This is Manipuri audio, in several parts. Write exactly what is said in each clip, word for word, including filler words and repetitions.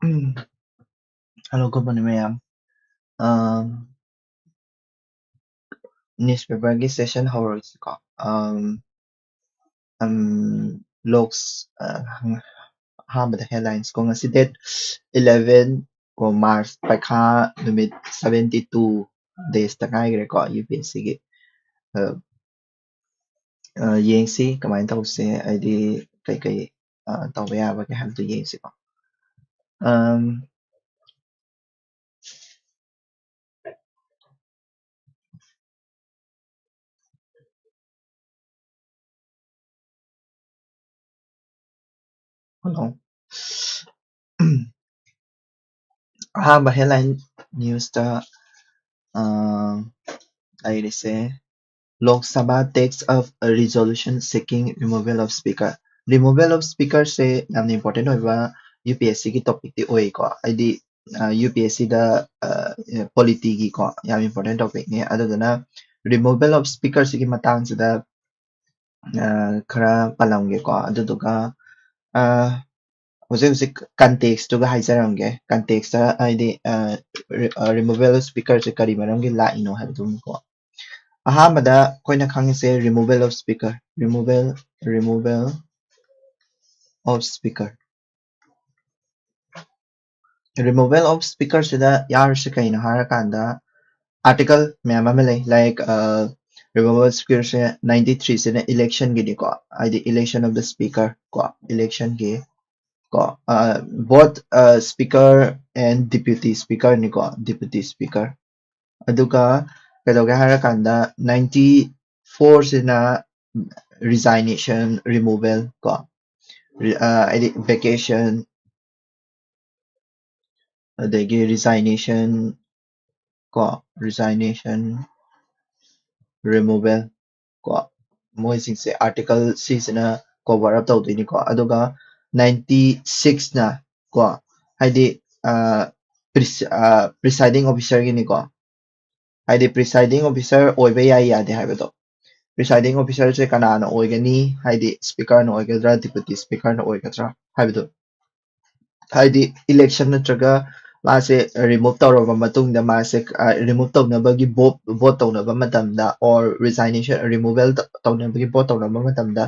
Hello, good morning, ꯃꯌꯥꯝ꯫ Um, newspaperꯒꯤ session ꯍꯧꯔꯁꯤꯀꯣ꯫ Um, um, ꯂꯣꯛꯁ ꯑ, ꯑꯍꯥꯟꯕꯗ headlines ꯀꯣ, ꯉꯁꯤ date eleven ꯀꯣ, March, ꯄꯩꯈꯥ ꯅꯨꯃꯤꯠ seventy two days ꯇ ꯉꯥꯏꯈ꯭ꯔꯦꯀꯣ UPSCꯒꯤ꯫ ꯑ, ꯑ, ꯌꯦꯡꯁꯤ ꯀꯃꯥꯏꯅ ꯇꯧꯁꯦ, ꯍꯥꯏꯗꯤ ꯀꯩꯀꯩ ꯑ, ꯇꯧꯕ ꯌꯥꯕꯒꯦ ꯍꯥꯏꯕꯗꯨ ꯌꯦꯡꯁꯤꯀꯣ꯫ Um, hello. ꯑꯍꯥꯟꯕ headline newsꯇ ꯑ, ꯂꯩꯔꯤꯁꯦ, Lok Sabha takes up a resolution seeking removal of speaker. Removal of speaker ꯁꯦ ꯌꯥꯝꯅ important ꯑꯣꯏꯕ UPSCꯒꯤ topicꯇꯤ ꯑꯣꯏꯀꯣ, ꯍꯥꯏꯗꯤ UPSCꯗ polityꯒꯤꯀꯣ ꯌꯥꯝ important topicꯅꯤ꯫ ꯑꯗꯨꯗꯨꯅ removal of speakerꯁꯤꯒꯤ ꯃꯇꯥꯡꯁꯤꯗ ꯑ, ꯈꯔ ꯄꯜꯂꯝꯒꯦꯀꯣ꯫ ꯑꯗꯨꯗꯨꯒ ꯑ, ꯍꯧꯖꯤꯛ ꯍꯧꯖꯤꯛ contextꯇꯨꯒ ꯍꯥꯏꯖꯔꯝꯒꯦ꯫ Contextꯇ ꯍꯥꯏꯗꯤ ꯑ, re- ꯑ, removal of speakerꯁꯦ ꯀꯔꯤ ꯃꯔꯝꯒꯤ ꯂꯥꯛꯏꯅꯣ ꯍꯥꯏꯕꯗꯨꯅꯤꯀꯣ꯫ ꯑꯍꯥꯟꯕꯗ ꯑꯩꯈꯣꯏꯅ ꯈꯪꯉꯤꯁꯦ removal of speaker, removal, removal of speaker, removal of speakerꯁꯤꯗ ꯌꯥꯎꯔꯤꯁꯦ ꯀꯩꯅꯣ ꯍꯥꯏꯔꯀꯥꯟꯗ article ꯃꯌꯥꯝ ꯑꯃ ꯂꯩ, like removal of speakerꯁꯦ ninety threeꯁꯤꯅ electionꯒꯤꯅꯤꯀꯣ, ꯍꯥꯏꯗꯤ election of the speaker ꯀꯣ, electionꯒꯤ ꯀꯣ, both speaker and deputy speakerꯅꯤꯀꯣ, deputy speaker꯫ ꯑꯗꯨꯒ ꯀꯩꯗꯧꯒꯦ ꯍꯥꯏꯔꯀꯥꯟꯗ ninety fourꯁꯤꯅ resignation removal ꯀꯣ, ꯍꯥꯏꯗꯤ vacation, ꯑꯗꯒꯤ resignation ꯀꯣ, resignation removal ꯀꯣ, ꯃꯣꯏꯁꯤꯡꯁꯦ article ꯁꯤꯁꯤꯅ cover up ꯇꯧꯗꯣꯏꯅꯤꯀꯣ꯫ ꯑꯗꯨꯒ ninety sixꯅ ꯀꯣ, ꯍꯥꯏꯗꯤ presiding officerꯒꯤꯅꯤꯀꯣ, ꯍꯥꯏꯗꯤ presiding officer ꯑꯣꯏꯕ ꯌꯥꯏ ꯌꯥꯗꯦ ꯍꯥꯏꯕꯗꯣ꯫ Presiding officerꯁꯦ ꯀꯅꯥꯅ ꯑꯣꯏꯒꯅꯤ, ꯍꯥꯏꯗꯤ speakerꯅ ꯑꯣꯏꯒꯗ꯭ꯔꯥ, deputy speakerꯅ ꯑꯣꯏꯒꯗ꯭ꯔꯥ ꯍꯥꯏꯕꯗꯣ꯫ ꯍꯥꯏꯗꯤ election ꯅꯠꯇ꯭ꯔꯒ ꯃꯥꯁꯦ remove ꯇꯧꯔꯕ ꯃꯇꯨꯡꯗ ꯃꯥꯁꯦ remove ꯇꯧꯅꯕꯒꯤ vote vote ꯇꯧꯅꯕ ꯃꯇꯝꯗ or resignation removal ꯇꯧꯅꯕꯒꯤ vote ꯇꯧꯅꯕ ꯃꯇꯝꯗ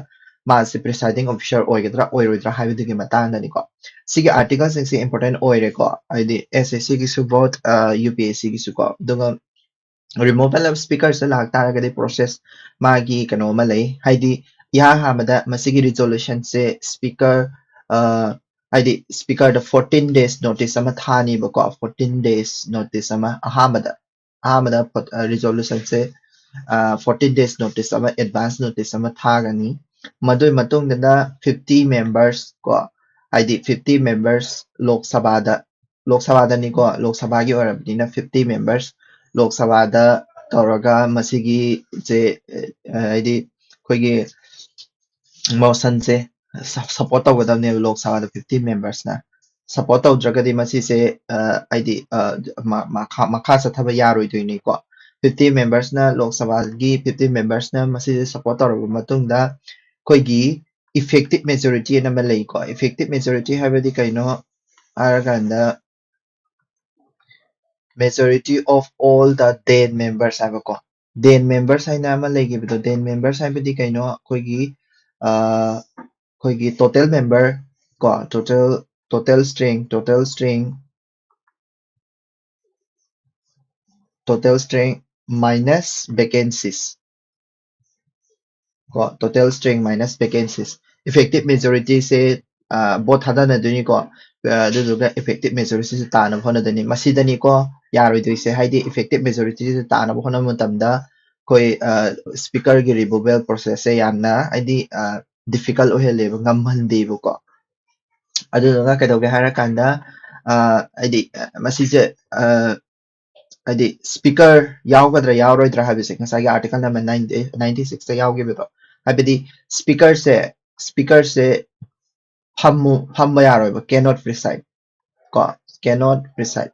ꯃꯥꯁꯦ presiding officer ꯑꯣꯏꯒꯗ꯭ꯔꯥ ꯑꯣꯏꯔꯣꯏꯗ꯭ꯔꯥ ꯍꯥꯏꯕꯗꯨꯒꯤ ꯃꯇꯥꯡꯗꯅꯤꯀꯣ꯫ ꯁꯤꯒꯤ article ꯁꯤꯡꯁꯦ important ꯑꯣꯏꯔꯦꯀꯣ, ꯍꯥꯏꯗꯤ S S C ꯒꯤꯁꯨ vote, UPSC ꯒꯤꯁꯨꯀꯣ꯫ ꯑꯗꯨꯒ removal of speaker ꯁꯦ ꯂꯥꯛ ꯇꯥꯔꯒꯗꯤ process ꯃꯥꯒꯤ ꯀꯩꯅꯣ ꯑꯃ ꯂꯩ, ꯍꯥꯏꯗꯤ ꯏꯍꯥꯟ ꯍꯥꯟꯕꯗ ꯃꯁꯤꯒꯤ resolution ꯁꯦ speaker, ꯍꯥꯏꯗꯤ speaker ꯗ fourteen days notice ꯑꯃ ꯊꯥꯅꯤꯕꯀꯣ, fourteen days notice ꯑꯃ ꯑꯍꯥꯟꯕꯗ ꯑꯍꯥꯟꯕꯗ resolution ꯁꯦ fourteen days notice ꯑꯃ advance notice ꯑꯃ ꯊꯥꯒꯅꯤ꯫ ꯃꯗꯨꯒꯤ ꯃꯇꯨꯡꯗꯅ fifty members ꯀꯣ, ꯍꯥꯏꯗꯤ fifty members ꯂꯣꯛ ꯁꯚꯥꯗ ꯂꯣꯛ ꯁꯚꯥꯗꯅꯤꯀꯣ, ꯂꯣꯛ ꯁꯚꯥꯒꯤ ꯑꯣꯏꯔꯕꯅꯤꯅ fifty members ꯂꯣꯛ ꯁꯚꯥꯗ ꯇꯧꯔꯒ ꯃꯁꯤꯒꯤꯁꯦ ꯍꯥꯏꯗꯤ ꯑꯩꯈꯣꯏꯒꯤ motion ꯁꯦ support ꯇꯧꯒꯗꯕꯅꯦꯕ ꯂꯣꯛ ꯁꯚꯥꯗ fifty members ꯅ꯫ Support ꯇꯧꯗ꯭ꯔꯒꯗꯤ ꯃꯁꯤꯁꯦ ꯍꯥꯏꯗꯤ ꯃꯈꯥ ꯆꯠꯊꯕ ꯌꯥꯔꯣꯏꯗꯣꯏꯅꯤꯀꯣ꯫ Fifty members ꯅ ꯂꯣꯛ ꯁꯚꯥꯒꯤ fifty members ꯅ ꯃꯁꯤꯁꯦ support ꯇꯧꯔꯕ ꯃꯇꯨꯡꯗ ꯑꯩꯈꯣꯏꯒꯤ effective majority ꯑꯅ ꯑꯃ ꯂꯩꯀꯣ꯫ Effective majority ꯍꯥꯏꯕꯗꯤ ꯀꯩꯅꯣ ꯍꯥꯏꯔꯀꯥꯟꯗ majority of all the then members ꯍꯥꯏꯕꯀꯣ꯫ Then members ꯍꯥꯏꯅ ꯑꯃ ꯂꯩꯈꯤꯕꯗꯣ, then members ꯍꯥꯏꯕꯗꯤ ꯀꯩꯅꯣ? ꯑꯩꯈꯣꯏꯒꯤ ꯑꯩꯈꯣꯏꯒꯤ total member ꯀꯣ, total total strength total strength total strength minus vacancies ꯀꯣ, total strength minus vacancies꯫ Effective majority ꯁꯦ vote ꯊꯥꯗꯅꯗꯣꯏꯅꯤꯀꯣ꯫ ꯑꯗꯨꯗꯨꯒ effective majority ꯁꯦ ꯇꯥꯅꯕ ꯍꯣꯠꯅꯗꯣꯏꯅꯤ꯫ ꯃꯁꯤꯗꯅꯤꯀꯣ ꯌꯥꯔꯣꯏꯗꯣꯏꯁꯦ, ꯍꯥꯏꯗꯤ effective majority ꯁꯦ ꯇꯥꯅꯕ ꯍꯣꯠꯅꯕ ꯃꯇꯝꯗ ꯑꯩꯈꯣꯏ speaker ꯒꯤ removal process ꯁꯦ ꯌꯥꯝꯅ ꯍꯥꯏꯗꯤ difficult ꯑꯣꯏꯍꯜꯂꯦꯕ, ꯉꯝꯍꯟꯗꯦꯕꯀꯣ꯫ ꯑꯗꯨꯗꯨꯅ ꯀꯩꯗꯧꯒꯦ ꯍꯥꯏꯔꯀꯥꯟꯗ ꯍꯥꯏꯗꯤ ꯃꯁꯤꯁꯦ ꯍꯥꯏꯗꯤ speaker ꯌꯥꯎꯒꯗ꯭ꯔꯥ ꯌꯥꯎꯔꯣꯏꯗ꯭ꯔꯥ ꯍꯥꯏꯕꯁꯦ ꯉꯁꯥꯏꯒꯤ article number ninety six ꯇ ꯌꯥꯎꯈꯤꯕꯗꯣ, ꯍꯥꯏꯕꯗꯤ speaker ꯁꯦ speaker ꯁꯦ ꯐꯝꯃꯨ ꯐꯝꯕ ꯌꯥꯔꯣꯏꯕ, cannot preside ꯀꯣ, cannot preside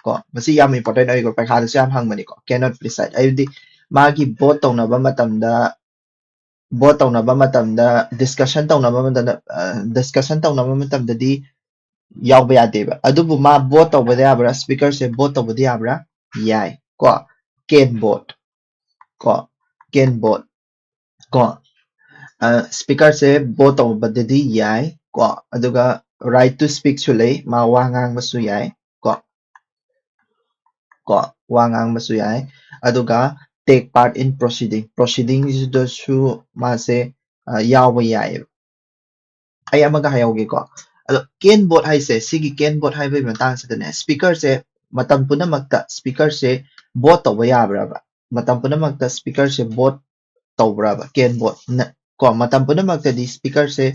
ꯀꯣ꯫ ꯃꯁꯤ ꯌꯥꯝ important ꯑꯣꯏꯀꯣ, ꯄꯩꯈꯥꯗꯁꯨ ꯌꯥꯝ ꯍꯪꯕꯅꯤꯀꯣ, cannot preside ꯍꯥꯏꯕꯗꯤ ꯃꯥꯒꯤ vote ꯇꯧꯅꯕ ꯃꯇꯝꯗ vote ꯇꯧꯅꯕ ꯃꯇꯝꯗ discussion ꯇꯧꯅꯕ ꯃꯇꯝꯗ discussion ꯇꯧꯅꯕ ꯃꯇꯝꯗꯗꯤ ꯌꯥꯎꯕ ꯌꯥꯗꯦꯕ꯫ ꯑꯗꯨꯕꯨ ꯃꯥ vote ꯇꯧꯕꯗ ꯌꯥꯕ꯭ꯔꯥ? Speaker ꯁꯦ vote ꯇꯧꯕꯗ ꯌꯥꯕ꯭ꯔꯥ? ꯌꯥꯏ ꯀꯣ꯫ Can vote ꯀꯣ, can vote ꯀꯣ꯫ Speaker ꯁꯦ vote ꯇꯧꯕꯗꯗꯤ ꯌꯥꯏ ꯀꯣ꯫ ꯑꯗꯨꯒ right to speak ꯁꯨ ꯂꯩ, ꯃꯥ ꯋꯥ ꯉꯥꯡꯕꯁꯨ ꯌꯥꯏ ꯀꯣ꯫ ꯀꯣ, ꯋꯥ ꯉꯥꯡꯕꯁꯨ ꯌꯥꯏ꯫ ꯑꯗꯨꯒ take part in proceeding, proceeding ꯁꯤꯗꯁꯨ ꯃꯥꯁꯦ ꯌꯥꯎꯕ ꯌꯥꯏꯌꯦꯕ꯫ ꯑꯩ ꯑꯃꯒ ꯍꯥꯏꯍꯧꯒꯦꯀꯣ꯫ ꯑꯗꯣ can vote ꯍꯥꯏꯁꯦ, ꯁꯤꯒꯤ can vote ꯍꯥꯏꯕꯒꯤ ꯃꯇꯥꯡꯁꯤꯗꯅꯦ, speaker ꯁꯦ ꯃꯇꯝ ꯄꯨꯝꯅꯃꯛꯇ speaker ꯁꯦ vote ꯇꯧꯕ ꯌꯥꯕ꯭ꯔꯕ? ꯃꯇꯝ ꯄꯨꯝꯅꯃꯛꯇ speaker say vote ꯇꯧꯕ꯭ꯔꯕ? Can vote ꯅ ꯀꯣ, ꯃꯇꯝ ꯄꯨꯝꯅꯃꯛꯇꯗꯤ speaker ꯁꯦ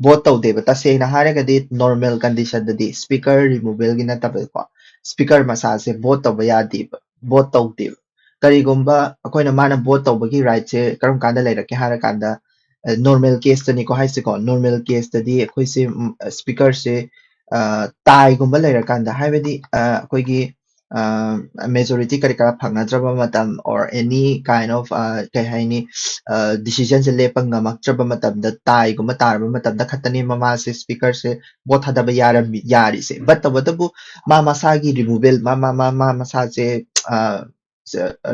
vote ꯇꯧꯗꯦꯕ꯫ ꯇꯁꯦꯡꯅ ꯍꯥꯏꯔꯒꯗꯤ normal condition ꯗꯗꯤ speaker removal ꯒꯤ ꯅꯠꯇꯕꯗꯀꯣ, speaker ꯃꯁꯥꯁꯦ vote ꯇꯧꯕ ꯌꯥꯗꯦꯕ, vote ꯇꯧꯗꯦꯕ꯫ ꯀꯔꯤꯒꯨꯝꯕ ꯑꯩꯈꯣꯏꯅ ꯃꯥꯅ vote ꯇꯧꯕꯒꯤ right ꯁꯦ ꯀꯔꯝ ꯀꯥꯟꯗ ꯂꯩꯔꯛꯀꯦ ꯍꯥꯏꯔꯀꯥꯟꯗ, normal case ꯇꯅꯤꯀꯣ ꯍꯥꯏꯁꯦꯀꯣ, normal case ꯇꯗꯤ ꯑꯩꯈꯣꯏꯁꯦ speaker ꯁꯦ tie ꯒꯨꯝꯕ ꯂꯩꯔꯀꯥꯟꯗ, ꯍꯥꯏꯕꯗꯤ ꯑꯩꯈꯣꯏꯒꯤ majority ꯀꯔꯤ ꯀꯔꯥ ꯐꯪꯅꯗ꯭ꯔꯕ ꯃꯇꯝ, or any kind of ꯀꯩ ꯍꯥꯏꯅꯤ, decision ꯁꯦ ꯂꯦꯞꯄ ꯉꯝꯃꯛꯇ꯭ꯔꯕ ꯃꯇꯝꯗ, tie ꯒꯨꯝꯕ ꯇꯥꯔꯕ ꯃꯇꯝꯗ ꯈꯛꯇꯅꯦ ꯃꯃꯥꯁꯦ speaker ꯁꯦ vote ꯊꯥꯗꯕ ꯌꯥꯔꯝꯃꯤ ꯌꯥꯔꯤꯁꯦ꯫ But ꯇꯧꯕꯇꯕꯨ ꯃꯥ ꯃꯁꯥꯒꯤ removal, ꯃꯥ ꯃꯥ ꯃꯥ ꯃꯥ ꯃꯁꯥꯁꯦ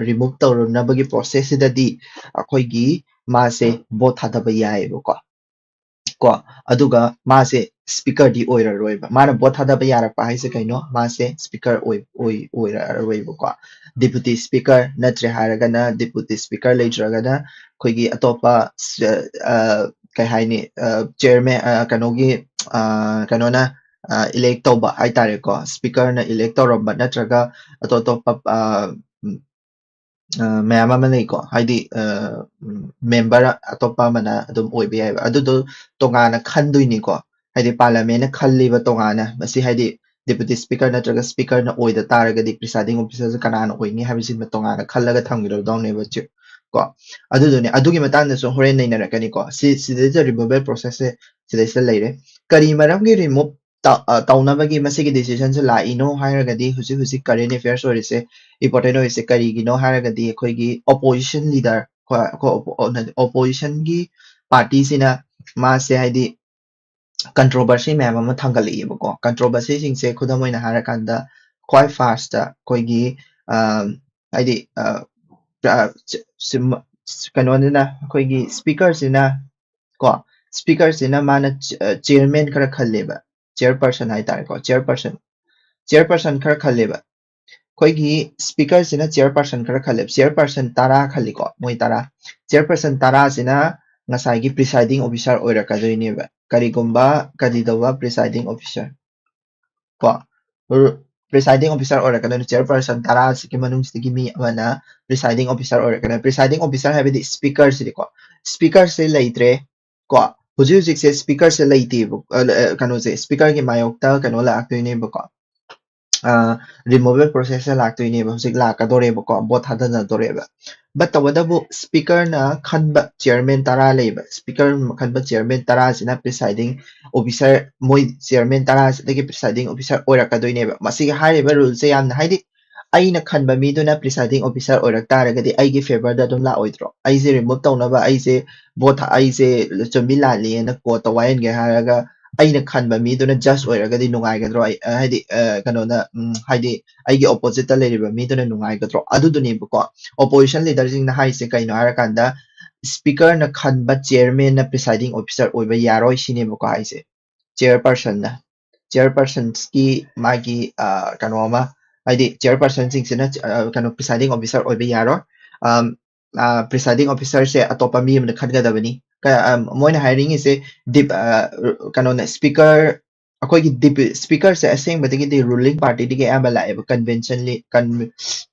remove ꯇꯧꯔꯨꯅꯕꯒꯤ process ꯁꯤꯗꯗꯤ ꯑꯩꯈꯣꯏꯒꯤ ꯃꯥꯁꯦ vote ꯊꯥꯗꯕ ꯌꯥꯏꯑꯕꯀꯣ꯫ ꯀꯣ, ꯑꯗꯨꯒ ꯃꯥꯁꯦ speaker ꯗꯤ ꯑꯣꯏꯔꯔꯣꯏꯕ꯫ ꯃꯥꯅ vote ꯊꯥꯗꯕ ꯌꯥꯔꯛꯄ ꯍꯥꯏꯁꯦ ꯀꯩꯅꯣ? ꯃꯥꯁꯦ speaker ꯑꯣꯏ ꯑꯣꯏ ꯑꯣꯏꯔꯔꯣꯏꯕꯀꯣ꯫ Deputy speaker ꯅꯠꯇ꯭ꯔꯦ ꯍꯥꯏꯔꯒꯅ, deputy speaker ꯂꯩꯇ꯭ꯔꯒꯅ ꯑꯩꯈꯣꯏꯒꯤ ꯑꯇꯣꯞꯄ ꯀꯩ ꯍꯥꯏꯅꯤ, chairman, ꯀꯩꯅꯣꯒꯤ ꯀꯩꯅꯣꯅ elect ꯇꯧꯕ ꯍꯥꯏꯇꯥꯔꯦꯀꯣ, speaker ꯅ elect ꯇꯧꯔꯝꯕ ꯅꯠꯇ꯭ꯔꯒ ꯑꯇꯣꯞ ꯑꯇꯣꯞꯄ ꯃꯌꯥꯝ ꯑꯃ ꯂꯩꯀꯣ, ꯍꯥꯏꯗꯤ member ꯑꯇꯣꯞꯄ ꯑꯃꯅ ꯑꯗꯨꯝ ꯑꯣꯏꯕ ꯌꯥꯏꯕ꯫ ꯑꯗꯨꯗꯣ ꯇꯣꯉꯥꯟꯅ ꯈꯟꯗꯣꯏꯅꯤꯀꯣ, ꯍꯥꯏꯗꯤ parliament ꯅ ꯈꯜꯂꯤꯕ ꯇꯣꯉꯥꯟꯅ, ꯃꯁꯤ ꯍꯥꯏꯗꯤ deputy speaker ꯅꯠꯇ꯭ꯔꯒ speaker ꯅ ꯑꯣꯏꯗ ꯇꯥꯔꯒꯗꯤ presiding officer ꯁꯦ ꯀꯅꯥꯅ ꯑꯣꯏꯅꯤ ꯍꯥꯏꯕꯁꯤꯃ ꯇꯣꯉꯥꯟꯅ ꯈꯜꯂꯒ ꯊꯝꯒꯗꯧꯅꯦꯕ ꯀꯣ꯫ ꯑꯗꯨꯗꯨꯅꯦ, ꯑꯗꯨꯒꯤ ꯃꯇꯥꯡꯗꯁꯨ ꯍꯣꯔꯦꯟ ꯅꯩꯅꯔꯛꯀꯅꯤꯀꯣ꯫ ꯁꯤ ꯁꯤꯗꯩꯁꯤꯗ removal process ꯁꯦ ꯁꯤꯗꯩꯁꯤꯗ ꯂꯩꯔꯦ꯫ ꯀꯔꯤ ꯃꯔꯝꯒꯤ remove ꯇꯧꯅꯕꯒꯤ ꯃꯁꯤꯒꯤ decision ꯁꯦ ꯂꯥꯛꯏꯅꯣ ꯍꯥꯏꯔꯒꯗꯤ, ꯍꯧꯖꯤꯛ ꯍꯧꯖꯤꯛ current affairs ꯑꯣꯏꯔꯤꯁꯦ, important ꯑꯣꯏꯔꯤꯁꯦ ꯀꯔꯤꯒꯤꯅꯣ ꯍꯥꯏꯔꯒꯗꯤ, ꯑꯩꯈꯣꯏꯒꯤ opposition leader, opposition ꯒꯤ party ꯁꯤꯅ ꯃꯥꯁꯦ ꯍꯥꯏꯗꯤ ꯀꯟꯇ꯭ꯔꯣꯚꯔꯁꯤ ꯃꯌꯥꯝ ꯑꯃ ꯊꯥꯡꯒꯠꯂꯛꯏꯕꯀꯣ꯫ ꯀꯟꯇ꯭ꯔꯣꯚꯔꯁꯤꯁꯤꯡꯁꯦ ꯈꯨꯗꯝ ꯑꯣꯏꯅ ꯍꯥꯏꯔꯀꯥꯟꯗ ꯈ꯭ꯋꯥꯏ ꯐꯥꯔꯁꯇ ꯑꯩꯈꯣꯏꯒꯤ ꯍꯥꯏꯗꯤ ꯀꯩꯅꯣꯅꯤꯅ ꯑꯩꯈꯣꯏꯒꯤ ꯁ꯭ꯄꯤꯀꯔꯁꯤꯅ ꯀꯣ ꯁ꯭ꯄꯤꯀꯔꯁꯤꯅ ꯃꯥꯅ ꯆꯤꯌꯔꯃꯦꯟ ꯈꯔ ꯈꯜꯂꯦꯕ꯫ ꯆꯤꯌꯔ ꯄꯔꯁꯟ ꯍꯥꯏꯇꯥꯔꯦꯀꯣ꯫ ꯆꯤꯌꯔ ꯄꯔꯁꯟ ꯆꯤꯌꯔ ꯄꯔꯁꯟ ꯈꯔ ꯈꯜꯂꯦꯕ꯫ ꯑꯩꯈꯣꯏꯒꯤ ꯁ꯭ꯄꯤꯀꯔꯁꯤꯅ ꯆꯤꯌꯔ ꯄꯔꯁꯟ ꯈꯔ ꯈꯜꯂꯦꯕ꯫ ꯆꯤꯌꯔ ꯄꯔꯁꯟ ꯇꯔꯥ ꯈꯜꯂꯤꯀꯣ꯫ ꯃꯣꯏ ꯇꯔꯥ ꯆꯤꯌꯔ ꯄꯔꯁꯟ ꯇꯔꯥꯁꯤꯅ ꯉꯁꯥꯏꯒꯤ ꯄ꯭ꯔꯤꯁꯥꯏꯗꯤꯡ ꯑꯣꯐꯤꯁꯥꯔ ꯑꯣꯏꯔꯛꯀꯗꯣꯏꯅꯦꯕ꯫ ꯀꯔꯤꯒꯨꯝꯕ ꯀꯔꯤꯗꯧꯕ ꯄ꯭ꯔꯤꯁꯥꯏꯗꯤꯡ ꯑꯣꯐꯤꯁꯥꯔ ꯀꯣ ꯄ꯭ꯔꯤꯁꯥꯏꯗꯤꯡ ꯑꯣꯐꯤꯁꯥꯔ ꯑꯣꯏꯔꯛꯀꯗꯣꯏꯅꯤ꯫ ꯆꯤꯌꯔ ꯄꯔꯁꯟ ꯇꯔꯥꯁꯤꯒꯤ ꯃꯅꯨꯡꯁꯤꯗꯒꯤ ꯃꯤ ꯑꯃꯅ ꯄ꯭ꯔꯤꯁꯥꯏꯗꯤꯡ ꯑꯣꯐꯤꯁꯥꯔ ꯑꯣꯏꯔꯛꯀꯗꯣꯏꯅꯤ꯫ ꯄ꯭ꯔꯤꯁꯥꯏꯗꯤꯡ ꯑꯣꯐꯤꯁꯥꯔ ꯍꯥꯏꯕꯗꯤ ꯁ꯭ꯄꯤꯀꯔꯁꯤꯗꯤꯀꯣ ꯁ꯭ꯄꯤꯀꯔꯁꯦ ꯂꯩꯇ꯭ꯔꯦ ꯀꯣ ꯍꯧꯖꯤꯛ ꯍꯧꯖꯤꯛꯁꯦ ꯁ꯭ꯄꯤꯀꯔꯁꯦ ꯂꯩꯇꯦꯕ꯫ ꯀꯩꯅꯣꯁꯦ ꯁ꯭ꯄꯤꯀꯔꯒꯤ ꯃꯥꯌꯣꯛꯇ ꯀꯩꯅꯣ ꯂꯥꯛꯇꯣꯏꯅꯦꯕꯀꯣ꯫ ꯔꯤꯃꯨꯕꯦꯜ ꯄ꯭ꯔꯣꯁꯦꯁꯇ ꯂꯥꯛꯇꯣꯏꯅꯦꯕ꯫ ꯍꯧꯖꯤꯛ ꯂꯥꯛꯀꯗꯣꯔꯦꯕꯀꯣ꯫ ꯚꯣꯠ ꯊꯥꯗꯅꯗꯣꯔꯦꯕ꯫ ꯕꯠ ꯇꯧꯕꯇꯕꯨ ꯁ꯭ꯄꯤꯀꯔꯅ ꯈꯟꯕ ꯆꯤꯌꯔꯃꯦꯟ ꯇꯔꯥ ꯂꯩꯕ꯫ ꯁ꯭ꯄꯤꯀꯔ ꯈꯟꯕ ꯆꯤꯌꯔꯃꯦꯟ ꯇꯔꯥꯁꯤꯅ ꯄ꯭ꯔꯤꯁꯥꯏꯗꯤꯡ ꯑꯣꯐꯤꯁꯥꯔ ꯃꯣꯏ ꯆꯤꯌꯔꯃꯦꯟ ꯇꯔꯥꯁꯤꯗꯒꯤ ꯄ꯭ꯔꯤꯁꯥꯏꯗꯤꯡ ꯑꯣꯐꯤꯁꯥꯔ ꯑꯣꯏꯔꯛꯀꯗꯣꯏꯅꯦꯕ꯫ ꯃꯁꯤꯒꯤ ꯍꯥꯏꯔꯤꯕ ꯔꯨꯜꯁꯦ ꯌꯥꯝꯅ ꯍꯥꯏꯗꯤ ꯑꯩꯅ ꯈꯟꯕ ꯃꯤꯗꯨꯅ ꯄ꯭ꯔꯤꯁꯥꯏꯗꯤꯡ ꯑꯣꯐꯤꯁꯥꯔ ꯑꯣꯏꯔꯛ ꯇꯥꯔꯒꯗꯤ ꯑꯩꯒꯤ ꯐꯦꯚꯔꯗ ꯑꯗꯨꯝ ꯂꯥꯛꯑꯣꯏꯗ꯭ꯔꯣ? ꯑꯩꯁꯦ ꯔꯤꯃꯨꯚ ꯇꯧꯅꯕ ꯑꯩꯁꯦ ꯚꯣꯠ ꯑꯩꯁꯦ ꯆꯨꯝꯃꯤ ꯂꯥꯜꯂꯤꯅ ꯀꯣꯔꯠꯇ ꯋꯥꯌꯦꯟꯒꯦ ꯍꯥꯏꯔꯒ ꯑꯩꯅ ꯈꯟꯕ ꯃꯤꯗꯨꯅ ꯖꯁ ꯑꯣꯏꯔꯒꯗꯤ ꯅꯨꯡꯉꯥꯏꯒꯗ꯭ꯔꯣ? ꯑꯩ ꯍꯥꯏꯗꯤ ꯀꯩꯅꯣꯅ ꯍꯥꯏꯗꯤ ꯑꯩꯒꯤ ꯑꯣꯄꯣꯖꯤꯠꯇ ꯂꯩꯔꯤꯕ ꯃꯤꯗꯨꯅ ꯅꯨꯡꯉꯥꯏꯒꯗ꯭ꯔꯣ? ꯑꯗꯨꯗꯨꯅꯦꯕꯀꯣ꯫ ꯑꯣꯄꯣꯖꯤꯁꯟ ꯂꯤꯗꯔꯁꯤꯡꯅ ꯍꯥꯏꯔꯤꯁꯦ ꯀꯩꯅꯣ ꯍꯥꯏꯔꯀꯥꯟꯗ ꯁ꯭ꯄꯤꯀꯔꯅ ꯈꯟꯕ ꯆꯤꯌꯔꯃꯦꯟꯅ ꯄ꯭ꯔꯤꯁꯥꯏꯗꯤꯡ ꯑꯣꯐꯤꯁꯥꯔ ꯑꯣꯏꯕ ꯌꯥꯔꯣꯏ ꯁꯤꯅꯦꯕꯀꯣ ꯍꯥꯏꯁꯦ꯫ ꯆꯤꯌꯔ ꯄꯔꯁꯟꯅ ꯆꯤꯌꯔ ꯄꯔꯁꯟꯁꯀꯤ ꯃꯥꯒꯤ ꯀꯩꯅꯣ ꯑꯃ ꯍꯥꯏꯗꯤ ꯆꯤꯌꯔ ꯄꯔꯁꯟꯁꯤꯡꯁꯤꯅ ꯀꯩꯅꯣ ꯄ꯭ꯔꯤꯁꯥꯏꯗꯤꯡ ꯑꯣꯐꯤꯁꯥꯔ ꯑꯣꯏꯕ ꯌꯥꯔꯣꯏ꯫ ꯄ꯭ꯔꯤꯁꯥꯏꯗꯤꯡ ꯑꯣꯐꯤꯁꯥꯔꯁꯦ ꯑꯇꯣꯞꯄ ꯃꯤ ꯑꯃꯅ ꯈꯟꯒꯗꯕꯅꯤ꯫ ꯃꯣꯏꯅ ꯍꯥꯏꯅꯤꯡꯉꯤꯁꯦ ꯀꯩꯅꯣꯅ ꯁ꯭ꯄꯤꯀꯔ ꯑꯩꯈꯣꯏꯒꯤ ꯁ꯭ꯄꯤꯀꯔꯁꯦ ꯑꯁꯦꯡꯕꯗꯒꯤꯗꯤ ꯔꯨꯂꯤꯡ ꯄꯥꯔꯇꯤꯗꯒꯤ ꯑꯌꯥꯝꯕ ꯂꯥꯛꯑꯦꯕ꯫ ꯀꯟꯚꯦꯟꯁꯟꯂꯤ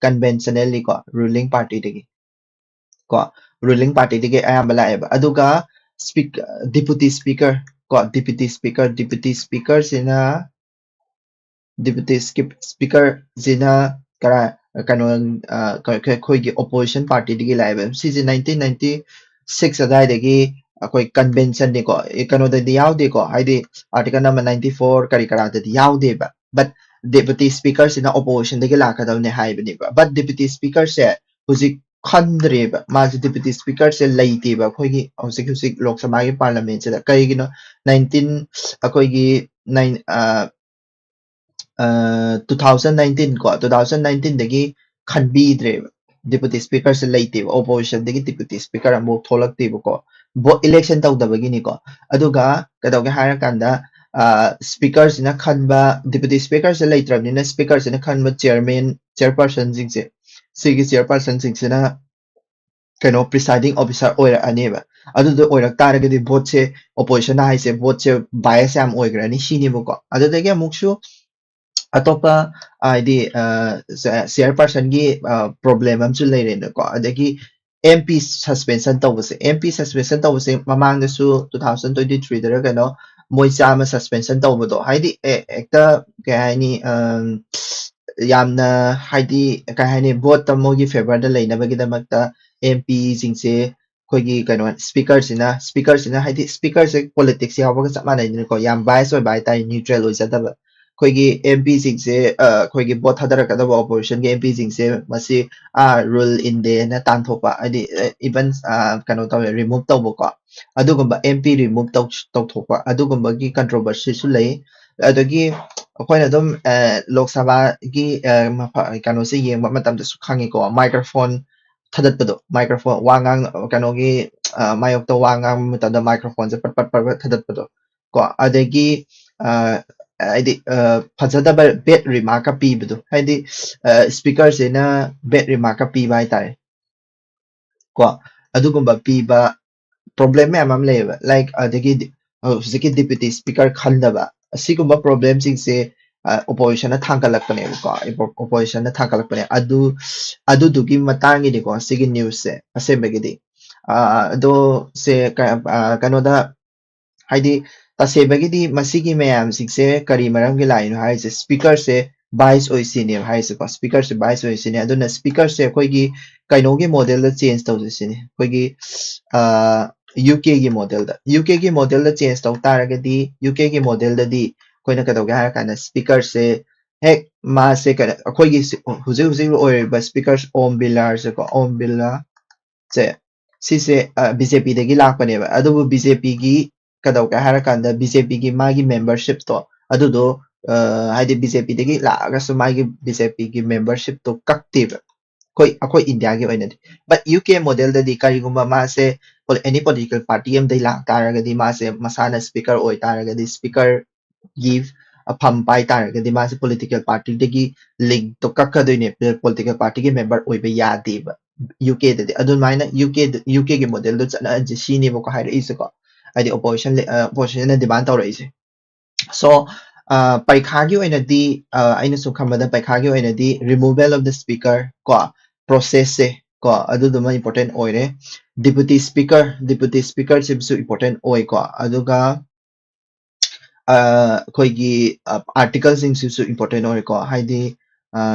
ꯀꯟꯚꯦꯟꯁꯅꯦꯜꯂꯤ ꯀꯣ ꯔꯨꯂꯤꯡ ꯄꯥꯔꯇꯤꯗꯒꯤ ꯀꯣ ꯔꯨꯂꯤꯡ ꯄꯥꯔꯇꯤꯗꯒꯤ ꯑꯌꯥꯝꯕ ꯂꯥꯛꯑꯦꯕ꯫ ꯑꯗꯨꯒ ꯁ꯭ꯄꯤꯛ ꯗꯤꯄꯨꯇꯤ ꯁ꯭ꯄꯤꯀꯔ ꯀꯣ ꯗꯤꯄꯨꯇꯤ ꯁ꯭ꯄꯤꯀꯔ ꯗꯤꯄꯨꯇꯤ ꯁ꯭ꯄꯤꯀꯔꯁꯤꯅ ꯗꯤꯄꯨꯇꯤ ꯁ꯭ꯄꯤꯀꯔꯁꯤꯅ ꯀꯔꯥꯏ ꯀꯩꯅꯣ ꯑꯩꯈꯣꯏꯒꯤ ꯑꯣꯄꯣꯖꯤꯁꯟ ꯄꯥꯔꯇꯤꯗꯒꯤ ꯂꯥꯛꯑꯦꯕ꯫ ꯁꯤꯁꯦ ꯅꯥꯏꯟꯇꯤꯟ ꯅꯥꯏꯟꯇꯤ ꯁꯤꯛꯁ ꯑꯗꯨꯋꯥꯏꯗꯒꯤ ꯑꯩꯈꯣꯏ ꯀꯟꯚꯦꯟꯁꯟꯅꯤꯀꯣ ꯀꯩꯅꯣꯗꯗꯤ ꯌꯥꯎꯗꯦꯀꯣ ꯍꯥꯏꯗꯤ ꯑꯥꯔꯇꯤꯀꯜ ꯅꯝꯕꯔ ꯅꯥꯏꯟꯇꯤ ꯐꯣꯔ ꯀꯔꯤ ꯀꯔꯥꯗꯗꯤ ꯌꯥꯎꯗꯦꯕ꯫ ꯕꯠ ꯗꯤꯄꯨꯇꯤ ꯁ꯭ꯄꯤꯀꯔꯁꯤꯅ ꯑꯣꯄꯣꯖꯤꯁꯟꯗꯒꯤ ꯂꯥꯛꯀꯗꯕꯅꯦ ꯍꯥꯏꯕꯅꯦꯕ꯫ ꯕꯠ ꯗꯤꯄꯨꯇꯤ ꯁ꯭ꯄꯤꯀꯔꯁꯦ ꯍꯧꯖꯤꯛ ꯈꯟꯗ꯭ꯔꯦꯕ꯫ ꯃꯥꯁꯦ ꯗꯤꯄ꯭ꯌꯨꯇꯤ ꯁ꯭ꯄꯤꯀꯔꯁꯦ ꯂꯩꯇꯦꯕ ꯑꯩꯈꯣꯏꯒꯤ ꯍꯧꯖꯤꯛ ꯍꯧꯖꯤꯛ ꯂꯣꯛ ꯁꯚꯥꯒꯤ ꯄꯥꯔꯂꯤꯌꯥꯃꯦꯟꯁꯤꯗ꯫ ꯀꯩꯒꯤꯅꯣ? ꯅꯥꯏꯟꯇꯤꯟ ꯑꯩꯈꯣꯏꯒꯤ ꯅꯥꯏꯟ ꯇꯨ ꯊꯥꯎꯖꯟ ꯅꯥꯏꯟꯇꯤꯟ ꯀꯣ, ꯇꯨ ꯊꯥꯎꯖꯟ ꯅꯥꯏꯟꯇꯤꯟꯗꯒꯤ ꯈꯟꯕꯤꯗ꯭ꯔꯦꯕ꯫ ꯗꯤꯄ꯭ꯌꯨꯇꯤ ꯁ꯭ꯄꯤꯀꯔꯁꯦ ꯂꯩꯇꯦꯕ, ꯑꯣꯄꯣꯖꯤꯁꯟꯗꯒꯤ ꯗꯤꯄ꯭ꯌꯨꯇꯤ ꯁ꯭ꯄꯤꯀꯔ ꯑꯃꯐꯥꯎ ꯊꯣꯛꯂꯛꯇꯦꯕꯀꯣ꯫ Vote election ꯇꯧꯗꯕꯒꯤꯅꯤꯀꯣ꯫ ꯑꯗꯨꯒ ꯀꯩꯗꯧꯒꯦ ꯍꯥꯏꯔꯀꯥꯟꯗ ꯁ꯭ꯄꯤꯀꯔꯁꯤꯅ ꯈꯟꯕ, ꯗꯤꯄ꯭ꯌꯨꯇꯤ ꯁ꯭ꯄꯤꯀꯔꯁꯦ ꯂꯩꯇ꯭ꯔꯕꯅꯤꯅ ꯁ꯭ꯄꯤꯀꯔꯁꯤꯅ ꯈꯟꯕ ꯆꯤꯌꯔꯃꯦꯟ, ꯆꯤꯌꯔꯄꯔꯁꯟꯁꯤꯡꯁꯦ, ꯁꯤꯒꯤ ꯆꯤꯌꯔꯄꯔꯁꯟꯁꯤꯡꯁꯤꯅ ꯀꯩꯅꯣ ꯄ꯭ꯔꯤꯁꯥꯏꯗꯤꯡ ꯑꯣꯐꯤꯁꯥꯔ ꯑꯣꯏꯔꯛꯑꯅꯦꯕ꯫ ꯑꯗꯨꯗꯣ ꯑꯣꯏꯔꯛ ꯇꯥꯔꯒꯗꯤ ꯚꯣꯠꯁꯦ, ꯑꯣꯄꯣꯖꯤꯁꯟ ꯍꯥꯏꯁꯦ ꯚꯣꯠꯁꯦ ꯕꯥꯏꯁ ꯌꯥꯝ ꯑꯣꯏꯈ꯭ꯔꯅꯤ ꯁꯤꯅꯦꯕꯀꯣ꯫ ꯑꯗꯨꯗꯒꯤ ꯑꯃꯨꯛꯁꯨ ꯑꯇꯣꯞꯄ ꯍꯥꯏꯗꯤ ꯆꯤꯌꯔꯄꯔꯁꯟꯒꯤ ꯄ꯭ꯔꯣꯕ꯭ꯂꯦꯝ ꯑꯃꯁꯨ ꯂꯩꯔꯦꯅꯀꯣ꯫ ꯑꯗꯒꯤ ꯑꯦꯝ ꯄꯤ ꯁꯁꯄꯦꯟꯁꯟ ꯇꯧꯕꯁꯦ, ꯑꯦꯝ ꯄꯤ ꯁꯁꯄꯦꯟꯁꯟ ꯇꯧꯕꯁꯦ ꯃꯃꯥꯡꯗꯁꯨ ꯇꯨ ꯊꯥꯎꯖꯟ ꯇ꯭ꯋꯦꯟꯇꯤ ꯊ꯭ꯔꯤꯗꯔ ꯀꯩꯅꯣ ꯃꯣꯏ ꯆꯥꯝꯃ ꯁꯁꯄꯦꯟꯁꯟ ꯇꯧꯕꯗꯣ, ꯍꯥꯏꯗꯤ ꯑꯦ- ꯍꯦꯛꯇ ꯀꯩ ꯍꯥꯏꯅꯤ, ꯑꯝ, ꯌꯥꯝꯅ ꯍꯥꯏꯗꯤ ꯀꯩ ꯍꯥꯏꯅꯤ, ꯚꯣꯠꯇ ꯃꯣꯏꯒꯤ ꯐꯦꯚꯔꯗ ꯂꯩꯅꯕꯒꯤꯗꯃꯛꯇ ꯑꯦꯝ ꯄꯤꯁꯤꯡꯁꯦ ꯑꯩꯈꯣꯏꯒꯤ ꯀꯩꯅꯣ ꯁ꯭ꯄꯤꯀꯔꯁꯤꯅ ꯁ꯭ꯄꯤꯀꯔꯁꯤꯅ ꯍꯥꯏꯗꯤ ꯁ꯭ꯄꯤꯀꯔꯁꯦ ꯄꯣꯂꯤꯇꯤꯛꯁ ꯌꯥꯎꯕꯒ ꯆꯞ ꯃꯥꯟꯅꯩꯗꯅꯀꯣ, ꯌꯥꯝ ꯕꯥꯏꯁ ꯑꯣꯏꯕ ꯍꯥꯏꯇꯥꯔꯦ, ꯅ꯭ꯌꯨꯇ꯭ꯔꯦꯜ ꯑꯣꯏꯖꯗꯕ꯫ ꯑꯩꯈꯣꯏꯒꯤ ꯑꯦꯝ ꯄꯤꯁꯤꯡꯁꯦ ꯑꯩꯈꯣꯏꯒꯤ ꯚꯣꯠ ꯊꯥꯗꯔꯛꯀꯗꯕ ꯑꯣꯄꯣꯖꯤꯁꯟꯒꯤ ꯑꯦꯝ ꯄꯤꯁꯤꯡꯁꯦ ꯃꯁꯤ ꯑꯥ ꯔꯨꯜ ꯏꯟꯗꯦꯅ ꯇꯥꯟꯊꯣꯛꯄ, ꯍꯥꯏꯗꯤ ꯏꯚꯟ ꯀꯩꯅꯣ ꯇꯧꯋꯦ, ꯔꯤꯃꯨꯚ ꯇꯧꯕꯀꯣ, ꯑꯗꯨꯒꯨꯝꯕ ꯑꯦꯝ ꯄꯤ ꯔꯤꯃꯨꯚ ꯇꯧꯊꯣꯛꯄ ꯑꯗꯨꯒꯨꯝꯕꯒꯤ ꯀꯟꯇ꯭ꯔꯣꯚꯔꯁꯤꯁꯨ ꯂꯩ꯫ ꯑꯗꯒꯤ ꯑꯩꯈꯣꯏꯅ ꯑꯗꯨꯝ ꯂꯣꯛ ꯁꯚꯥꯒꯤ ꯀꯩꯅꯣꯁꯦ ꯌꯦꯡꯕ ꯃꯇꯝꯗꯁꯨ ꯈꯪꯉꯤꯀꯣ, ꯃꯥꯏꯀ꯭ꯔꯣꯐꯣꯟ ꯊꯥꯗꯠꯄꯗꯣ, ꯃꯥꯏꯀ꯭ꯔꯣꯐꯣꯟ ꯋꯥ ꯉꯥꯡ ꯀꯩꯅꯣꯒꯤ ꯃꯥꯌꯣꯛꯇ ꯋꯥ ꯉꯥꯡꯕ ꯃꯇꯝꯗ ꯃꯥꯏꯀ꯭ꯔꯣꯐꯣꯟꯁꯦ ꯄꯠ ꯄꯠ ꯄꯠ ꯄꯠ ꯊꯥꯗꯠꯄꯗꯣ ꯀꯣ꯫ ꯑꯗꯒꯤ ꯍꯥꯏꯗꯤ ꯐꯖꯗꯕ ꯕꯦꯠ ꯔꯤꯃꯥꯔꯛꯀ ꯄꯤꯕꯗꯣ, ꯍꯥꯏꯗꯤ ꯁ꯭ꯄꯤꯀꯔꯁꯤꯅ ꯕꯦꯠ ꯔꯤꯃꯥꯔꯛꯀ ꯄꯤꯕ ꯍꯥꯏꯇꯥꯔꯦ ꯀꯣ꯫ ꯑꯗꯨꯒꯨꯝꯕ ꯄꯤꯕ ꯄ꯭ꯔꯣꯕ꯭ꯂꯦꯝ ꯃꯌꯥꯝ ꯑꯃ ꯂꯩꯌꯦꯕ, ꯂꯥꯏꯛ ꯑꯗꯒꯤ ꯍꯧꯖꯤꯛꯀꯤ ꯗꯤꯄ꯭ꯌꯨꯇꯤ ꯁ꯭ꯄꯤꯀꯔ ꯈꯟꯗꯕ, ꯑꯁꯤꯒꯨꯝꯕ ꯄ꯭ꯔꯣꯕ꯭ꯂꯦꯝꯁꯤꯡꯁꯦ ꯑꯣꯄꯣꯖꯤꯁꯟꯅ ꯊꯥꯡꯒꯠꯂꯛꯄꯅꯦꯕꯀꯣ꯫ ꯑꯣꯄꯣꯖꯤꯁꯟꯅ ꯊꯥꯡꯒꯠꯂꯛꯄꯅꯦ꯫ ꯑꯗꯨ ꯑꯗꯨꯗꯨꯒꯤ ꯃꯇꯥꯡꯒꯤꯅꯤꯀꯣ ꯁꯤꯒꯤ ꯅ꯭ꯌꯨꯁꯁꯦ ꯑꯁꯦꯡꯕꯒꯤꯗꯤ꯫ ꯑꯗꯣ ꯁꯦ ꯀꯩꯅꯣꯗ ꯍꯥꯏꯗꯤ ꯇꯁꯦꯡꯕꯒꯤꯗꯤ ꯃꯁꯤꯒꯤ ꯃꯌꯥꯝꯁꯤꯡꯁꯦ ꯀꯔꯤ ꯃꯔꯝꯒꯤ ꯂꯥꯛꯏꯅꯣ ꯍꯥꯏꯔꯤꯁꯦ, ꯁ꯭ꯄꯤꯀꯔꯁꯦ ꯕꯥꯏꯁ ꯑꯣꯏ ꯁꯤꯅꯦꯕ ꯍꯥꯏꯔꯤꯁꯦꯀꯣ꯫ ꯁ꯭ꯄꯤꯀꯔꯁꯦ ꯕꯥꯏꯁ ꯑꯣꯏ ꯁꯤꯅꯦ꯫ ꯑꯗꯨꯅ ꯁ꯭ꯄꯤꯀꯔꯁꯦ ꯑꯩꯈꯣꯏꯒꯤ ꯀꯩꯅꯣꯒꯤ ꯃꯣꯗꯦꯜꯗ ꯆꯦꯟꯖ ꯇꯧꯁꯦ ꯁꯤꯅꯤ, ꯑꯩꯈꯣꯏꯒꯤ ꯌꯨ ꯀꯦꯒꯤ ꯃꯣꯗꯦꯜꯗ꯫ ꯌꯨ ꯀꯦꯒꯤ ꯃꯣꯗꯦꯜꯗ ꯆꯦꯟꯖ ꯇꯧ ꯇꯥꯔꯒꯗꯤ, ꯌꯨ ꯀꯦꯒꯤ ꯃꯣꯗꯦꯜꯗꯗꯤ ꯑꯩꯈꯣꯏꯅ ꯀꯩꯗꯧꯒꯦ ꯍꯥꯏꯔ ꯀꯥꯟꯗ ꯁ꯭ꯄꯤꯀꯔꯁꯦ ꯍꯦꯛ ꯃꯥꯁꯦ ꯀꯩꯅꯣ ꯑꯩꯈꯣꯏꯒꯤ ꯁꯤ- ꯍꯧꯖꯤꯛ ꯍꯧꯖꯤꯛ ꯑꯣꯏꯔꯤꯕ ꯁ꯭ꯄꯤꯀꯔ ꯑꯣꯝ ꯕꯤꯔꯂꯥꯁꯦꯀꯣ, ꯑꯣꯝ ꯕꯤꯔꯂꯥ ꯁꯦ ꯁꯤꯁꯦ ꯕꯤ ꯖꯦ ꯄꯤꯗꯒꯤ ꯂꯥꯛꯄꯅꯦꯕ꯫ ꯑꯗꯨꯕꯨ ꯕꯤ ꯖꯦ ꯄꯤꯒꯤ ꯀꯩꯗꯧꯒꯦ ꯍꯥꯏꯔꯀꯥꯟꯗ ꯕꯤ ꯖꯦ ꯄꯤꯒꯤ ꯃꯥꯒꯤ ꯃꯦꯝꯕꯔꯁꯤꯞꯇꯣ ꯑꯗꯨꯗꯣ ꯑ, ꯍꯥꯏꯗꯤ ꯕꯤ ꯖꯦ ꯄꯤꯗꯒꯤ ꯂꯥꯛꯑꯒꯁꯨ ꯃꯥꯒꯤ ꯕꯤ ꯖꯦ ꯄꯤꯒꯤ ꯃꯦꯝꯕꯔꯁꯤꯞꯇꯣ ꯀꯛꯇꯦꯕ꯫ ꯑꯩꯈꯣꯏ ꯑꯩꯈꯣꯏ ꯏꯟꯗꯤꯌꯥꯒꯤ ꯑꯣꯏꯅꯗꯤ꯫ But ꯌꯨ ꯀꯦ ꯃꯣꯗꯦꯜꯗꯗꯤ ꯀꯔꯤꯒꯨꯝꯕ ꯃꯥꯁꯦ ꯑꯦꯅꯤ ꯄꯣꯂꯤꯇꯤꯀꯦꯜ ꯄꯥꯔꯇꯤ ꯑꯃꯗꯒꯤ ꯂꯥꯛ ꯇꯥꯔꯒꯗꯤ ꯃꯥꯁꯦ ꯃꯁꯥꯅ ꯁ꯭ꯄꯤꯀꯔ ꯑꯣꯏ ꯇꯥꯔꯒꯗꯤ ꯁ꯭ꯄꯤꯀꯔꯒꯤ ꯐꯝ ꯄꯥꯏ ꯇꯥꯔꯒꯗꯤ ꯃꯥꯁꯦ ꯄꯣꯂꯤꯇꯤꯀꯦꯜ ꯄꯥꯔꯇꯤꯗꯒꯤ ꯂꯤꯡꯛꯇꯣ ꯀꯛꯀꯗꯣꯏꯅꯦ, ꯄꯣꯂꯤꯇꯤꯀꯦꯜ ꯄꯥꯔꯇꯤꯒꯤ ꯃꯦꯝꯕꯔ ꯑꯣꯏꯕ ꯌꯥꯗꯦꯕ꯫ ꯌꯨ ꯀꯦꯗꯗꯤ ꯑꯗꯨꯃꯥꯏꯅ ꯌꯨ ꯀꯦꯗ ꯌꯨ ꯀꯦꯒꯤ ꯃꯣꯗꯦꯜꯗꯣ ꯆꯠꯅꯍꯟꯁꯦ ꯁꯤꯅꯦꯕꯀꯣ ꯍꯥꯏꯔꯛꯏꯁꯦꯀꯣ꯫ ꯍꯥꯏꯗꯤ ꯑꯣꯄꯣꯖꯤꯁꯟ ꯑꯣꯄꯣꯖꯤꯁꯟꯅ ꯗꯤꯃꯥꯟ ꯇꯧꯔꯛꯏꯁꯦ꯫ ꯁꯣ ꯄꯔꯤꯈꯥꯒꯤ ꯑꯣꯏꯅꯗꯤ ꯑ, ꯑꯩꯅ ꯁꯨꯝ ꯈꯟꯕꯗ ꯄꯔꯤꯈꯥꯒꯤ ꯑꯣꯏꯅꯗꯤ removal of the speaker ꯀꯣ, ꯄ꯭ꯔꯣꯁꯦꯁꯁꯦ ꯀꯣ, ꯑꯗꯨꯗꯨꯃ ꯏꯝꯄꯣꯔꯇꯦꯟ ꯑꯣꯏꯔꯦ꯫ ꯗꯤꯄꯨꯇꯤ ꯁ꯭ꯄꯤꯀꯔ ꯗꯤꯄꯨꯇꯤ ꯁ꯭ꯄꯤꯀꯔꯁꯤꯁꯨ ꯏꯝꯄꯣꯔꯇꯦꯟ ꯑꯣꯏꯀꯣ꯫ ꯑꯗꯨꯒ ꯑ, ꯑꯩꯈꯣꯏꯒꯤ ꯑꯥꯔꯇꯤꯀꯜꯁꯤꯡꯁꯤꯁꯨ ꯏꯝꯄꯣꯔꯇꯦꯟ ꯑꯣꯏꯀꯣ꯫ ꯍꯥꯏꯗꯤ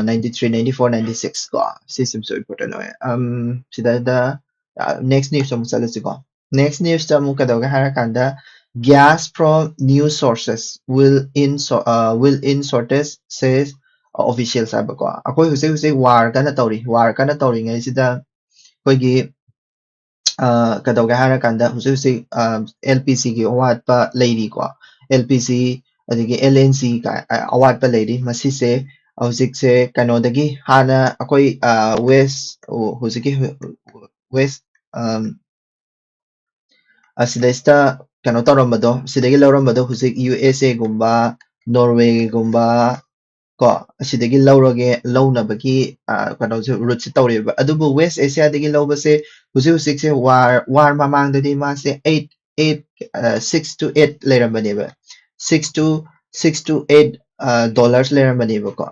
ninety three, ninety four, ninety six ꯀꯣ, ꯁꯤꯁꯤꯃꯁꯨ ꯏꯝꯄꯣꯔꯇꯦꯟ ꯑꯣꯏ꯫ ꯑꯝ, ꯁꯤꯗꯩꯗ ꯅꯦꯛꯁ ꯅ꯭ꯌꯨꯁꯇ ꯑꯃꯨꯛ ꯆꯠꯂꯁꯤꯀꯣ꯫ ꯅꯦꯛꯁ ꯅ꯭ꯌꯨꯁꯇ ꯑꯃꯨꯛ ꯀꯩꯗꯧꯒꯦ ꯍꯥꯏꯔꯀꯥꯟꯗ, "Gas from new sources will in so- uh, will in shortage," says officials ꯍꯥꯏꯕꯀꯣ꯫ ꯑꯩꯈꯣꯏ ꯍꯧꯖꯤꯛ ꯍꯧꯖꯤꯛ ꯋꯥꯔ ꯀꯟꯅ ꯇꯧꯔꯤ꯫ ꯋꯥꯔ ꯀꯟꯅ ꯇꯧꯔꯤꯉꯩꯁꯤꯗ ꯑꯩꯈꯣꯏꯒꯤ ꯑ, ꯀꯩꯗꯧꯒꯦ ꯍꯥꯏꯔꯀꯥꯟꯗ ꯍꯧꯖꯤꯛ ꯍꯧꯖꯤꯛ ꯑꯦꯜ ꯄꯤ ꯖꯤꯒꯤ ꯑꯋꯥꯠꯄ ꯂꯩꯔꯤꯀꯣ꯫ ꯑꯦꯜ ꯄꯤ ꯖꯤ ꯑꯗꯒꯤ ꯑꯦꯜ ꯑꯦꯟ ꯖꯤ ꯀꯥꯏ ꯑ, ꯑꯋꯥꯠꯄ ꯂꯩꯔꯤ꯫ ꯃꯁꯤꯁꯦ ꯍꯧꯖꯤꯛꯁꯦ ꯀꯩꯅꯣꯗꯒꯤ ꯍꯥꯟꯅ ꯑꯩꯈꯣꯏ ꯋꯦꯁ ꯍꯧꯖꯤꯛꯀꯤ ꯋꯦꯁ ꯑꯁꯤꯗꯩꯁꯤꯗ ꯀꯩꯅꯣ ꯇꯧꯔꯝꯕꯗꯣ, ꯁꯤꯗꯒꯤ ꯂꯧꯔꯝꯕꯗꯣ ꯍꯧꯖꯤꯛ ꯌꯨ ꯑꯦꯁ ꯑꯦꯒꯨꯝꯕ, ꯅꯣꯔꯋꯦꯒꯨꯝꯕ ꯀꯣ, ꯑꯁꯤꯗꯒꯤ ꯂꯧꯔꯒꯦ, ꯂꯧꯅꯕꯒꯤ ꯑ, ꯀꯩꯅꯣꯁꯦ ꯔꯨꯠꯁꯦ ꯇꯧꯔꯦꯕ꯫ ꯑꯗꯨꯕꯨ ꯋꯦꯁ ꯑꯦꯁꯤꯌꯥꯗꯒꯤ ꯂꯧꯕꯁꯦ ꯍꯧꯖꯤꯛ ꯍꯧꯖꯤꯛꯁꯦ ꯋꯥꯔ ꯋꯥꯔ ꯃꯃꯥꯡꯗꯗꯤ ꯃꯥꯁꯦ eight eight six two eight ꯂꯩꯔꯝꯕꯅꯦꯕ꯫ Six two six two eight dollars ꯂꯩꯔꯝꯕꯅꯦꯕꯀꯣ,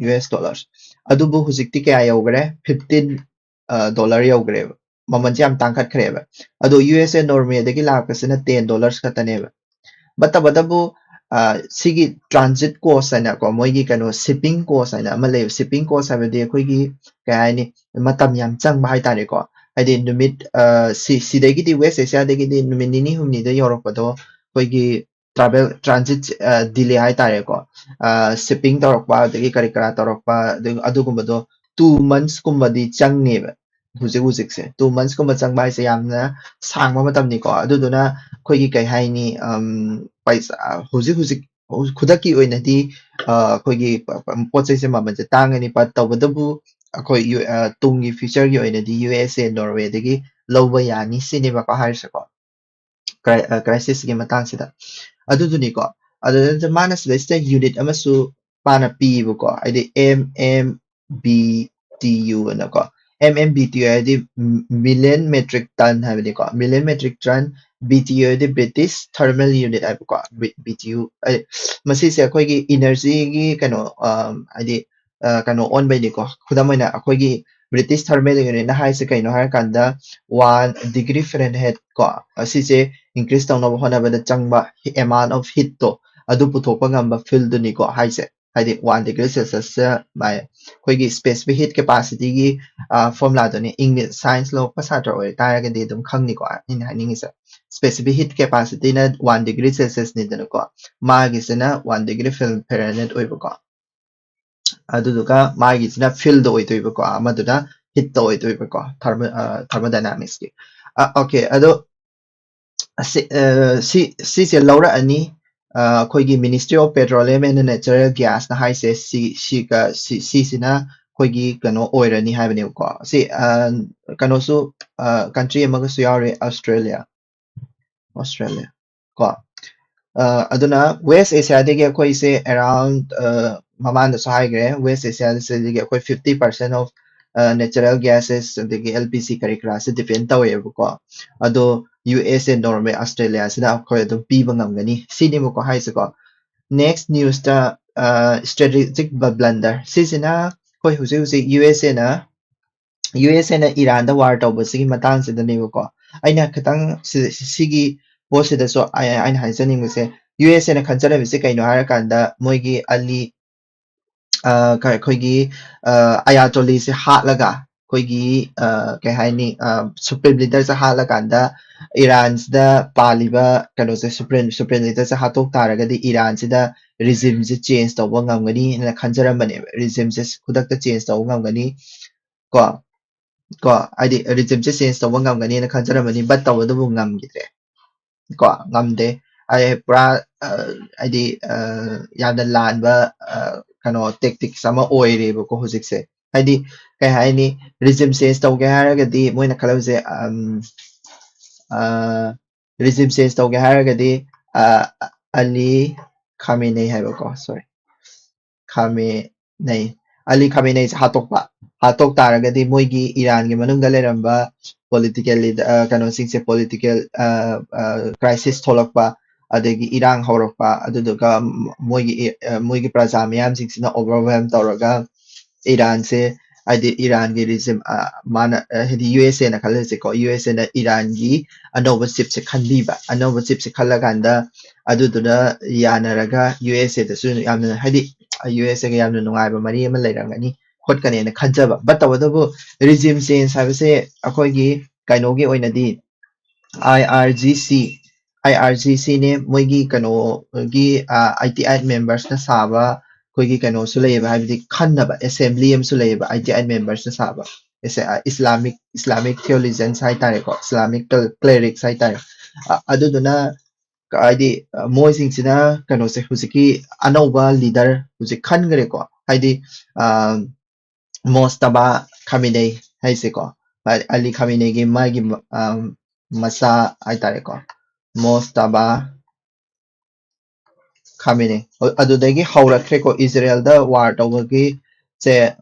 ꯌꯨ ꯑꯦꯁ ꯗꯣꯂꯔꯁ꯫ ꯑꯗꯨꯕꯨ ꯍꯧꯖꯤꯛꯇꯤ ꯀꯌꯥ ꯌꯧꯈ꯭ꯔꯦ? Fifteen dollar ꯌꯧꯈ꯭ꯔꯦꯕ꯫ ꯃꯃꯜꯁꯦ ꯌꯥꯝ ꯇꯥꯡꯈꯠꯈ꯭ꯔꯦꯕ꯫ ꯑꯗꯣ ꯌꯨ ꯑꯦꯁ ꯑꯦ ꯅꯣꯔꯋꯦꯗꯒꯤ ꯂꯥꯛꯄꯁꯤꯅ ꯇꯦꯟ ꯗꯣꯂꯔꯁ ꯈꯛꯇꯅꯦꯕ꯫ ꯕꯠ ꯇꯧꯕꯇꯕꯨ ꯑ, ꯁꯤꯒꯤ ꯇ꯭ꯔꯥꯟꯖꯤꯠ ꯀꯣꯁ ꯍꯥꯏꯅꯀꯣ, ꯃꯣꯏꯒꯤ ꯀꯩꯅꯣ ꯁꯤꯞꯄꯤꯡ ꯀꯣꯁ ꯍꯥꯏꯅ ꯑꯃ ꯂꯩꯌꯦꯕ꯫ ꯁꯤꯞꯄꯤꯡ ꯀꯣꯁ ꯍꯥꯏꯕꯗꯤ ꯑꯩꯈꯣꯏꯒꯤ ꯀꯩ ꯍꯥꯏꯅꯤ, ꯃꯇꯝ ꯌꯥꯝ ꯆꯪꯕ ꯍꯥꯏꯇꯥꯔꯦꯀꯣ꯫ ꯍꯥꯏꯗꯤ ꯅꯨꯃꯤꯠ ꯑ, ꯁꯤ ꯁꯤꯗꯒꯤꯗꯤ ꯋꯦꯁ ꯑꯦꯁꯤꯌꯥꯗꯒꯤꯗꯤ ꯅꯨꯃꯤꯠ ꯅꯤꯅꯤ ꯍꯨꯝꯅꯤꯗ ꯌꯧꯔꯛꯄꯗꯣ ꯑꯩꯈꯣꯏꯒꯤ travel transit delay ꯍꯥꯏꯇꯥꯔꯦꯀꯣ, shipping ꯇꯧꯔꯛꯄ ꯑꯗꯒꯤ ꯀꯔꯤ ꯀꯔꯥ ꯇꯧꯔꯛꯄ ꯑꯗꯨ ꯑꯗꯨꯒꯨꯝꯕꯗꯣ two months ꯀꯨꯝꯕꯗꯤ ꯆꯪꯉꯦꯕ꯫ ꯍꯧꯖꯤꯛ ꯍꯧꯖꯤꯛꯁꯦ two months ꯀꯨꯝꯕ ꯆꯪꯕ ꯍꯥꯏꯁꯦ ꯌꯥꯝꯅ ꯁꯥꯡꯕ ꯃꯇꯝꯅꯤꯀꯣ꯫ ꯑꯗꯨꯗꯨꯅ ꯑꯩꯈꯣꯏꯒꯤ ꯀꯩ ꯍꯥꯏꯅꯤ, ꯄꯩꯁꯥ ꯍꯧꯖꯤꯛ ꯍꯧꯖꯤꯛ ꯈꯨꯗꯛꯀꯤ ꯑꯣꯏꯅꯗꯤ ꯑꯩꯈꯣꯏꯒꯤ ꯄꯣꯠ ꯆꯩꯁꯦ ꯃꯃꯜꯁꯦ ꯇꯥꯡꯉꯅꯤ꯫ But ꯇꯧꯕꯇꯕꯨ ꯑꯩꯈꯣꯏ ꯇꯨꯡꯒꯤ future ꯒꯤ ꯑꯣꯏꯅꯗꯤ ꯌꯨ ꯑꯦꯁ ꯑꯦ ꯅꯣꯔꯋꯦꯗꯒꯤ ꯂꯧꯕ ꯌꯥꯅꯤ ꯁꯤꯅꯦꯕꯀꯣ ꯍꯥꯏꯔꯤꯁꯦꯀꯣ꯫ ꯀ꯭ꯔꯥꯏꯁꯤꯁꯀꯤ ꯃꯇꯥꯡꯁꯤꯗ꯫ ꯑꯗꯨꯗꯨꯅꯤꯀꯣ꯫ ꯑꯗꯨꯗ ꯃꯥꯅ ꯁꯤꯗꯩꯁꯤꯗ unit ꯑꯃꯁꯨ ꯃꯥꯅ ꯄꯤꯌꯦꯕꯀꯣ, ꯍꯥꯏꯗꯤ M M B T U ꯑꯅꯀꯣ꯫ M M B T U ꯍꯥꯏꯗꯤ million metric ton ꯍꯥꯏꯕꯅꯤꯀꯣ꯫ Million metric ton꯫ B T U ꯍꯥꯏꯗꯤ British Thermal Unit ꯍꯥꯏꯕꯀꯣ꯫ ꯕꯤ ꯇꯤ ꯌꯨ ꯃꯁꯤꯁꯦ ꯑꯩꯈꯣꯏꯒꯤ energy ꯒꯤ ꯀꯩꯅꯣ, ꯍꯥꯏꯗꯤ ꯀꯩꯅꯣ ꯑꯣꯟꯕꯩꯅꯤꯀꯣ꯫ ꯈꯨꯗꯝ ꯑꯣꯏꯅ ꯑꯩꯈꯣꯏꯒꯤ British Thermal Unit ꯅ ꯍꯥꯏꯁꯦ ꯀꯩꯅꯣ ꯍꯥꯏꯔꯀꯥꯟꯗ, one degree Fahrenheit ꯀꯣ, ꯑꯁꯤꯁꯦ increase ꯇꯧꯅꯕ ꯍꯣꯠꯅꯕꯗ ꯆꯪꯕ amount of heat ꯇꯣ, ꯑꯗꯨ ꯄꯨꯊꯣꯛꯄ ꯉꯝꯕ field ꯗꯨꯅꯤꯀꯣ ꯍꯥꯏꯁꯦ꯫ ꯍꯥꯏꯗꯤ one degree Celsius ꯁꯦ ꯃꯥꯏ ꯑꯩꯈꯣꯏꯒꯤ specific heat capacity ꯒꯤ formula ꯗꯨꯅꯤ꯫ English science ꯂꯧꯔꯛꯄ ꯁꯥꯇ꯭ꯔ ꯑꯣꯏꯇꯥꯔꯒꯗꯤ ꯑꯗꯨꯝ ꯈꯪꯅꯤꯀꯣ ꯑꯩꯅ ꯍꯥꯏꯅꯤꯡꯉꯤꯁꯦ꯫ Specific heat capacity ꯅ one degree Celsius ꯅꯤꯗꯅꯀꯣ, ꯃꯥꯒꯤꯁꯤꯅ one degree Fahrenheit ꯑꯣꯏꯕꯀꯣ꯫ ꯑꯗꯨꯗꯨꯒ ꯃꯥꯒꯤꯁꯤꯅ field ꯗ ꯑꯣꯏꯗꯣꯏꯕꯀꯣ, ꯑꯃꯗꯨꯅ heat ꯇ ꯑꯣꯏꯗꯣꯏꯕꯀꯣ, thermo thermodynamics ꯀꯤ꯫ Okay, ꯑꯗꯣ ꯁꯤꯁꯦ ꯂꯧꯔꯛꯑꯅꯤ꯫ ꯑꯩꯈꯣꯏꯒꯤ Ministry of Petroleum and Natural Gas ꯅ ꯍꯥꯏꯁꯦ ꯁꯤ ꯁꯤꯒ ꯁꯤꯁꯤꯅ ꯑꯩꯈꯣꯏꯒꯤ ꯀꯩꯅꯣ ꯑꯣꯏꯔꯅꯤ ꯍꯥꯏꯕꯅꯦꯕꯀꯣ꯫ ꯁꯤ ꯀꯩꯅꯣꯁꯨ, country ꯑꯃꯒꯁꯨ ꯌꯥꯎꯔꯤ, Australia꯫ Australia ꯀꯣ꯫ ꯑꯗꯨꯅ West Asia ꯗꯒꯤ ꯑꯩꯈꯣꯏꯁꯦ around, ꯃꯃꯥꯡꯗꯁꯨ ꯍꯥꯏꯈ꯭ꯔꯦ, West Asia ꯁꯤꯗꯒꯤ ꯑꯩꯈꯣꯏ fifty percent of natural gases ꯑꯗꯒꯤ L P G ꯀꯔꯤ ꯀꯔꯥꯁꯦ depend ꯇꯧꯋꯦꯕꯀꯣ꯫ ꯑꯗꯣ ꯌꯨ ꯑꯦꯁ ꯑꯦ, ꯅꯣꯔꯋꯦ, ꯑꯁꯇ꯭ꯔꯦꯂꯤꯌꯥꯁꯤꯅ ꯑꯩꯈꯣꯏ ꯑꯗꯨꯝ ꯄꯤꯕ ꯉꯝꯒꯅꯤ ꯁꯤꯅꯦꯕꯀꯣ ꯍꯥꯏꯁꯦꯀꯣ꯫ Next news ꯇ strategic blunder ꯁꯤꯁꯤꯅ ꯑꯩꯈꯣꯏ ꯍꯧꯖꯤꯛ ꯍꯧꯖꯤꯛ ꯌꯨ ꯑꯦꯁ ꯑꯦ ꯅ ꯌꯨ ꯑꯦꯁ ꯑꯦ ꯅ ꯏꯔꯥꯟꯗ war ꯇꯧꯕꯁꯤꯒꯤ ꯃꯇꯥꯡꯁꯤꯗꯅꯦꯕꯀꯣ꯫ ꯑꯩꯅ ꯈꯤꯇꯪ ꯁꯤꯒꯤ ꯄꯣꯠꯁꯤꯗꯁꯨ ꯑꯩꯅ ꯍꯥꯏꯖꯅꯤꯡꯕꯁꯦ, ꯌꯨ ꯑꯦꯁ ꯑꯦ ꯅ ꯈꯟꯖꯔꯝꯃꯤꯁꯦ ꯀꯩꯅꯣ ꯍꯥꯏꯔꯀꯥꯟꯗ ꯃꯣꯏꯒꯤ ꯑꯂꯤ, ꯑꯩꯈꯣꯏꯒꯤ ꯑꯌꯥꯇꯣꯂꯤꯁꯦ ꯍꯥꯠꯂꯒ ꯑꯩꯈꯣꯏꯒꯤ ꯑ, ꯀꯩ ꯍꯥꯏꯅꯤ, ꯁꯨꯄ꯭ꯔꯤꯝ ꯂꯤꯗꯔꯁꯦ ꯍꯥꯠꯂꯀꯥꯟꯗ ꯏꯔꯥꯟꯁꯤꯗ ꯄꯥꯜꯂꯤꯕ ꯀꯩꯅꯣꯁꯦ, ꯁꯨꯄ꯭ꯔꯤꯝ ꯁꯨꯄ꯭ꯔꯤꯝ ꯂꯤꯗꯔꯁꯦ ꯍꯥꯠꯇꯣꯛ ꯇꯥꯔꯒꯗꯤ ꯏꯔꯥꯟꯁꯤꯗ ꯔꯤꯖꯤꯝꯁꯦ ꯆꯦꯟꯖ ꯇꯧꯕ ꯉꯝꯒꯅꯤꯅ ꯈꯟꯖꯔꯝꯕꯅꯦꯕ꯫ ꯔꯤꯖꯤꯝꯁꯦ ꯈꯨꯗꯛꯇ ꯆꯦꯟꯖ ꯇꯧꯕ ꯉꯝꯒꯅꯤ ꯀꯣ꯫ ꯀꯣ, ꯍꯥꯏꯗꯤ ꯔꯤꯖꯤꯝꯁꯦ ꯆꯦꯟꯖ ꯇꯧꯕ ꯉꯝꯒꯅꯤꯅ ꯈꯟꯖꯔꯝꯕꯅꯤ, but ꯇꯧꯕꯗꯨꯕꯨ ꯉꯝꯈꯤꯗ꯭ꯔꯦ ꯀꯣ, ꯉꯝꯗꯦ꯫ ꯑꯩ ꯄꯨꯔꯥ ꯑ, ꯍꯥꯏꯗꯤ ꯑ, ꯌꯥꯝꯅ ꯂꯥꯟꯕ ꯑ, ꯀꯩꯅꯣ, ꯇꯦꯛꯇꯤꯛꯁ ꯑꯃ ꯑꯣꯏꯔꯦꯕꯀꯣ ꯍꯧꯖꯤꯛꯁꯦ꯫ ꯍꯥꯏꯗꯤ ꯀꯩ ꯍꯥꯏꯅꯤ, ꯔꯤꯖꯤꯝ ꯆꯦꯟꯖ ꯇꯧꯒꯦ ꯍꯥꯏꯔꯒꯗꯤ ꯃꯣꯏꯅ ꯈꯜꯂꯝꯕꯁꯦ, ꯔꯤꯖꯤꯝ ꯆꯦꯟꯖ ꯇꯧꯒꯦ ꯍꯥꯏꯔꯒꯗꯤ ꯑ, ꯑꯂꯤ ꯈꯥꯃꯦꯅꯦ ꯍꯥꯏꯕꯀꯣ, ꯁꯣꯔꯤ, ꯈꯥꯃꯦꯅꯩ, ꯑꯂꯤ ꯈꯥꯃꯦꯅꯩꯁꯦ ꯍꯥꯠꯇꯣꯛꯄ꯫ ꯍꯥꯠꯇꯣꯛ ꯇꯥꯔꯒꯗꯤ ꯃꯣꯏꯒꯤ ꯏꯔꯥꯟꯒꯤ ꯃꯅꯨꯡꯗ ꯂꯩꯔꯝꯕ ꯄꯣꯂꯤꯇꯤꯀꯦꯜ ꯀꯩꯅꯣꯁꯤꯡꯁꯦ, ꯄꯣꯂꯤꯇꯤꯀꯦꯜ ꯀ꯭ꯔꯥꯏꯁꯤꯁ ꯊꯣꯛꯂꯛꯄ, ꯑꯗꯒꯤ ꯏꯔꯥꯡ ꯍꯧꯔꯛꯄ, ꯑꯗꯨꯗꯨꯒ ꯃꯣꯏꯒꯤ ꯃꯣꯏꯒꯤ ꯄ꯭ꯔꯖꯥ ꯃꯌꯥꯝꯁꯤꯡꯁꯤꯅ ꯑꯣꯚꯔꯋꯦꯜꯝ ꯇꯧꯔꯒ ꯏꯔꯥꯟꯁꯦ, ꯍꯥꯏꯗꯤ ꯏꯔꯥꯟꯒꯤ ꯔꯤꯖꯤꯝ, ꯃꯥꯅ ꯍꯥꯏꯗꯤ ꯌꯨ ꯑꯦꯁ ꯑꯦꯅ ꯈꯜꯂꯁꯤꯀꯣ, ꯌꯨ ꯑꯦꯁ ꯑꯦꯅ ꯏꯔꯥꯟꯒꯤ ꯑꯅꯧꯕ ꯆꯤꯞꯁꯦ ꯈꯟꯕꯤꯕ꯫ ꯑꯅꯧꯕ ꯆꯤꯞꯁꯦ ꯈꯜꯂꯀꯥꯟꯗ ꯑꯗꯨꯗꯨꯅ ꯌꯥꯅꯔꯒ ꯌꯨ ꯑꯦꯁ ꯑꯦꯗꯁꯨ ꯌꯥꯝꯅ, ꯍꯥꯏꯗꯤ ꯌꯨ ꯑꯦꯁ ꯑꯦꯒ ꯌꯥꯝꯅ ꯅꯨꯡꯉꯥꯏꯕ ꯃꯔꯤ ꯑꯃ ꯂꯩꯔꯝꯒꯅꯤ ꯈꯣꯠꯀꯅꯤꯅ ꯈꯟꯖꯕ꯫ But ꯇꯧꯕꯇꯕꯨ ꯔꯤꯖꯤꯝ ꯆꯦꯟꯖ ꯍꯥꯏꯕꯁꯦ ꯑꯩꯈꯣꯏꯒꯤ ꯀꯩꯅꯣꯒꯤ ꯑꯣꯏꯅꯗꯤ, ꯑꯥꯏ ꯑꯥꯔ ꯖꯤ ꯁꯤ, ꯑꯥꯏ ꯑꯥꯔ ꯖꯤ ꯁꯤꯅꯦ ꯃꯣꯏꯒꯤ ꯀꯩꯅꯣꯒꯤ ꯑꯥꯏ ꯇꯤ ꯑꯥꯏ ꯃꯦꯝꯕꯔꯁꯅ ꯁꯥꯕ ꯑꯩꯈꯣꯏꯒꯤ ꯀꯩꯅꯣꯁꯨ ꯂꯩꯌꯦꯕ, ꯍꯥꯏꯕꯗꯤ ꯈꯟꯅꯕ ꯑꯦꯁꯦꯝꯕ꯭ꯂꯤ ꯑꯃꯁꯨ ꯂꯩꯌꯦꯕ, ꯑꯥꯏ ꯇꯤ ꯑꯥꯏ ꯃꯦꯝꯕꯔꯁꯅ ꯁꯥꯕ꯫ ꯏꯁꯂꯥꯃꯤꯛ ꯏꯁꯂꯥꯃꯤꯛ ꯊꯤꯑꯣꯂꯣꯖꯤꯌꯟꯁ ꯍꯥꯏꯇꯥꯔꯦꯀꯣ, ꯏꯁꯂꯥꯃꯤꯛ ꯀ꯭ꯂꯦꯔꯤꯛꯁ ꯍꯥꯏꯇꯥꯔꯦ꯫ ꯑ- ꯑꯗꯨꯗꯨꯅ ꯍꯥꯏꯗꯤ ꯑ, ꯃꯣꯏꯁꯤꯡꯁꯤꯅ ꯀꯩꯅꯣꯁꯦ, ꯍꯧꯖꯤꯛꯀꯤ ꯑꯅꯧꯕ ꯂꯤꯗꯔ ꯍꯧꯖꯤꯛ ꯈꯟꯈ꯭ꯔꯦꯀꯣ, ꯍꯥꯏꯗꯤ ꯑ, ꯃꯣꯁꯇꯕꯥ ꯈꯥꯃꯤꯅꯩ ꯍꯥꯏꯁꯦꯀꯣ, ꯑ- ꯑꯂꯤ ꯈꯥꯃꯤꯅꯩꯒꯤ ꯃꯥꯒꯤ ꯃ- ꯑ, ꯃꯆꯥ ꯍꯥꯏꯇꯥꯔꯦꯀꯣ, ꯃꯣꯁꯇꯕꯥ ꯈꯥꯃꯤꯅꯩ꯫ ꯑ- ꯑꯗꯨꯗꯒꯤ ꯍꯧꯔꯛꯈ꯭ꯔꯦꯀꯣ ꯏꯖꯔꯦꯜꯗ ꯋꯥꯔ ꯇꯧꯕꯒꯤ ꯁꯦ,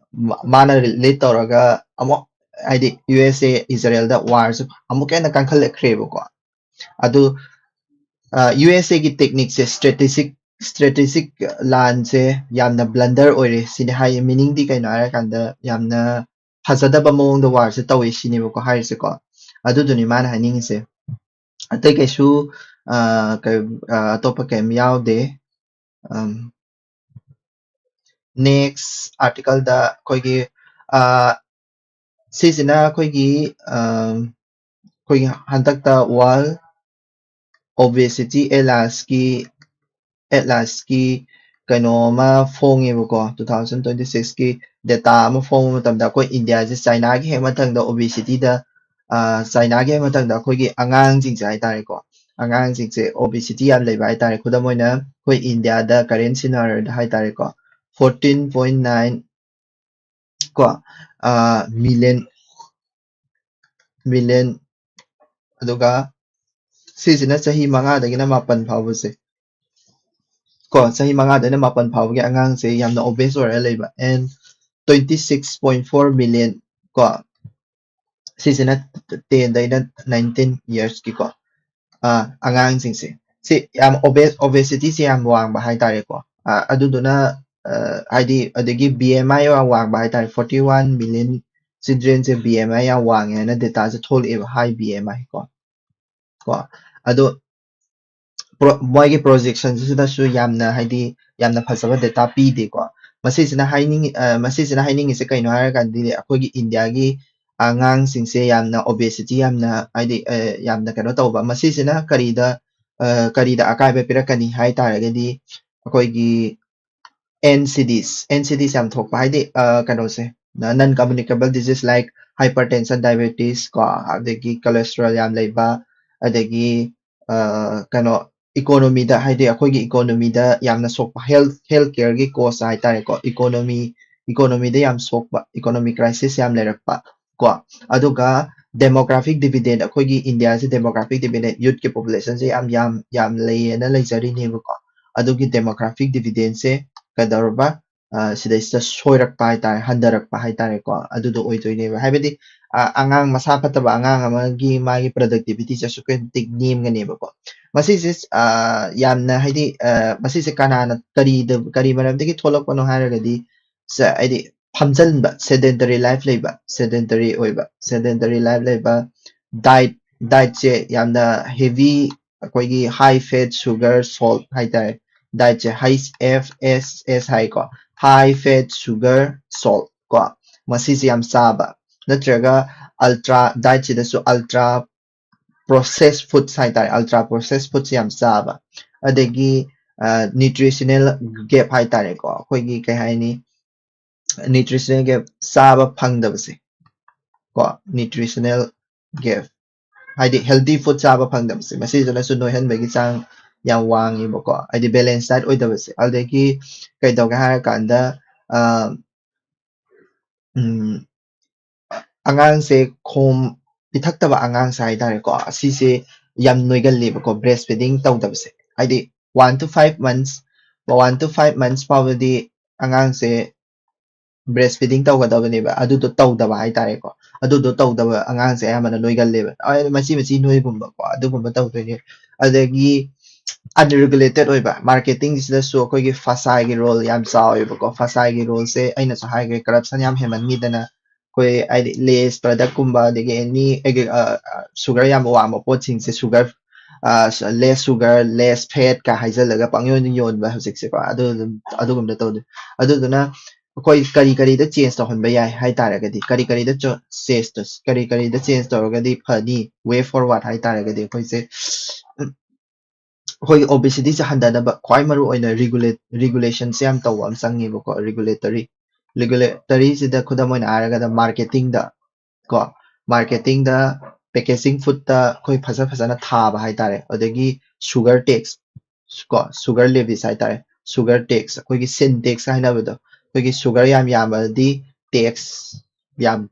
ꯃ- ꯃꯥꯅ ꯂꯤꯗ ꯇꯧꯔꯒ ꯑꯃꯨꯛ, ꯍꯥꯏꯗꯤ ꯌꯨ ꯑꯦꯁ ꯑꯦ ꯏꯖꯔꯦꯜꯗ ꯋꯥꯔꯁꯨ ꯑꯃꯨꯛꯀ ꯍꯦꯟꯅ ꯀꯟꯈꯠꯂꯛꯈ꯭ꯔꯦꯕꯀꯣ꯫ ꯑꯗꯨ ꯌꯨ ꯑꯦꯁ ꯑꯦꯒꯤ ꯇꯦꯛꯅꯤꯛꯁꯦ, ꯁ꯭ꯇ꯭ꯔꯦꯇꯦꯖꯤꯛ ꯁ꯭ꯇ꯭ꯔꯦꯇꯦꯖꯤꯛ ꯂꯥꯟꯁꯦ ꯌꯥꯝꯅ ꯕ꯭ꯂꯟꯗꯔ ꯑꯣꯏꯔꯦ ꯁꯤꯅꯤ ꯍꯥꯏ꯫ ꯃꯤꯅꯤꯡꯗꯤ ꯀꯩꯅꯣ ꯍꯥꯏꯔꯀꯥꯟꯗ, ꯌꯥꯝꯅ ꯐꯖꯗꯕ ꯃꯑꯣꯡꯗ ꯋꯥꯔꯁꯦ ꯇꯧꯋꯦ ꯁꯤꯅꯦꯕꯀꯣ ꯍꯥꯏꯔꯤꯁꯦꯀꯣ꯫ ꯑꯗꯨꯗꯨꯅꯤ ꯃꯥꯅ ꯍꯥꯏꯅꯤꯡꯉꯤꯁꯦ꯫ ꯑꯇꯩ ꯀꯩꯁꯨ ꯑ, ꯀꯩ- ꯑ, ꯑꯇꯣꯞꯄ ꯀꯩꯝ ꯌꯥꯎꯗꯦ꯫ ꯅꯦꯛꯁ ꯑꯥꯔꯇꯤꯀꯜꯗ ꯑꯩꯈꯣꯏꯒꯤ ꯑ, ꯁꯤꯁꯤꯅ ꯑꯩꯈꯣꯏꯒꯤ ꯑꯩꯈꯣꯏꯒꯤ ꯍꯟꯗꯛꯇ World Obesity Atlasꯀꯤ Atlasꯀꯤ ꯀꯩꯅꯣ ꯑꯃ ꯐꯣꯡꯉꯦꯕꯀꯣ, two thousand twenty sixꯀꯤ data ꯑꯃ ꯐꯣꯡꯕ ꯃꯇꯝꯗ ꯑꯩꯈꯣꯏ ꯏꯟꯗꯤꯌꯥꯁꯦ ꯆꯥꯏꯅꯥꯒꯤ ꯍꯦꯛ ꯃꯊꯪꯗ obesityꯗ, ꯆꯥꯏꯅꯥꯒꯤ ꯍꯦꯛ ꯃꯊꯪꯗ ꯑꯩꯈꯣꯏꯒꯤ ꯑꯉꯥꯡꯁꯤꯡꯁꯦ ꯍꯥꯏꯇꯥꯔꯦꯀꯣ, ꯑꯉꯥꯡꯁꯤꯡꯁꯦ obesity ꯌꯥꯝ ꯂꯩꯕ ꯍꯥꯏꯇꯥꯔꯦ꯫ ꯈꯨꯗꯝ ꯑꯣꯏꯅ ꯑꯩꯈꯣꯏ ꯏꯟꯗꯤꯌꯥꯗ current scenario ꯗ ꯍꯥꯏꯇꯥꯔꯦꯀꯣ, fourteen point nine ꯀꯣ million million, ꯑꯗꯨꯒ ꯁꯤꯁꯤꯅ ꯆꯍꯤ ꯃꯉꯥꯗꯒꯤꯅ ꯃꯥꯄꯟ ꯐꯥꯎꯕꯁꯦ ꯀꯣ, ꯆꯍꯤ ꯃꯉꯥꯗꯩꯅ ꯃꯥꯄꯟ ꯐꯥꯎꯕꯒꯤ ꯑꯉꯥꯡꯁꯦ ꯌꯥꯝꯅ obese ꯑꯣꯏꯔꯒ ꯂꯩꯕ꯫ And twenty six point four million ꯀꯣ, ꯁꯤꯁꯤꯅ ten ꯗꯩꯅ nineteen yearsꯀꯤꯀꯣ ꯑꯉꯥꯡꯁꯤꯡꯁꯦ, ꯁꯤ ꯌꯥꯝ obese, obesityꯁꯦ ꯌꯥꯝ ꯋꯥꯡꯕ ꯍꯥꯏꯇꯥꯔꯦꯀꯣ꯫ ꯑꯗꯨꯗꯨꯅ ꯍꯥꯏꯗꯤ ꯑꯗꯒꯤ B M I ꯌꯥꯝ ꯋꯥꯡꯕ ꯍꯥꯏꯇꯥꯔꯦ, forty one million childrenꯁꯦ B M I ꯌꯥꯝ ꯋꯥꯡꯉꯦ ꯍꯥꯏꯅ dataꯁꯦ ꯊꯣꯛꯂꯛꯑꯦꯕ, high B M I ꯀꯣ꯫ ꯀꯣ ꯑꯗꯣ ꯃꯣꯏꯒꯤ projectionꯁꯤꯗꯁꯨ ꯌꯥꯝꯅ ꯍꯥꯏꯗꯤ ꯌꯥꯝꯅ ꯐꯖꯕ data ꯄꯤꯗꯦꯀꯣ꯫ ꯃꯁꯤꯁꯤꯅ ꯍꯥꯏꯅꯤꯡꯉꯤ ꯃꯁꯤꯁꯤꯅ ꯍꯥꯏꯅꯤꯡꯉꯤꯁꯦ ꯀꯩꯅꯣ ꯍꯥꯏꯔꯀꯥꯟꯗꯗꯤ ꯑꯩꯈꯣꯏꯒꯤ ꯏꯟꯗꯤꯌꯥꯒꯤ ꯑꯉꯥꯡꯁꯤꯡꯁꯦ ꯌꯥꯝꯅ obesity ꯌꯥꯝꯅ ꯍꯥꯏꯗꯤ ꯌꯥꯝꯅ ꯀꯩꯅꯣ ꯇꯧꯕ꯫ ꯃꯁꯤꯁꯤꯅ ꯀꯔꯤꯗ ꯀꯔꯤꯗ ꯑꯀꯥꯏꯕ ꯄꯤꯔꯛꯀꯅꯤ ꯍꯥꯏ ꯇꯥꯔꯒꯗꯤ ꯑꯩꯈꯣꯏꯒꯤ N C Ds, N C Ds ꯌꯥꯝ ꯊꯣꯛꯄ ꯍꯥꯏꯗꯤ ꯀꯩꯅꯣꯁꯦ, non communicable disease like hypertension, diabetes ꯀꯣ, ꯑꯗꯒꯤ cholesterol ꯌꯥꯝ ꯂꯩꯕ, ꯑꯗꯒꯤ ꯀꯩꯅꯣ economyꯗ ꯍꯥꯏꯗꯤ ꯑꯩꯈꯣꯏꯒꯤ economyꯗ ꯌꯥꯝꯅ ꯁꯣꯛꯄ, health health careꯒꯤ cost ꯍꯥꯏꯇꯥꯔꯦꯀꯣ, economy economyꯗ ꯌꯥꯝ ꯁꯣꯛꯄ, economic crisis ꯌꯥꯝ ꯂꯩꯔꯛꯄ ꯀꯣ꯫ ꯑꯗꯨꯒ demographic dividend, ꯑꯩꯈꯣꯏꯒꯤ ꯏꯟꯗꯤꯌꯥꯁꯤ demographic dividend, youthꯀꯤ populationꯁꯦ ꯌꯥꯝ ꯌꯥꯝ ꯌꯥꯝ ꯂꯩꯌꯦꯅ ꯂꯩꯖꯔꯤꯅꯦꯕꯀꯣ꯫ ꯑꯗꯨꯒꯤ demographic dividendꯁꯦ ꯀꯩꯗꯧꯔꯕ ꯁꯤꯗꯩꯁꯤꯗ ꯁꯣꯏꯔꯛꯄ ꯍꯥꯏꯇꯥꯔꯦ, ꯍꯟꯊꯔꯛꯄ ꯍꯥꯏꯇꯥꯔꯦꯀꯣ, ꯑꯗꯨꯗꯣ ꯑꯣꯏꯗꯣꯏꯅꯦꯕ꯫ ꯍꯥꯏꯕꯗꯤ ꯑꯉꯥꯡ ꯃꯁꯥ ꯐꯠꯇꯕ ꯑꯉꯥꯡ ꯑꯃꯒꯤ ꯃꯥꯒꯤ productivityꯁꯦ ꯑꯁꯨꯛꯀꯤ ꯃꯇꯤꯛ ꯅꯦꯝꯒꯅꯦꯕꯀꯣ꯫ ꯃꯁꯤꯁꯦ ꯌꯥꯝꯅ ꯍꯥꯏꯗꯤ ꯃꯁꯤꯁꯦ ꯀꯅꯥꯅ ꯀꯔꯤꯗ ꯀꯔꯤ ꯃꯔꯝꯗꯒꯤ ꯊꯣꯛꯂꯛꯄꯅꯣ ꯍꯥꯏꯔꯒꯗꯤ ꯍꯥꯏꯗꯤ ꯐꯝꯖꯟꯕ, sedentary life ꯂꯩꯕ, sedentary ꯑꯣꯏꯕ, sedentary life ꯂꯩꯕ, diet dietꯁꯦ ꯌꯥꯝꯅ heavy, ꯑꯩꯈꯣꯏꯒꯤ high fat, sugar, salt ꯍꯥꯏꯇꯥꯔꯦ꯫ Dietꯁꯦ H F S S ꯍꯥꯏꯀꯣ, high fat, sugar, salt ꯀꯣ, ꯃꯁꯤꯁꯦ ꯌꯥꯝ ꯆꯥꯕ꯫ ꯅꯠꯇ꯭ꯔꯒ ultra diet ꯁꯤꯗꯁꯨ ultra processed foods ꯍꯥꯏꯇꯥꯔꯦ, ultra processed foods ꯌꯥꯝ ꯆꯥꯕ, ꯑꯗꯒꯤ nutritional gap ꯍꯥꯏꯇꯥꯔꯦꯀꯣ, ꯑꯩꯈꯣꯏꯒꯤ ꯀꯩ ꯍꯥꯏꯅꯤ, nutritional gap, ꯆꯥꯕ ꯐꯪꯗꯕꯁꯦ ꯀꯣ, nutritional gap ꯍꯥꯏꯗꯤ healthy food ꯆꯥꯕ ꯐꯪꯗꯕꯁꯦ, ꯃꯁꯤꯁꯤꯅꯁꯨ ꯅꯣꯏꯍꯟꯕꯒꯤ ꯆꯥꯡ ꯌꯥꯝ ꯋꯥꯡꯉꯦꯕꯀꯣ, ꯍꯥꯏꯗꯤ balance diet ꯑꯣꯏꯗꯕꯁꯦ꯫ ꯑꯗꯒꯤ ꯀꯩꯗꯧꯒꯦ ꯍꯥꯏꯔꯀꯥꯟꯗ, ꯑ, ꯎꯝ, ꯑꯉꯥꯡꯁꯦ ꯈꯣꯝ ꯄꯤꯊꯛꯇꯕ ꯑꯉꯥꯡꯁꯦ ꯍꯥꯏꯇꯥꯔꯦꯀꯣ, ꯑꯁꯤꯁꯦ ꯌꯥꯝ ꯅꯣꯏꯒꯜꯂꯦꯕꯀꯣ, breast feeding ꯇꯧꯗꯕꯁꯦ꯫ ꯍꯥꯏꯗꯤ one to five months, one to five months ꯐꯥꯎꯕꯗꯤ ꯑꯉꯥꯡꯁꯦ breast feeding ꯇꯧꯒꯗꯕꯅꯦꯕ, ꯑꯗꯨꯗꯣ ꯇꯧꯗꯕ ꯍꯥꯏꯇꯥꯔꯦꯀꯣ꯫ ꯑꯗꯨꯗꯣ ꯇꯧꯗꯕ ꯑꯉꯥꯡꯁꯦ ꯑꯌꯥꯝꯕꯅ ꯅꯣꯏꯒꯜꯂꯦꯕ꯫ ꯑ, ꯃꯆꯤ ꯃꯆꯤ ꯅꯣꯏꯒꯨꯝꯕꯀꯣ, ꯑꯗꯨꯒꯨꯝꯕ ꯇꯧꯗꯣꯏꯅꯦ꯫ ꯑꯗꯒꯤ unregulated ꯑꯣꯏꯕ marketing ꯁꯤꯗꯁꯨ ꯑꯩꯈꯣꯏꯒꯤ ꯐꯁꯥꯏꯒꯤ role ꯌꯥꯝ ꯆꯥꯎꯋꯦꯕꯀꯣ꯫ ꯐꯁꯥꯏꯒꯤ role ꯁꯦ ꯑꯩꯅꯁꯨ ꯍꯥꯏꯈ꯭ꯔꯦ, corruption ꯌꯥꯝ ꯍꯦꯟꯃꯟꯈꯤꯗꯅ ꯑꯩꯈꯣꯏ ꯍꯥꯏꯗꯤ Lays product ꯀꯨꯝꯕ, ꯑꯗꯒꯤ any ꯑꯦꯒ-, ꯑ, ꯑ, sugar ꯌꯥꯝ ꯋꯥꯡꯕ ꯄꯣꯠꯁꯤꯡꯁꯦ, sugar, ꯑ, ꯁ-, less sugar, less fat ꯀ ꯍꯥꯏꯖꯜꯂꯒ ꯄꯪꯌꯣꯟꯗ ꯌꯣꯟꯕ ꯍꯧꯖꯤꯛꯁꯦꯀꯣ꯫ ꯑꯗꯨ ꯑꯗꯨꯝ, ꯑꯗꯨꯒꯨꯝꯕꯗ ꯇꯧꯗꯣꯏ꯫ ꯑꯗꯨꯗꯨꯅ ꯑꯩꯈꯣꯏ ꯀꯔꯤ ꯀꯔꯤꯗ change ꯇꯧꯍꯟꯕ ꯌꯥꯏ ꯍꯥꯏ ꯇꯥꯔꯒꯗꯤ, ꯀꯔꯤ ꯀꯔꯤꯗ ꯆ-, change ꯇꯧ-, ꯀꯔꯤ ꯀꯔꯤꯗ change ꯇꯧꯔꯒꯗꯤ ꯐꯅꯤ, way forward ꯍꯥꯏ ꯇꯥꯔꯒꯗꯤ ꯑꯩꯈꯣꯏꯁꯦ, ꯎꯝ, ꯑꯩꯈꯣꯏꯒꯤ obesity ꯁꯦ ꯍꯟꯊꯅꯕ ꯈ꯭ꯋꯥꯏ ꯃꯔꯨ ꯑꯣꯏꯅ regulate-, regulation ꯁꯦ ꯌꯥꯝ ꯇꯧꯕ ꯑꯃ ꯆꯪꯉꯦꯕꯀꯣ, regulatory꯫ Regulatory ꯁꯤꯗ ꯈꯨꯗꯝ ꯑꯣꯏꯅ ꯍꯥꯏꯔꯒꯅ marketing ꯗ ꯀꯣ, marketing ꯗ packaging food ꯇ ꯑꯩꯈꯣꯏ ꯐꯖ ꯐꯖꯅ ꯊꯥꯕ ꯍꯥꯏꯇꯥꯔꯦ, ꯑꯗꯒꯤ sugar tax ꯀꯣ, sugar levies ꯍꯥꯏꯇꯥꯔꯦ, sugar tax, ꯑꯩꯈꯣꯏꯒꯤ sin tax ꯍꯥꯏꯅꯕꯗꯣ, ꯑꯩꯈꯣꯏꯒꯤ sugar ꯌꯥꯝ ꯌꯥꯝꯕꯗꯤ tax ꯌꯥꯝ,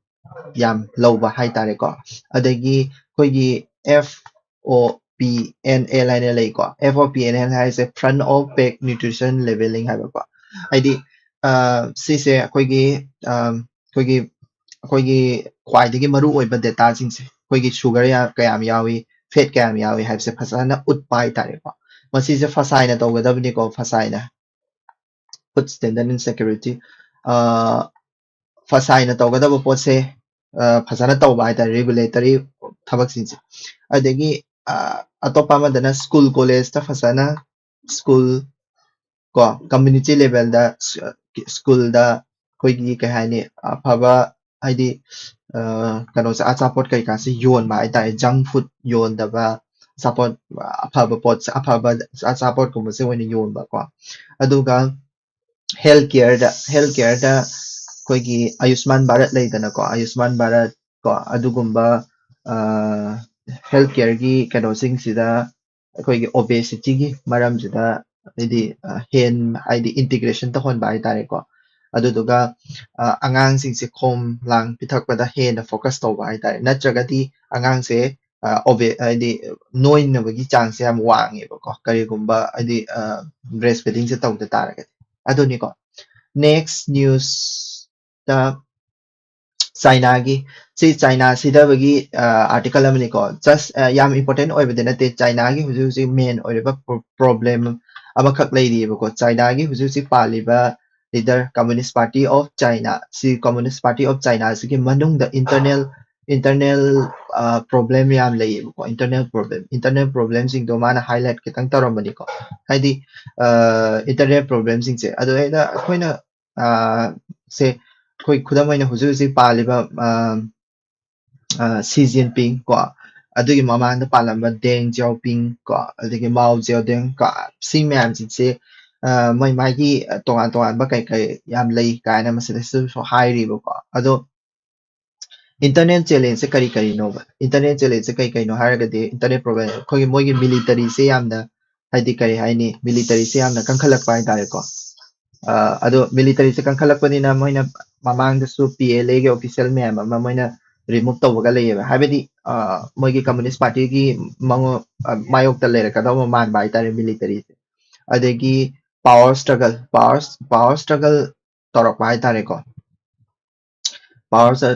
ꯌꯥꯝ ꯂꯧꯕ ꯍꯥꯏꯇꯥꯔꯦꯀꯣ꯫ ꯑꯗꯒꯤ ꯑꯩꯈꯣꯏꯒꯤ F O P N L ꯍꯥꯏꯅ ꯂꯩꯀꯣ꯫ F O P N L ꯍꯥꯏꯁꯦ front of pack nutrition labeling ꯍꯥꯏꯕꯀꯣ꯫ ꯍꯥꯏꯗꯤ, ꯑ, ꯁꯤꯁꯦ ꯑꯩꯈꯣꯏꯒꯤ, ꯑ, ꯑꯩꯈꯣꯏꯒꯤ, ꯑꯩꯈꯣꯏꯒꯤ ꯈ꯭ꯋꯥꯏꯗꯒꯤ ꯃꯔꯨ ꯑꯣꯏꯕ data ꯁꯤꯡꯁꯦ, ꯑꯩꯈꯣꯏꯒꯤ sugar ꯌꯥ-, ꯀꯌꯥꯝ ꯌꯥꯎꯏ, fat ꯀꯌꯥꯝ ꯌꯥꯎꯏ ꯍꯥꯏꯕꯁꯦ ꯐꯖꯅ ꯎꯠꯄ ꯍꯥꯏꯇꯥꯔꯦꯀꯣ꯫ ꯃꯁꯤꯁꯦ ꯐꯁꯥꯏꯅ ꯇꯧꯒꯗꯕꯅꯤꯀꯣ, ꯐꯁꯥꯏꯅ꯫ Food Standard and Security, ꯑ, ꯐꯁꯥꯏꯅ ꯇꯧꯒꯗꯕ ꯄꯣꯠꯁꯦ, ꯑ, ꯐꯖꯅ ꯇꯧꯕ ꯍꯥꯏꯇꯥꯔꯦ, regulatory ꯊꯕꯛꯁꯤꯡꯁꯦ꯫ ꯑꯗꯒꯤ, ꯑ, ꯑꯇꯣꯞꯄ ꯑꯃꯗꯅ school college ꯇ ꯐꯖꯅ school ꯀꯣ, community level ꯗ ꯁ-, school ꯗ ꯑꯩꯈꯣꯏꯒꯤ ꯀꯩ ꯍꯥꯏꯅꯤ, ꯑꯐꯕ ꯍꯥꯏꯗꯤ ꯑ, ꯀꯩꯅꯣꯁꯦ, ꯑꯆꯥꯄꯣꯠ ꯀꯩꯀꯥꯁꯦ ꯌꯣꯟꯕ ꯍꯥꯏꯇꯥꯔꯦ, ꯖꯪ ꯐꯨꯗ ꯌꯣꯟꯗꯕ, ꯑꯆꯥꯄꯣꯠ, ꯑꯐꯕ ꯄꯣꯠ, ꯑꯐꯕ ꯑꯆꯥꯄꯣꯠꯀꯨꯝꯕꯁꯦ ꯑꯣꯏꯅ ꯌꯣꯟꯕꯀꯣ꯫ ꯑꯗꯨꯒ ꯍꯦꯜꯊ ꯀꯦꯌꯔꯗ ꯍꯦꯜꯊ ꯀꯦꯌꯔꯗ ꯑꯩꯈꯣꯏꯒꯤ ꯑꯌꯨꯁꯃꯥꯟ ꯚꯥꯔꯠ ꯂꯩꯗꯅꯀꯣ, ꯑꯌꯨꯁꯃꯥꯟ ꯚꯥꯔꯠ ꯀꯣ, ꯑꯗꯨꯒꯨꯝꯕ ꯍꯦꯜꯊ ꯀꯦꯌꯔꯒꯤ ꯀꯩꯅꯣꯁꯤꯡꯁꯤꯗ ꯑꯩꯈꯣꯏꯒꯤ ꯑꯣꯕꯦꯁꯤꯇꯤꯒꯤ ꯃꯔꯝꯁꯤꯗ ꯍꯥꯏꯗꯤ ꯍꯦꯟ ꯍꯥꯏꯗꯤ ꯏꯟꯇꯤꯒ꯭ꯔꯦꯁꯟ ꯇꯧꯍꯟꯕ ꯍꯥꯏꯇꯥꯔꯦꯀꯣ꯫ ꯑꯗꯨꯗꯨꯒ ꯑꯉꯥꯡꯁꯤꯡꯁꯦ ꯈꯣꯝ ꯂꯥꯡ ꯄꯤꯊꯛꯄꯗ ꯍꯦꯟꯅ ꯐꯣꯀꯁ ꯇꯧꯕ ꯍꯥꯏꯇꯥꯔꯦ, ꯅꯠꯇ꯭ꯔꯒꯗꯤ ꯑꯉꯥꯡꯁꯦ ꯑꯣꯕꯦ ꯍꯥꯏꯗꯤ ꯅꯣꯏꯅꯕꯒꯤ ꯆꯥꯡꯁꯦ ꯌꯥꯝ ꯋꯥꯡꯉꯦꯕꯀꯣ, ꯀꯔꯤꯒꯨꯝꯕ ꯍꯥꯏꯗꯤ ꯕ꯭ꯔꯦꯁ ꯐꯤꯗꯤꯡꯁꯦ ꯇꯧꯗ ꯇꯥꯔꯒꯗꯤ꯫ ꯑꯗꯨꯅꯤꯀꯣ꯫ ꯅꯦꯛꯁ ꯅ꯭ꯌꯨꯁꯇ ꯆꯥꯏꯅꯥꯒꯤ ꯁꯤ ꯆꯥꯏꯅꯥ ꯁꯤꯗꯕꯒꯤ ꯑꯥꯔꯇꯤꯀꯜ ꯑꯃꯅꯤꯀꯣ꯫ ꯖꯁ ꯌꯥꯝ ꯏꯝꯄꯣꯔꯇꯦꯟ ꯑꯣꯏꯕꯗꯤ ꯅꯠꯇꯦ꯫ ꯆꯥꯏꯅꯥꯒꯤ ꯍꯧꯖꯤꯛ ꯍꯧꯖꯤꯛ ꯃꯦꯟ ꯑꯣꯏꯔꯤꯕ ꯄ꯭ꯔꯣꯕ꯭ꯂꯦꯝ ꯑꯃꯈꯛ ꯂꯩꯔꯤꯑꯕꯀꯣ꯫ ꯆꯥꯏꯅꯥꯒꯤ ꯍꯧꯖꯤꯛ ꯍꯧꯖꯤꯛ ꯄꯥꯜꯂꯤꯕ leader communist party of China, ꯁꯤ ꯀꯝꯃꯨꯅꯤꯁ ꯄꯥꯔꯇꯤ ꯑꯣꯐ ꯆꯥꯏꯅꯥꯁꯤꯒꯤ ꯃꯅꯨꯡꯗ ꯏꯟꯇꯔꯅꯦꯜ ꯏꯟꯇꯔꯅꯦꯜ ꯄ꯭ꯔꯣꯕ꯭ꯂꯦꯝ ꯌꯥꯝ ꯂꯩꯌꯦꯕꯀꯣ꯫ ꯏꯟꯇꯔꯅꯦꯜ ꯄ꯭ꯔꯣꯕ꯭ꯂꯦꯝ ꯏꯟꯇꯔꯅꯦꯜ ꯄ꯭ꯔꯣꯕ꯭ꯂꯦꯝꯁꯤꯡꯗꯣ ꯃꯥꯅ ꯍꯥꯏꯂꯥꯏꯠ ꯈꯤꯇꯪ ꯇꯧꯔꯝꯕꯅꯤꯀꯣ꯫ ꯍꯥꯏꯗꯤ ꯏꯟꯇꯔꯅꯦꯜ ꯄ꯭ꯔꯣꯕ꯭ꯂꯦꯝꯁꯤꯡꯁꯦ ꯑꯗꯨ ꯑꯩꯅ ꯑꯩꯈꯣꯏꯅ ꯁꯦ ꯑꯩꯈꯣꯏ ꯈꯨꯗꯝ ꯑꯣꯏꯅ ꯍꯧꯖꯤꯛ ꯍꯧꯖꯤꯛ ꯄꯥꯜꯂꯤꯕ ꯁꯤ ꯖꯤꯟꯄꯤꯡ ꯀꯣ, ꯑꯗꯨꯒꯤ ꯃꯃꯥꯡꯗ ꯄꯥꯜꯂꯝꯕ ꯗꯦꯡ ꯖꯤꯌꯥꯎꯄꯤꯡ ꯀꯣ, ꯑꯗꯒꯤ ꯃꯥꯎ ꯖꯦꯗꯣꯡ ꯀꯣ, ꯁꯤ ꯃꯌꯥꯝꯁꯤꯡꯁꯦ ꯃꯣꯏ ꯃꯥꯒꯤ ꯇꯣꯉꯥꯟ ꯇꯣꯉꯥꯟꯕ ꯀꯩ ꯀꯩ ꯌꯥꯝ ꯂꯩ ꯀꯥꯏꯅ ꯃꯁꯤꯗꯁꯨ ꯍꯥꯏꯔꯤꯕꯀꯣ꯫ ꯑꯗꯣ ꯏꯟꯇꯔꯅꯦꯜ ꯆꯦꯂꯦꯟꯖꯁꯦ ꯀꯔꯤ ꯀꯔꯤꯅꯣꯕ? ꯏꯟꯇꯔꯅꯦꯜ ꯆꯦꯂꯦꯟꯖꯁꯦ ꯀꯩ ꯀꯩꯅꯣ ꯍꯥꯏꯔꯒꯗꯤ, ꯏꯟꯇꯔꯅꯦꯜ ꯄ꯭ꯔꯣꯕ꯭ꯂꯦꯝ ꯑꯩꯈꯣꯏꯒꯤ ꯃꯣꯏꯒꯤ ꯃꯤꯂꯤꯇꯔꯤꯁꯦ ꯌꯥꯝꯅ ꯍꯥꯏꯗꯤ ꯀꯔꯤ ꯍꯥꯏꯅꯤ, ꯃꯤꯂꯤꯇꯔꯤꯁꯦ ꯌꯥꯝꯅ ꯀꯟꯈꯠꯂꯛꯄ ꯍꯥꯏꯇꯥꯔꯦꯀꯣ꯫ ꯑꯗꯣ ꯃꯤꯂꯤꯇꯔꯤꯁꯦ ꯀꯟꯈꯠꯂꯛꯄꯅꯤꯅ ꯃꯣꯏꯅ ꯃꯃꯥꯡꯗꯁꯨ ꯄꯤ ꯑꯦꯜ ꯑꯦꯒꯤ ꯑꯣꯐꯤꯁꯤꯌꯦꯜ ꯃꯌꯥꯝ ꯑꯃ ꯃꯣꯏꯅ ꯔꯤꯃꯨꯚ ꯇꯧꯕꯒ ꯂꯩꯌꯦꯕ꯫ ꯍꯥꯏꯕꯗꯤ ꯃꯣꯏꯒꯤ ꯀꯝꯃꯨꯅꯤꯁ ꯄꯥꯔꯇꯤꯒꯤ ꯃꯥꯌꯣꯛꯇ ꯂꯩꯔꯛꯀꯗꯧꯕ ꯃꯥꯟꯕ ꯍꯥꯏꯇꯥꯔꯦ ꯃꯤꯂꯤꯇꯔꯤꯁꯦ꯫ ꯑꯗꯒꯤ power struggle power power struggle ꯇꯧꯔꯛꯄ ꯍꯥꯏꯇꯥꯔꯦꯀꯣ꯫ ꯄꯥꯋꯔ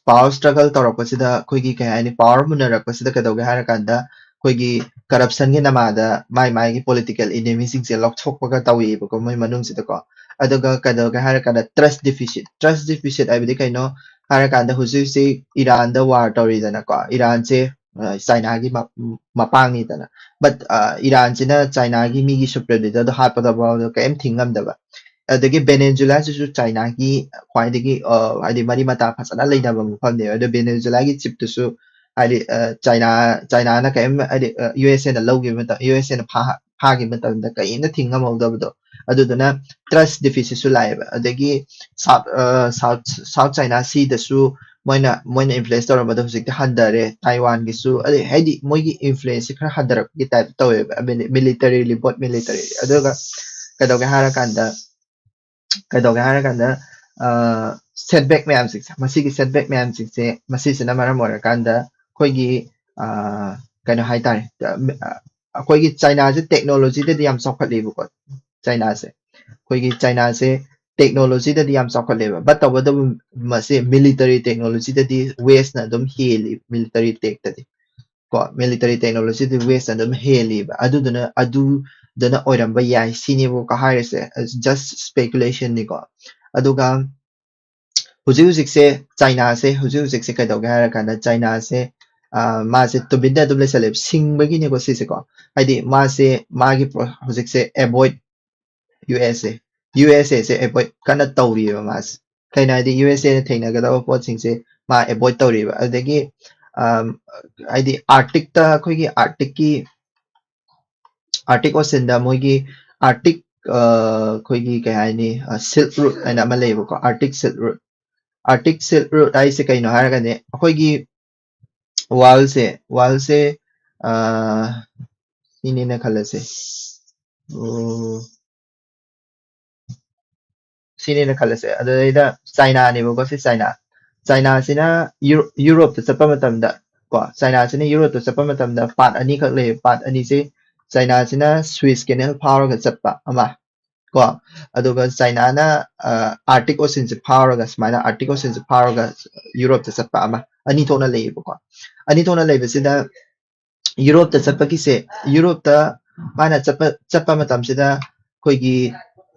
ꯄꯥꯋꯔ ꯁ꯭ꯇ꯭ꯔꯒꯜ ꯇꯧꯔꯛꯄꯁꯤꯗ ꯑꯩꯈꯣꯏꯒꯤ ꯀꯩ ꯍꯥꯏꯅꯤ, ꯄꯥꯋꯔ ꯃꯨꯟꯅꯔꯛꯄꯁꯤꯗ ꯀꯩꯗꯧꯒꯦ ꯍꯥꯏꯔꯀꯥꯟꯗ ꯑꯩꯈꯣꯏꯒꯤ ꯀꯔꯞꯁꯟꯒꯤ ꯅꯃꯥꯗ ꯃꯥꯏ ꯃꯥꯏꯒꯤ ꯄꯣꯂꯤꯇꯤꯀꯦꯜ ꯏꯅꯦꯃꯤꯁꯤꯡꯁꯦ ꯂꯧꯊꯣꯛꯄꯒ ꯇꯧꯏꯕꯀꯣ ꯃꯣꯏ ꯃꯅꯨꯡꯁꯤꯗꯀꯣ꯫ ꯑꯗꯨꯒ ꯀꯩꯗꯧꯒꯦ ꯍꯥꯏꯔꯀꯥꯟꯗ ꯇ꯭ꯔꯁ ꯗꯤꯐꯤꯁꯤꯠ ꯇ꯭ꯔꯁ ꯗꯤꯐꯤꯁꯤꯠ ꯍꯥꯏꯕꯗꯤ ꯀꯩꯅꯣ ꯍꯥꯏꯔꯀꯥꯟꯗ ꯍꯧꯖꯤꯛ ꯍꯧꯖꯤꯛ ꯏꯔꯥꯟꯗ ꯋꯥꯔ ꯇꯧꯔꯤꯗꯅꯀꯣ꯫ ꯏꯔꯥꯟꯁꯦ ꯆꯥꯏꯅꯥꯒꯤ ꯃꯄꯥꯡꯅꯤꯗꯅ꯫ ꯕꯠ ꯏꯔꯥꯟꯁꯤꯅ ꯆꯥꯏꯅꯥꯒꯤ ꯃꯤꯒꯤ ꯁꯨꯄ꯭ꯔꯤꯝ ꯂꯤꯗꯔꯗꯣ ꯍꯥꯠꯄꯗ ꯐꯥꯎꯗ ꯀꯔꯤꯝ ꯊꯤꯡ ꯉꯝꯗꯕ꯫ ꯑꯗꯒꯤ ꯚꯦꯅꯦꯖꯨꯂꯥꯁꯤꯁꯨ ꯆꯥꯏꯅꯥꯒꯤ ꯈ꯭ꯋꯥꯏꯗꯒꯤ, ꯑ, ꯍꯥꯏꯗꯤ ꯃꯔꯤ ꯃꯇꯥ ꯐꯖꯅ ꯂꯩꯅꯕ ꯃꯐꯝꯅꯦꯕ꯫ ꯑꯗꯣ ꯚꯦꯅꯦꯖꯨꯂꯥꯒꯤ ꯆꯤꯞꯇꯨꯁꯨ ꯍꯥꯏꯗꯤ, ꯑ, ꯆꯥꯏꯅꯥ, ꯆꯥꯏꯅꯥꯅ ꯀꯔꯤꯝ ꯍꯥꯏꯗꯤ, ꯑ, ꯌꯨ ꯑꯦꯁ ꯑꯦꯅ ꯂꯧꯈꯤꯕ ꯃꯇꯝ, ꯌꯨ ꯑꯦꯁ ꯑꯦꯅ ꯐꯥ-, ꯐꯥꯈꯤꯕ ꯃꯇꯝꯗ ꯀꯔꯤꯝꯇ ꯊꯤꯡ ꯉꯝꯍꯧꯗꯕꯗꯣ꯫ ꯑꯗꯨꯗꯨꯅ ꯇ꯭ꯔꯁ ꯗꯤꯐꯤꯁꯤꯠꯁꯨ ꯂꯥꯛꯑꯦꯕ꯫ ꯑꯗꯒꯤ ꯁꯥꯎꯠ, ꯑ, ꯁꯥꯎꯠ, ꯁꯥꯎꯠ ꯆꯥꯏꯅꯥ ꯁꯤꯗꯁꯨ ꯃꯣꯏꯅ, ꯃꯣꯏꯅ ꯏꯟꯐ꯭ꯂꯨꯌꯦꯟꯁ ꯇꯧꯔꯝꯕꯗꯣ ꯍꯧꯖꯤꯛꯇꯤ ꯍꯟꯊꯔꯦ꯫ ꯇꯥꯏꯋꯥꯟꯒꯤꯁꯨ, ꯑꯗꯩ ꯍꯥꯏꯗꯤ ꯃꯣꯏꯒꯤ ꯏꯟꯐ꯭ꯂꯨꯌꯦꯟꯁꯁꯤ ꯈꯔ ꯍꯟꯊꯔꯛꯄꯒꯤ ꯇꯥꯏꯞꯇ ꯇꯧꯋꯦꯕ꯫ ꯃꯤꯂꯤꯇꯔꯤꯂꯤ, ꯕꯣꯠ ꯃꯤꯂꯤꯇꯔꯤ꯫ ꯑꯗꯨꯒ ꯀꯩꯗꯧꯒꯦ ꯍꯥꯏꯔꯀꯥꯟꯗ, ꯀꯩꯗꯧꯒꯦ ꯍꯥꯏꯔꯀꯥꯟꯗ, ꯑ, ꯁꯦꯠꯕꯦꯛ ꯃꯌꯥꯝꯁꯤꯡꯁꯦ, ꯃꯁꯤꯒꯤ ꯁꯦꯠꯕꯦꯛ ꯃꯌꯥꯝꯁꯤꯡꯁꯦ, ꯃꯁꯤꯁꯤꯅ ꯃꯔꯝ ꯑꯣꯏꯔꯀꯥꯟꯗ ꯑꯩꯈꯣꯏꯒꯤ, ꯑ, ꯀꯩꯅꯣ ꯍꯥꯏꯇꯥꯔꯦ, ꯑ, ꯑꯩꯈꯣꯏꯒꯤ ꯆꯥꯏꯅꯥꯁꯦ ꯇꯦꯛꯅꯣꯂꯣꯖꯤꯗꯗꯤ ꯌꯥꯝ ꯆꯥꯎꯈꯠꯂꯤꯕꯀꯣ꯫ ꯆꯥꯏꯅꯥꯁꯦ, ꯑꯩꯈꯣꯏꯒꯤ ꯆꯥꯏꯅꯥꯁꯦ ꯇꯦꯛꯅꯣꯂꯣꯖꯤꯗꯗꯤ ꯌꯥꯝ ꯆꯥꯎꯈꯠꯂꯦꯕ, but ꯇꯧꯕꯇꯕꯨ ꯃꯁꯤ ꯃꯤꯂꯤꯇꯔꯤ ꯇꯦꯛꯅꯣꯂꯣꯖꯤꯗꯗꯤ ꯋꯦꯁꯅ ꯑꯗꯨꯝ ꯍꯦꯜꯂꯤ, ꯃꯤꯂꯤꯇꯔꯤ ꯇꯦꯛꯇꯗꯤ ꯀꯣ꯫ ꯃꯤꯂꯤꯇꯔꯤ ꯇꯦꯛꯅꯣꯂꯣꯖꯤꯗꯤ ꯋꯦꯁꯅ ꯑꯗꯨꯝ ꯍꯦꯜꯂꯤꯕ꯫ ꯑꯗꯨꯗꯨꯅ, ꯑꯗꯨꯗꯨꯅ ꯑꯣꯏꯔꯝꯕ ꯌꯥꯏ ꯁꯤꯅꯦꯕꯀꯣ ꯍꯥꯏꯔꯤꯁꯦ, ꯖꯁ ꯁ꯭ꯄꯦꯀꯨꯂꯦꯁꯟꯅꯤꯀꯣ꯫ ꯑꯗꯨꯒ ꯍꯧꯖꯤꯛ ꯍꯧꯖꯤꯛꯁꯦ ꯆꯥꯏꯅꯥꯁꯦ, ꯍꯧꯖꯤꯛ ꯍꯧꯖꯤꯛꯁꯦ ꯀꯩꯗꯧꯒꯦ ꯍꯥꯏꯔ ꯀꯥꯟꯗ ꯆꯥꯏꯅꯥꯁꯦ, ꯑ, ꯃꯥꯁꯦ ꯇꯨꯃꯤꯟꯅ ꯑꯗꯨꯝ ꯂꯩꯁꯜꯂꯦꯕ, ꯁꯤꯡꯕꯒꯤꯅꯦꯀꯣ ꯁꯤꯁꯦꯀꯣ꯫ ꯍꯥꯏꯗꯤ ꯃꯥꯁꯦ, ꯃꯥꯒꯤ ꯄ꯭ꯔꯣ-, ꯍꯧꯖꯤꯛꯁꯦ ꯑꯦꯚꯣꯏꯗ ꯌꯨ ꯑꯦꯁ ꯑꯦ, ꯌꯨ ꯑꯦꯁ ꯑꯦꯁꯦ ꯑꯦꯚꯣꯏꯗ ꯀꯟꯅ ꯇꯧꯔꯤꯑꯕ ꯃꯥꯁꯦ꯫ ꯀꯩꯅꯣ ꯍꯥꯏꯗꯤ ꯌꯨ ꯑꯦꯁ ꯑꯦꯅ ꯊꯦꯡꯅꯒꯗꯕ ꯄꯣꯠꯁꯤꯡꯁꯦ ꯃꯥ ꯑꯦꯚꯣꯏꯗ ꯇꯧꯔꯤꯑꯕ꯫ ꯑꯗꯒꯤ, ꯑꯝ, ꯍꯥꯏꯗꯤ ꯑꯥꯔꯛꯇꯤꯛꯇ, ꯑꯩꯈꯣꯏꯒꯤ ꯑꯥꯔꯛꯇꯤꯛꯀꯤ, ꯑꯥꯔꯛꯇꯤꯛ ꯑꯣꯁꯤꯟꯗ ꯃꯣꯏꯒꯤ ꯑꯥꯔꯛꯇꯤꯛ, ꯑ, ꯑꯩꯈꯣꯏꯒꯤ ꯀꯩ ꯍꯥꯏꯅꯤ, ꯑ, ꯁꯤꯜꯛ ꯔꯨꯠ ꯍꯥꯏꯅ ꯑꯃ ꯂꯩꯌꯦꯕꯀꯣ, Arctic silk route. Arctic silk route ꯍꯥꯏꯁꯦ ꯀꯩꯅꯣ ꯍꯥꯏꯔꯒꯗꯤ ꯑꯩꯈꯣꯏꯒꯤ ꯋꯥꯔꯜꯁꯦ, ꯋꯥꯔꯜꯁꯦ, ꯑ, ꯁꯤꯅꯦꯅ ꯈꯜꯂꯁꯦ꯫ ꯎꯝ, ꯁꯤꯅꯦꯅ ꯈꯜꯂꯁꯦ꯫ ꯑꯗꯨꯗꯩꯗ ꯆꯥꯏꯅꯥꯅꯦꯕꯀꯣ, ꯁꯤ ꯆꯥꯏꯅꯥ꯫ ꯆꯥꯏꯅꯥꯁꯤꯅ ꯌꯨꯔꯣ-, ꯌꯨꯔꯣꯞꯇ ꯆꯠꯄ ꯃꯇꯝꯗ ꯀꯣ, ꯆꯥꯏꯅꯥꯁꯤꯅ ꯌꯨꯔꯣꯞꯇ ꯆꯠꯄ ꯃꯇꯝꯗ ꯄꯥꯠ ꯑꯅꯤꯈꯛ ꯂꯩꯌꯦ꯫ ꯄꯥꯠ ꯑꯅꯤꯁꯦ ꯆꯥꯏꯅꯥꯁꯤꯅ ꯁ꯭ꯋꯤꯁ ꯀꯦꯅꯦꯜ ꯐꯥꯎꯔꯒ ꯆꯠꯄ ꯑꯃ ꯀꯣ, ꯑꯗꯨꯒ ꯆꯥꯏꯅꯥꯅ, ꯑ, ꯑꯥꯔꯛꯇꯤꯛ ꯑꯣꯁꯤꯟꯁꯦ ꯐꯥꯎꯔꯒ, ꯁꯨꯃꯥꯏꯅ ꯑꯥꯔꯛꯇꯤꯛ ꯑꯣꯁꯤꯟꯁꯦ ꯐꯥꯎꯔꯒ ꯌꯨꯔꯣꯞꯇ ꯆꯠꯄ ꯑꯃ, ꯑꯅꯤ ꯊꯣꯛꯅ ꯂꯩꯌꯦꯕꯀꯣ꯫ ꯑꯅꯤ ꯊꯣꯛꯅ ꯂꯩꯕꯁꯤꯗ ꯌꯨꯔꯣꯞꯇ ꯆꯠꯄꯒꯤꯁꯦ, ꯌꯨꯔꯣꯞꯇ ꯃꯥꯅ ꯆꯠꯄ, ꯆꯠꯄ ꯃꯇꯝꯁꯤꯗ ꯑꯩꯈꯣꯏꯒꯤ,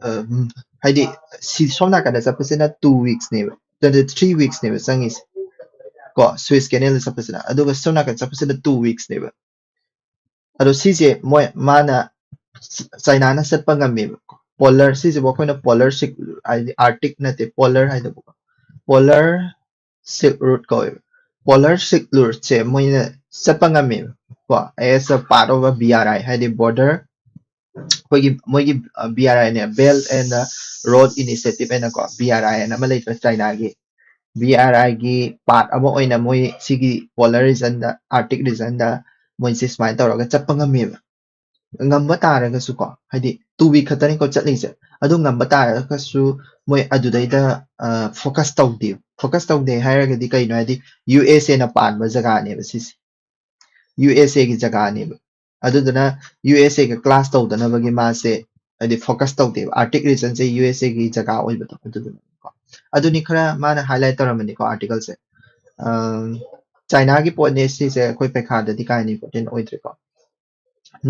ꯑ, ꯎꯝ, ꯍꯥꯏꯗꯤ ꯁꯤ ꯁꯣꯝ ꯅꯥꯀꯟꯗ ꯆꯠꯄꯁꯤꯅ two weeksꯅꯦꯕ, ꯅꯠꯇꯦ, three weeksꯅꯦꯕ ꯆꯪꯉꯤꯁꯦ ꯀꯣ, ꯁ꯭ꯋꯤꯁ ꯀꯦꯅꯦꯜꯗ ꯆꯠꯄꯁꯤꯅ꯫ ꯑꯗꯨꯒ ꯁꯣꯝ ꯅꯥꯀꯟ ꯆꯠꯄꯁꯤꯅ two weeksꯅꯦꯕ꯫ ꯑꯗꯣ ꯁꯤꯁꯦ ꯃꯣꯏ, ꯃꯥꯅ, ꯆꯥꯏꯅꯥꯅ ꯆꯠꯄ ꯉꯝꯃꯦꯕ꯫ Polar, ꯁꯤꯁꯤꯕꯨ ꯑꯩꯈꯣꯏꯅ polar silk, ꯍꯥꯏꯗꯤ Arctic ꯅꯠꯇꯦ, polar ꯍꯥꯏꯗꯕꯀꯣ, polar silk route ꯀꯧꯋꯦꯕ꯫ Polar silk route ꯁꯦ ꯃꯣꯏꯅ ꯆꯠꯄ ꯉꯝꯃꯦꯕ ꯀꯣ, as a part of a B R I, ꯍꯥꯏꯗꯤ border, ꯑꯩꯈꯣꯏꯒꯤ ꯃꯣꯏꯒꯤ B R I ꯅꯦ, Belt and Road Initiative ꯍꯥꯏꯅꯀꯣ, B R I ꯍꯥꯏꯅ ꯑꯃ ꯂꯩꯇ꯭ꯔꯥ ꯆꯥꯏꯅꯥꯒꯤ? B R I ꯒꯤ part ꯑꯃ ꯑꯣꯏꯅ ꯃꯣꯏ ꯁꯤꯒꯤ polar region ꯗ, Arctic region ꯗ ꯃꯣꯏꯁꯦ ꯁꯨꯃꯥꯏꯅ ꯇꯧꯔꯒ ꯆꯠꯄ ꯉꯝꯃꯦꯕ꯫ ꯉꯝꯕ ꯇꯥꯔꯒꯁꯨ ꯀꯣ, ꯍꯥꯏꯗꯤ two week ꯈꯛꯇꯅꯤꯀꯣ ꯆꯠꯂꯤꯁꯦ, ꯑꯗꯨ ꯉꯝꯕ ꯇꯥꯔꯒꯁꯨ ꯃꯣꯏ ꯑꯗꯨꯗꯩꯗ focus ꯇꯧꯗꯦ꯫ Focus ꯇꯧꯗꯦ ꯍꯥꯏꯔꯒꯗꯤ ꯀꯩꯅꯣ ꯍꯥꯏꯗꯤ, U S A ꯅ ꯄꯥꯟꯕ ꯖꯒꯥꯅꯦꯕ ꯁꯤꯁꯦ, U S A ꯒꯤ ꯖꯒꯥꯅꯦꯕ꯫ ꯑꯗꯨꯗꯨꯅ U S A ꯒ clash ꯇꯧꯗꯅꯕꯒꯤ ꯃꯥꯁꯦ ꯍꯥꯏꯗꯤ focus ꯇꯧꯗꯦꯕ, Arctic region say U S A ꯒꯤ ꯖꯒꯥ ꯑꯣꯏꯕꯗꯣ꯫ ꯑꯗꯨꯗꯨꯅꯀꯣ, ꯑꯗꯨꯅꯤ ꯈꯔ ꯃꯥꯅ highlight ꯇꯧꯔꯝꯕꯅꯤꯀꯣ article ꯁꯦ꯫ ꯑꯝ, ꯆꯥꯏꯅꯥꯒꯤ ꯄꯣꯠꯅꯦ ꯁꯤꯁꯦ, ꯑꯩꯈꯣꯏ ꯄꯩꯈꯥꯗꯗꯤ ꯀꯥ ꯍꯦꯟꯅ important ꯑꯣꯏꯗ꯭ꯔꯦꯀꯣ꯫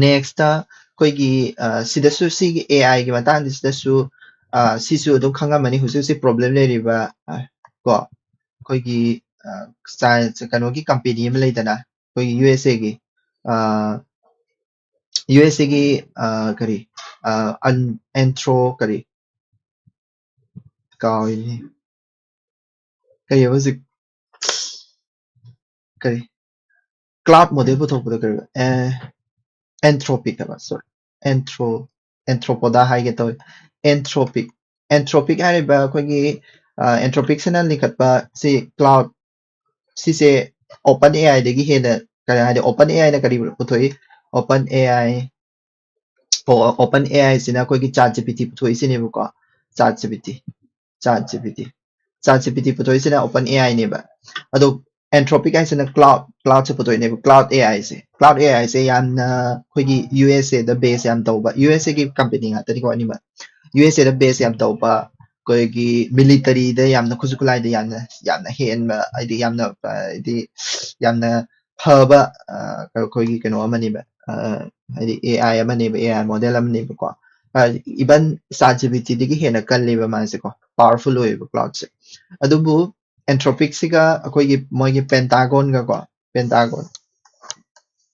Next ꯑꯩꯈꯣꯏꯒꯤ, ꯑ, ꯁꯤꯗꯁꯨ ꯁꯤꯒꯤ A I ꯒꯤ ꯃꯇꯥꯡꯁꯤꯗꯁꯨ, ꯑ, ꯁꯤꯁꯨ ꯑꯗꯨꯝ ꯈꯪꯉꯝꯃꯅꯤ, ꯍꯧꯖꯤꯛ ꯍꯧꯖꯤꯛ problem ꯂꯩꯔꯤꯕ, ꯑ, ꯀꯣ, ꯑꯩꯈꯣꯏꯒꯤ, ꯑ, ꯆꯥꯏ-, ꯀꯩꯅꯣꯒꯤ company ꯑꯃ ꯂꯩꯗꯅ, ꯑꯩꯈꯣꯏꯒꯤ U S A ꯒꯤ, ꯑ, U S A ꯒꯤ, ꯑ, ꯀꯔꯤ, ꯑ, ꯑꯟ-, Anthro ꯀꯔꯤ, ꯀꯥꯎꯔꯤꯅꯦ, ꯀꯔꯤ ꯍꯧꯖꯤꯛ, ꯀꯔꯤ, cloud model ꯄꯨꯊꯣꯛꯄꯗꯣ ꯀꯔꯤ, ꯑꯦ, Anthropic ꯍꯥꯏꯕ, sorry, Anthro, Anthropoda ꯍꯥꯏꯒꯦ ꯇꯧꯋꯦ꯫ Anthropic, Anthropic ꯍꯥꯏꯔꯤꯕ ꯑꯩꯈꯣꯏꯒꯤ, ꯑ, Anthropic ꯁꯤꯅ ꯂꯤꯡꯈꯠꯄ ꯁꯤ cloud, ꯁꯤꯁꯦ Open A I ꯗꯒꯤ ꯍꯦꯟꯅ, ꯀꯔꯤ ꯍꯥꯏꯗꯤ, Open A I ꯅ ꯀꯔꯤ ꯄꯨꯊꯣꯛꯏ? Open A I, ꯑꯣ, Open A I ꯁꯤꯅ ꯑꯩꯈꯣꯏꯒꯤ Chat G P T ꯄꯨꯊꯣꯛꯏꯁꯤꯅꯦꯕꯀꯣ, Chat G P T, Chat G P T, Chat G P T ꯄꯨꯊꯣꯛꯏꯁꯤꯅ Open A I ꯅꯦꯕ꯫ ꯑꯗꯣ Anthropic ꯍꯥꯏꯁꯤꯅ cloud, cloud say ꯄꯨꯊꯣꯛꯏꯅꯦꯕ, cloud A I say. Cloud A I ꯁꯦ ꯌꯥꯝꯅ ꯑꯩꯈꯣꯏꯒꯤ U S A the base ꯌꯥꯝ ꯇꯧꯕ, U S A ꯒꯤ company ꯉꯥꯛꯇꯅꯤꯀꯣ ꯑꯅꯤꯃꯛ꯫ U S A the base ꯌꯥꯝ ꯇꯧꯕ, ꯑꯩꯈꯣꯏꯒꯤ military ꯗ ꯌꯥꯝꯅ, ꯈꯨꯠꯁꯨ ꯈꯨꯠꯂꯥꯏꯗ ꯌꯥꯝꯅ, ꯌꯥꯝꯅ ꯍꯦꯟꯕ, ꯍꯥꯏꯗꯤ ꯌꯥꯝꯅ, ꯍꯥꯏꯗꯤ ꯌꯥꯝꯅ ꯐꯕ, ꯑ, ꯑꯩꯈꯣꯏꯒꯤ ꯀꯩꯅꯣ ꯑꯃꯅꯦꯕ, ꯑ, ꯍꯥꯏꯗꯤ A I ꯑꯃꯅꯦꯕ, A I model ꯑꯃꯅꯦꯕꯀꯣ꯫ ꯑ, even Chat G P T ꯗꯒꯤ ꯍꯦꯟꯅ ꯀꯜꯂꯦꯕ ꯃꯥꯁꯦꯀꯣ, powerful ꯑꯣꯏꯌꯦꯕ cloud ꯁꯦ꯫ ꯑꯗꯨꯕꯨ Anthropic ꯁꯤꯒ ꯑꯩꯈꯣꯏꯒꯤ ꯃꯣꯏꯒꯤ Pentagon ꯒ ꯀꯣ, Pentagon,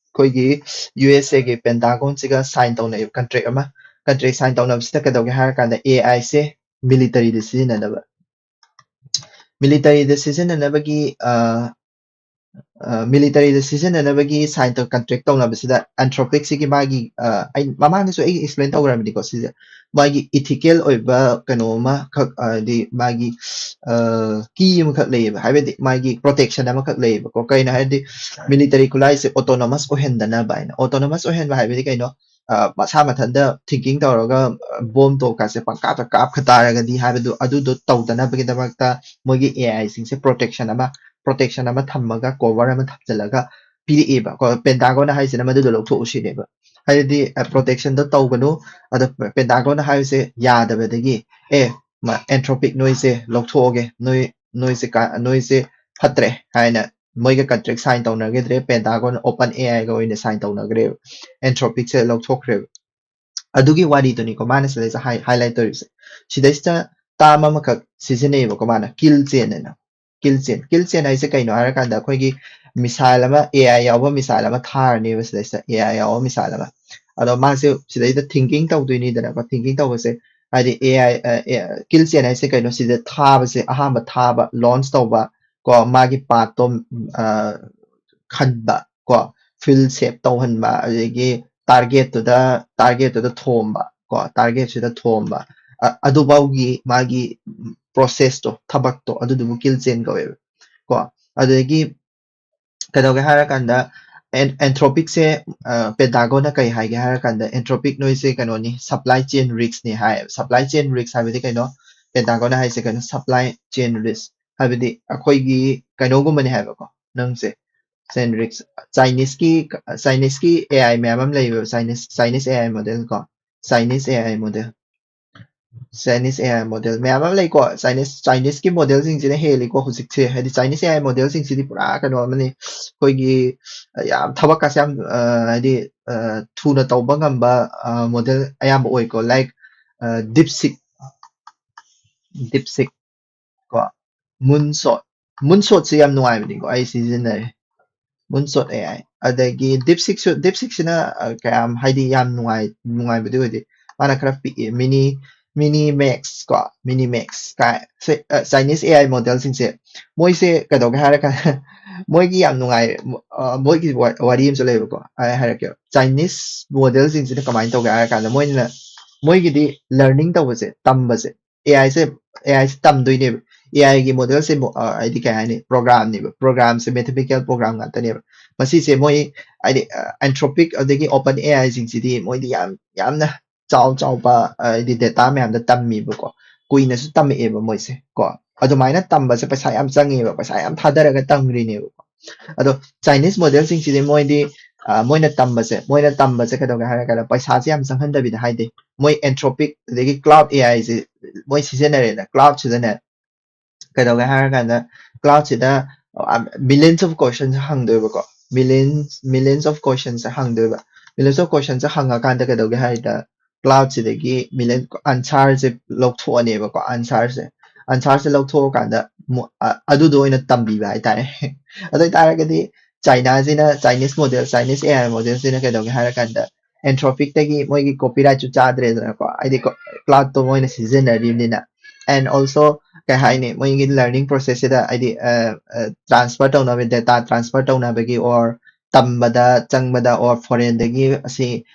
ꯑꯩꯈꯣꯏꯒꯤ U S A ꯒꯤ Pentagon ꯁꯤꯒ sign ꯇꯧꯅꯩꯕ contract ꯑꯃ꯫ contract sign ꯇꯧꯅꯕꯁꯤꯗ ꯀꯩꯗꯧꯒꯦ ꯍꯥꯏꯔ ꯀꯥꯟꯗ A I ꯁꯦ military ꯗ ꯁꯤꯖꯤꯟꯅꯅꯕ military ꯗ ꯁꯤꯖꯤꯟꯅꯅꯕꯒꯤ military ꯗ ꯁꯤꯖꯤꯟꯅꯅꯕꯒꯤ sign ꯇꯧ contract ꯇꯧꯅꯕꯁꯤꯗ Anthropic ꯁꯤꯒꯤ ꯃꯥꯒꯤ ꯑ, ꯑꯩ ꯃꯃꯥꯡꯗꯁꯨ ꯑꯩ explain ꯇꯧꯈ꯭ꯔꯕꯅꯤꯀꯣ ꯁꯤꯁꯦ ꯃꯥꯒꯤ ethical ꯑꯣꯏꯕ ꯀꯩꯅꯣ ꯑꯃꯈꯛ ꯍꯥꯏꯗꯤ ꯃꯥꯒꯤ key ꯑꯃꯈꯛ ꯂꯩꯌꯦꯕ ꯍꯥꯏꯕꯗꯤ ꯃꯥꯒꯤ protection ꯑꯃꯈꯛ ꯂꯩꯌꯦꯕꯀꯣ ꯀꯩꯅꯣ ꯍꯥꯏꯔꯗꯤ military ꯈꯨꯠꯂꯥꯏꯁꯦ autonomous ꯑꯣꯏꯍꯟꯗꯅꯕ ꯍꯥꯏꯅ autonomous ꯑꯣꯏꯍꯟꯕ ꯍꯥꯏꯕꯗꯤ ꯀꯩꯅꯣ ꯃꯁꯥ ꯃꯊꯟꯇ thinking ꯇꯧꯔꯒ bomb ꯇꯣꯛꯀꯥꯁꯦ ꯄꯪꯀꯥꯞꯇ ꯀꯥꯞꯈ ꯇꯥꯔꯒꯗꯤ ꯍꯥꯏꯕꯗꯨ ꯑꯗꯨꯗꯣ ꯇꯧꯗꯅꯕꯒꯤꯗꯃꯛꯇ ꯃꯣꯏꯒꯤ A I ꯁꯤꯡꯁꯦ protection ꯑꯃ protection ꯑꯃ ꯊꯝꯃꯒ cover ꯑꯃ ꯊꯝꯖꯤꯜꯂꯒ ꯄꯤꯔꯛꯑꯦꯕ ꯀꯣ ꯄꯦꯟꯇꯥꯒꯣꯟ ꯍꯥꯏꯁꯤꯅ ꯃꯗꯨꯗꯣ ꯂꯧꯊꯣꯛꯎ ꯁꯤꯅꯦꯕ ꯍꯥꯏꯗꯤ protection ꯗꯣ ꯇꯧꯒꯅꯨ ꯑꯗꯣ ꯄꯦꯟꯇꯥꯒꯣꯟ ꯍꯥꯏꯕꯁꯦ ꯌꯥꯗꯕꯗꯒꯤ ꯑꯦ Anthropic ꯅꯣꯏꯁꯦ ꯂꯧꯊꯣꯛꯑꯒꯦ ꯅꯣꯏ ꯅꯣꯏꯁꯦ ꯅꯣꯏꯁꯦ ꯐꯠꯇ꯭ꯔꯦ ꯍꯥꯏꯅ ꯃꯣꯏꯒ contract sign ꯇꯧꯅꯈꯤꯗ꯭ꯔꯦ ꯄꯦꯟꯇꯥꯒꯣꯟ OpenAI ꯒ ꯑꯣꯏꯅ sign ꯇꯧꯅꯈ꯭ꯔꯦꯕ Anthropic ꯁꯦ ꯂꯧꯊꯣꯛꯈ꯭ꯔꯦꯕ ꯑꯗꯨꯒꯤ ꯋꯥꯔꯤꯗꯨꯅꯤꯀꯣ ꯃꯥꯅ ꯁꯤꯗꯩꯁꯤꯗ highlight ꯇꯧꯔꯤꯁꯦ ꯁꯤꯗꯩꯁꯤꯗ term ꯑꯃꯈꯛ ꯁꯤꯖꯤꯟꯅꯩꯌꯦꯕꯀꯣ ꯃꯥꯅ kill chain ꯍꯥꯏꯅ kill chain kill chain ꯍꯥꯏꯁꯦ ꯀꯩꯅꯣ ꯍꯥꯏꯔꯀꯥꯟꯗ ꯑꯩꯈꯣꯏꯒꯤ missile ꯑꯃ A I ꯌꯥꯎꯕ missile ꯑꯃ ꯊꯥꯔꯅꯦꯕ ꯁꯤꯗꯩꯁꯤꯗ A I ꯌꯥꯎꯕ missile ꯑꯃ ꯑꯗꯣ ꯃꯥꯁꯦ ꯁꯤꯗꯩꯗ thinking ꯇꯧꯗꯣꯏꯅꯤꯗꯅꯀꯣ thinking ꯇꯧꯕꯁꯦ ꯍꯥꯏꯗꯤ A I kill chain ꯍꯥꯏꯁꯦ ꯀꯩꯅꯣ ꯁꯤꯗ ꯊꯥꯕꯁꯦ ꯑꯍꯥꯟꯕ ꯊꯥꯕ launch ꯇꯧꯕ ꯀꯣ ꯃꯥꯒꯤ path ꯇꯣ ꯈꯟꯕ ꯀꯣ field shape ꯇꯧꯍꯟꯕ ꯑꯗꯒꯤ target ꯇꯨꯗ target ꯇꯨꯗ ꯊꯣꯝꯕ ꯀꯣ target ꯁꯤꯗ ꯊꯣꯝꯕ ꯑꯗꯨꯐꯥꯎꯒꯤ ꯃꯥꯒꯤ process ꯇꯣ ꯊꯕꯛꯇꯣ ꯑꯗꯨꯗꯨꯕꯨ kill chain ꯀꯧꯋꯦꯕ ꯀꯣ ꯑꯗꯨꯗꯒꯤ ꯀꯩꯗꯧꯒꯦ ꯍꯥꯏꯔꯀꯥꯟꯗ Anthropic ꯁꯦ ꯄꯦꯟꯇꯥꯒꯣꯟꯅ ꯀꯩ ꯍꯥꯏꯒꯦ ꯍꯥꯏꯔꯀꯥꯟꯗ Anthropic ꯅꯣꯏꯁꯦ ꯀꯩꯅꯣꯅꯤ supply chain risk ꯅꯤ ꯍꯥꯏꯌꯦꯕ supply chain risk ꯍꯥꯏꯕꯗꯤ ꯀꯩꯅꯣ ꯄꯦꯟꯇꯥꯒꯣꯟꯅ ꯍꯥꯏꯁꯦ ꯀꯩꯅꯣ supply chain risk ꯍꯥꯏꯕꯗꯤ ꯑꯩꯈꯣꯏꯒꯤ ꯀꯩꯅꯣꯒꯨꯝꯕꯅꯤ ꯍꯥꯏꯕꯀꯣ ꯅꯪꯁꯦ chain risk Chinese ꯀꯤ Chinese ꯀꯤ A I ꯃꯌꯥꯝ ꯑꯃ ꯂꯩꯌꯦꯕ Chinese Chinese A I model ꯀꯣ Chinese A I model Chinese A I model ꯃꯌꯥꯝ ꯑꯃ ꯂꯩꯀꯣ Chinese Chinese ꯀꯤ model ꯁꯤꯡꯁꯤꯅ ꯍꯦꯜꯂꯤꯀꯣ ꯍꯧꯖꯤꯛꯁꯦ ꯍꯥꯏꯗꯤ Chinese A I model ꯁꯤꯡꯁꯤꯗꯤ ꯄꯨꯔꯥ ꯀꯩꯅꯣ ꯑꯃꯅꯤ ꯑꯩꯈꯣꯏꯒꯤ ꯌꯥꯝ ꯊꯕꯛꯀꯁꯦ ꯌꯥꯝ ꯍꯥꯏꯗꯤ ꯊꯨꯅ ꯇꯧꯕ ꯉꯝꯕ model ꯑꯌꯥꯝꯕ ꯑꯣꯏꯀꯣ like DeepSeek DeepSeek ꯀꯣ Moonshot Moonshot ꯁꯦ ꯌꯥꯝ ꯅꯨꯡꯉꯥꯏꯕꯅꯤꯀꯣ ꯑꯩ ꯁꯤꯖꯤꯟꯅꯔꯦ Moonshot A I ꯑꯗꯒꯤ DeepSeek ꯁꯨ DeepSeek ꯁꯤꯅ ꯀꯌꯥꯝ ꯍꯥꯏꯗꯤ ꯌꯥꯝ ꯅꯨꯡꯉꯥꯏ ꯅꯨꯡꯉꯥꯏꯕꯗꯤ ꯑꯣꯏꯗꯦ ꯃꯥꯅ ꯈꯔ ꯄꯤꯛꯑꯦ, ꯃꯤꯅꯤ ꯃꯤꯅꯤ ꯃꯦꯛꯁ ꯀꯣ, ꯃꯤꯅꯤ ꯃꯦꯛꯁ ꯀꯥꯏ꯫ ꯁꯦ, ꯑ, ꯆꯥꯏꯅꯤꯁ ꯑꯦ ꯑꯥꯏ ꯃꯣꯗꯦꯜꯁꯤꯡꯁꯦ, ꯃꯣꯏꯁꯦ ꯀꯩꯗꯧꯒꯦ ꯍꯥꯏꯔꯀꯥꯟꯗ ꯃꯣꯏꯒꯤ ꯌꯥꯝ ꯅꯨꯡꯉꯥꯏ, ꯑ, ꯃꯣꯏꯒꯤ ꯋꯥ- ꯋꯥꯔꯤ ꯑꯃꯁꯨ ꯂꯩꯕꯀꯣ, ꯑꯩ ꯍꯥꯏꯔꯛꯀꯦꯕ꯫ ꯆꯥꯏꯅꯤꯁ ꯃꯣꯗꯦꯜꯁꯤꯡꯁꯤꯅ ꯀꯃꯥꯏꯅ ꯇꯧꯒꯦ ꯍꯥꯏꯔꯀꯥꯟꯗ, ꯃꯣꯏꯅ ꯃꯣꯏꯒꯤꯗꯤ ꯂꯔꯅꯤꯡ ꯇꯧꯕꯁꯦ, ꯇꯝꯕꯁꯦ, ꯑꯦ ꯑꯥꯏꯁꯦ ꯑꯦ ꯑꯥꯏꯁꯦ ꯇꯝꯗꯣꯏꯅꯦꯕ꯫ ꯑꯦ ꯑꯥꯏꯒꯤ ꯃꯣꯗꯦꯜꯁꯦ ꯍꯥꯏꯗꯤ ꯀꯩ ꯍꯥꯏꯅꯤ, ꯄ꯭ꯔꯣꯒ꯭ꯔꯥꯝꯅꯦꯕ꯫ ꯄ꯭ꯔꯣꯒ꯭ꯔꯥꯝꯁꯦ ꯃꯦꯊꯃꯦꯇꯤꯀꯦꯜ ꯄ꯭ꯔꯣꯒ꯭ꯔꯥꯝ ꯉꯥꯛꯇꯅꯦꯕ꯫ ꯃꯁꯤꯁꯦ ꯃꯣꯏ ꯍꯥꯏꯗꯤ ꯑꯦꯟꯊ꯭ꯔꯣꯄꯤꯛ ꯑꯗꯒꯤ ꯑꯣꯄꯟ ꯑꯦ ꯑꯥꯏꯁꯤꯡꯁꯤꯗꯤ ꯃꯣꯏꯗꯤ ꯌꯥꯝ ꯌꯥꯝꯅ ꯆꯥꯎ ꯆꯥꯎꯕ ꯍꯥꯏꯗꯤ ꯗꯦꯇꯥ ꯃꯌꯥꯝꯗ ꯇꯝꯃꯤꯕꯀꯣ, ꯀꯨꯏꯅꯁꯨ ꯇꯝꯃꯛꯑꯦꯕ ꯃꯣꯏꯁꯦ ꯀꯣ꯫ ꯑꯗꯨꯃꯥꯏꯅ ꯇꯝꯕꯁꯦ ꯄꯩꯁꯥ ꯌꯥꯝ ꯆꯪꯉꯦꯕ, ꯄꯩꯁꯥ ꯌꯥꯝ ꯊꯥꯗꯔꯒ ꯇꯝꯈ꯭ꯔꯤꯅꯦꯕꯀꯣ꯫ ꯑꯗꯣ ꯆꯥꯏꯅꯤꯁ ꯃꯣꯗꯦꯜꯁꯤꯡꯁꯤꯗꯤ ꯃꯣꯏꯗꯤ ꯑ, ꯃꯣꯏꯅ ꯇꯝꯕꯁꯦ ꯃꯣꯏꯅ ꯇꯝꯕꯁꯦ ꯀꯩꯗꯧꯒꯦ ꯍꯥꯏꯔ ꯀꯥꯟꯗ ꯄꯩꯁꯥꯁꯦ ꯌꯥꯝ ꯆꯪꯍꯟꯗꯕꯤꯗ, ꯍꯥꯏꯗꯤ ꯃꯣꯏ ꯑꯦꯟꯊ꯭ꯔꯣꯄꯤꯛ ꯑꯗꯒꯤ ꯀ꯭ꯂꯥꯎꯗ ꯑꯦ ꯑꯥꯏꯁꯦ ꯃꯣꯏ ꯁꯤꯖꯤꯟꯅꯔꯦꯅ, ꯀ꯭ꯂꯥꯎꯗꯁꯤꯗꯅꯦ ꯀꯩꯗꯧꯒꯦ ꯍꯥꯏꯔ ꯀꯥꯟꯗ ꯀ꯭ꯂꯥꯎꯗꯁꯤꯗ millions of questions ꯍꯪꯗꯣꯏꯕꯀꯣ꯫ Millions millions of questions ꯍꯪꯗꯣꯏꯕ꯫ Millions of questions ꯍꯪꯉꯀꯥꯟꯗ ꯀꯩꯗꯧꯒꯦ ꯍꯥꯏꯗ, ꯀ꯭ꯂꯥꯎꯗꯁꯤꯗꯒꯤ ꯃꯤꯂꯤꯌꯟ ꯑꯟꯁꯥꯔꯁꯦ ꯂꯧꯊꯣꯛꯑꯅꯦꯕꯀꯣ꯫ ꯑꯟꯁꯥꯔꯁꯦ ꯑꯟꯁꯥꯔꯁꯦ ꯂꯧꯊꯣꯛꯑꯀꯥꯟꯗ ꯃꯨ- ꯑ- ꯑꯗꯨꯗꯣ ꯑꯣꯏꯅ ꯇꯝꯕꯤꯕ ꯍꯥꯏꯇꯥꯔꯦ꯫ ꯑꯗꯨ ꯑꯣꯏꯇꯥꯔꯒꯗꯤ ꯆꯥꯏꯅꯥꯁꯤꯅ, Chinese model, Chinese A I ꯃꯣꯗꯦꯜꯁꯤꯅ ꯀꯩꯗꯧꯒꯦ ꯍꯥꯏꯔ ꯀꯥꯟꯗ, ꯑꯦꯟꯊ꯭ꯔꯣꯄꯤꯛꯇꯒꯤ ꯃꯣꯏꯒꯤ ꯀꯣꯄꯤꯔꯥꯏꯠꯁꯨ ꯆꯥꯗ꯭ꯔꯦꯗꯅꯀꯣ, ꯍꯥꯏꯗꯤ ꯀ꯭ꯂꯥꯎꯗꯇꯣ ꯃꯣꯏꯅ ꯁꯤꯖꯤꯟꯅꯔꯤꯕꯅꯤꯅ꯫ ꯑꯦꯟ ꯑꯣꯜꯁꯣ ꯀꯩ ꯍꯥꯏꯅꯤ, ꯃꯣꯏꯒꯤ ꯂꯔꯅꯤꯡ ꯄ꯭ꯔꯣꯁꯦꯁꯁꯤꯗ ꯍꯥꯏꯗꯤ ꯇ꯭ꯔꯥꯟꯁꯐꯔ ꯇꯧꯅꯕ, ꯗꯦꯇꯥ ꯇ꯭ꯔꯥꯟꯁꯐꯔ ꯇꯧꯅꯕꯒꯤ ꯑꯣꯔ ꯇꯝꯕꯗ ꯆꯪꯕꯗ ꯑꯣꯔ ꯐꯣꯔꯦꯟꯗꯒꯤ ꯑꯁꯤ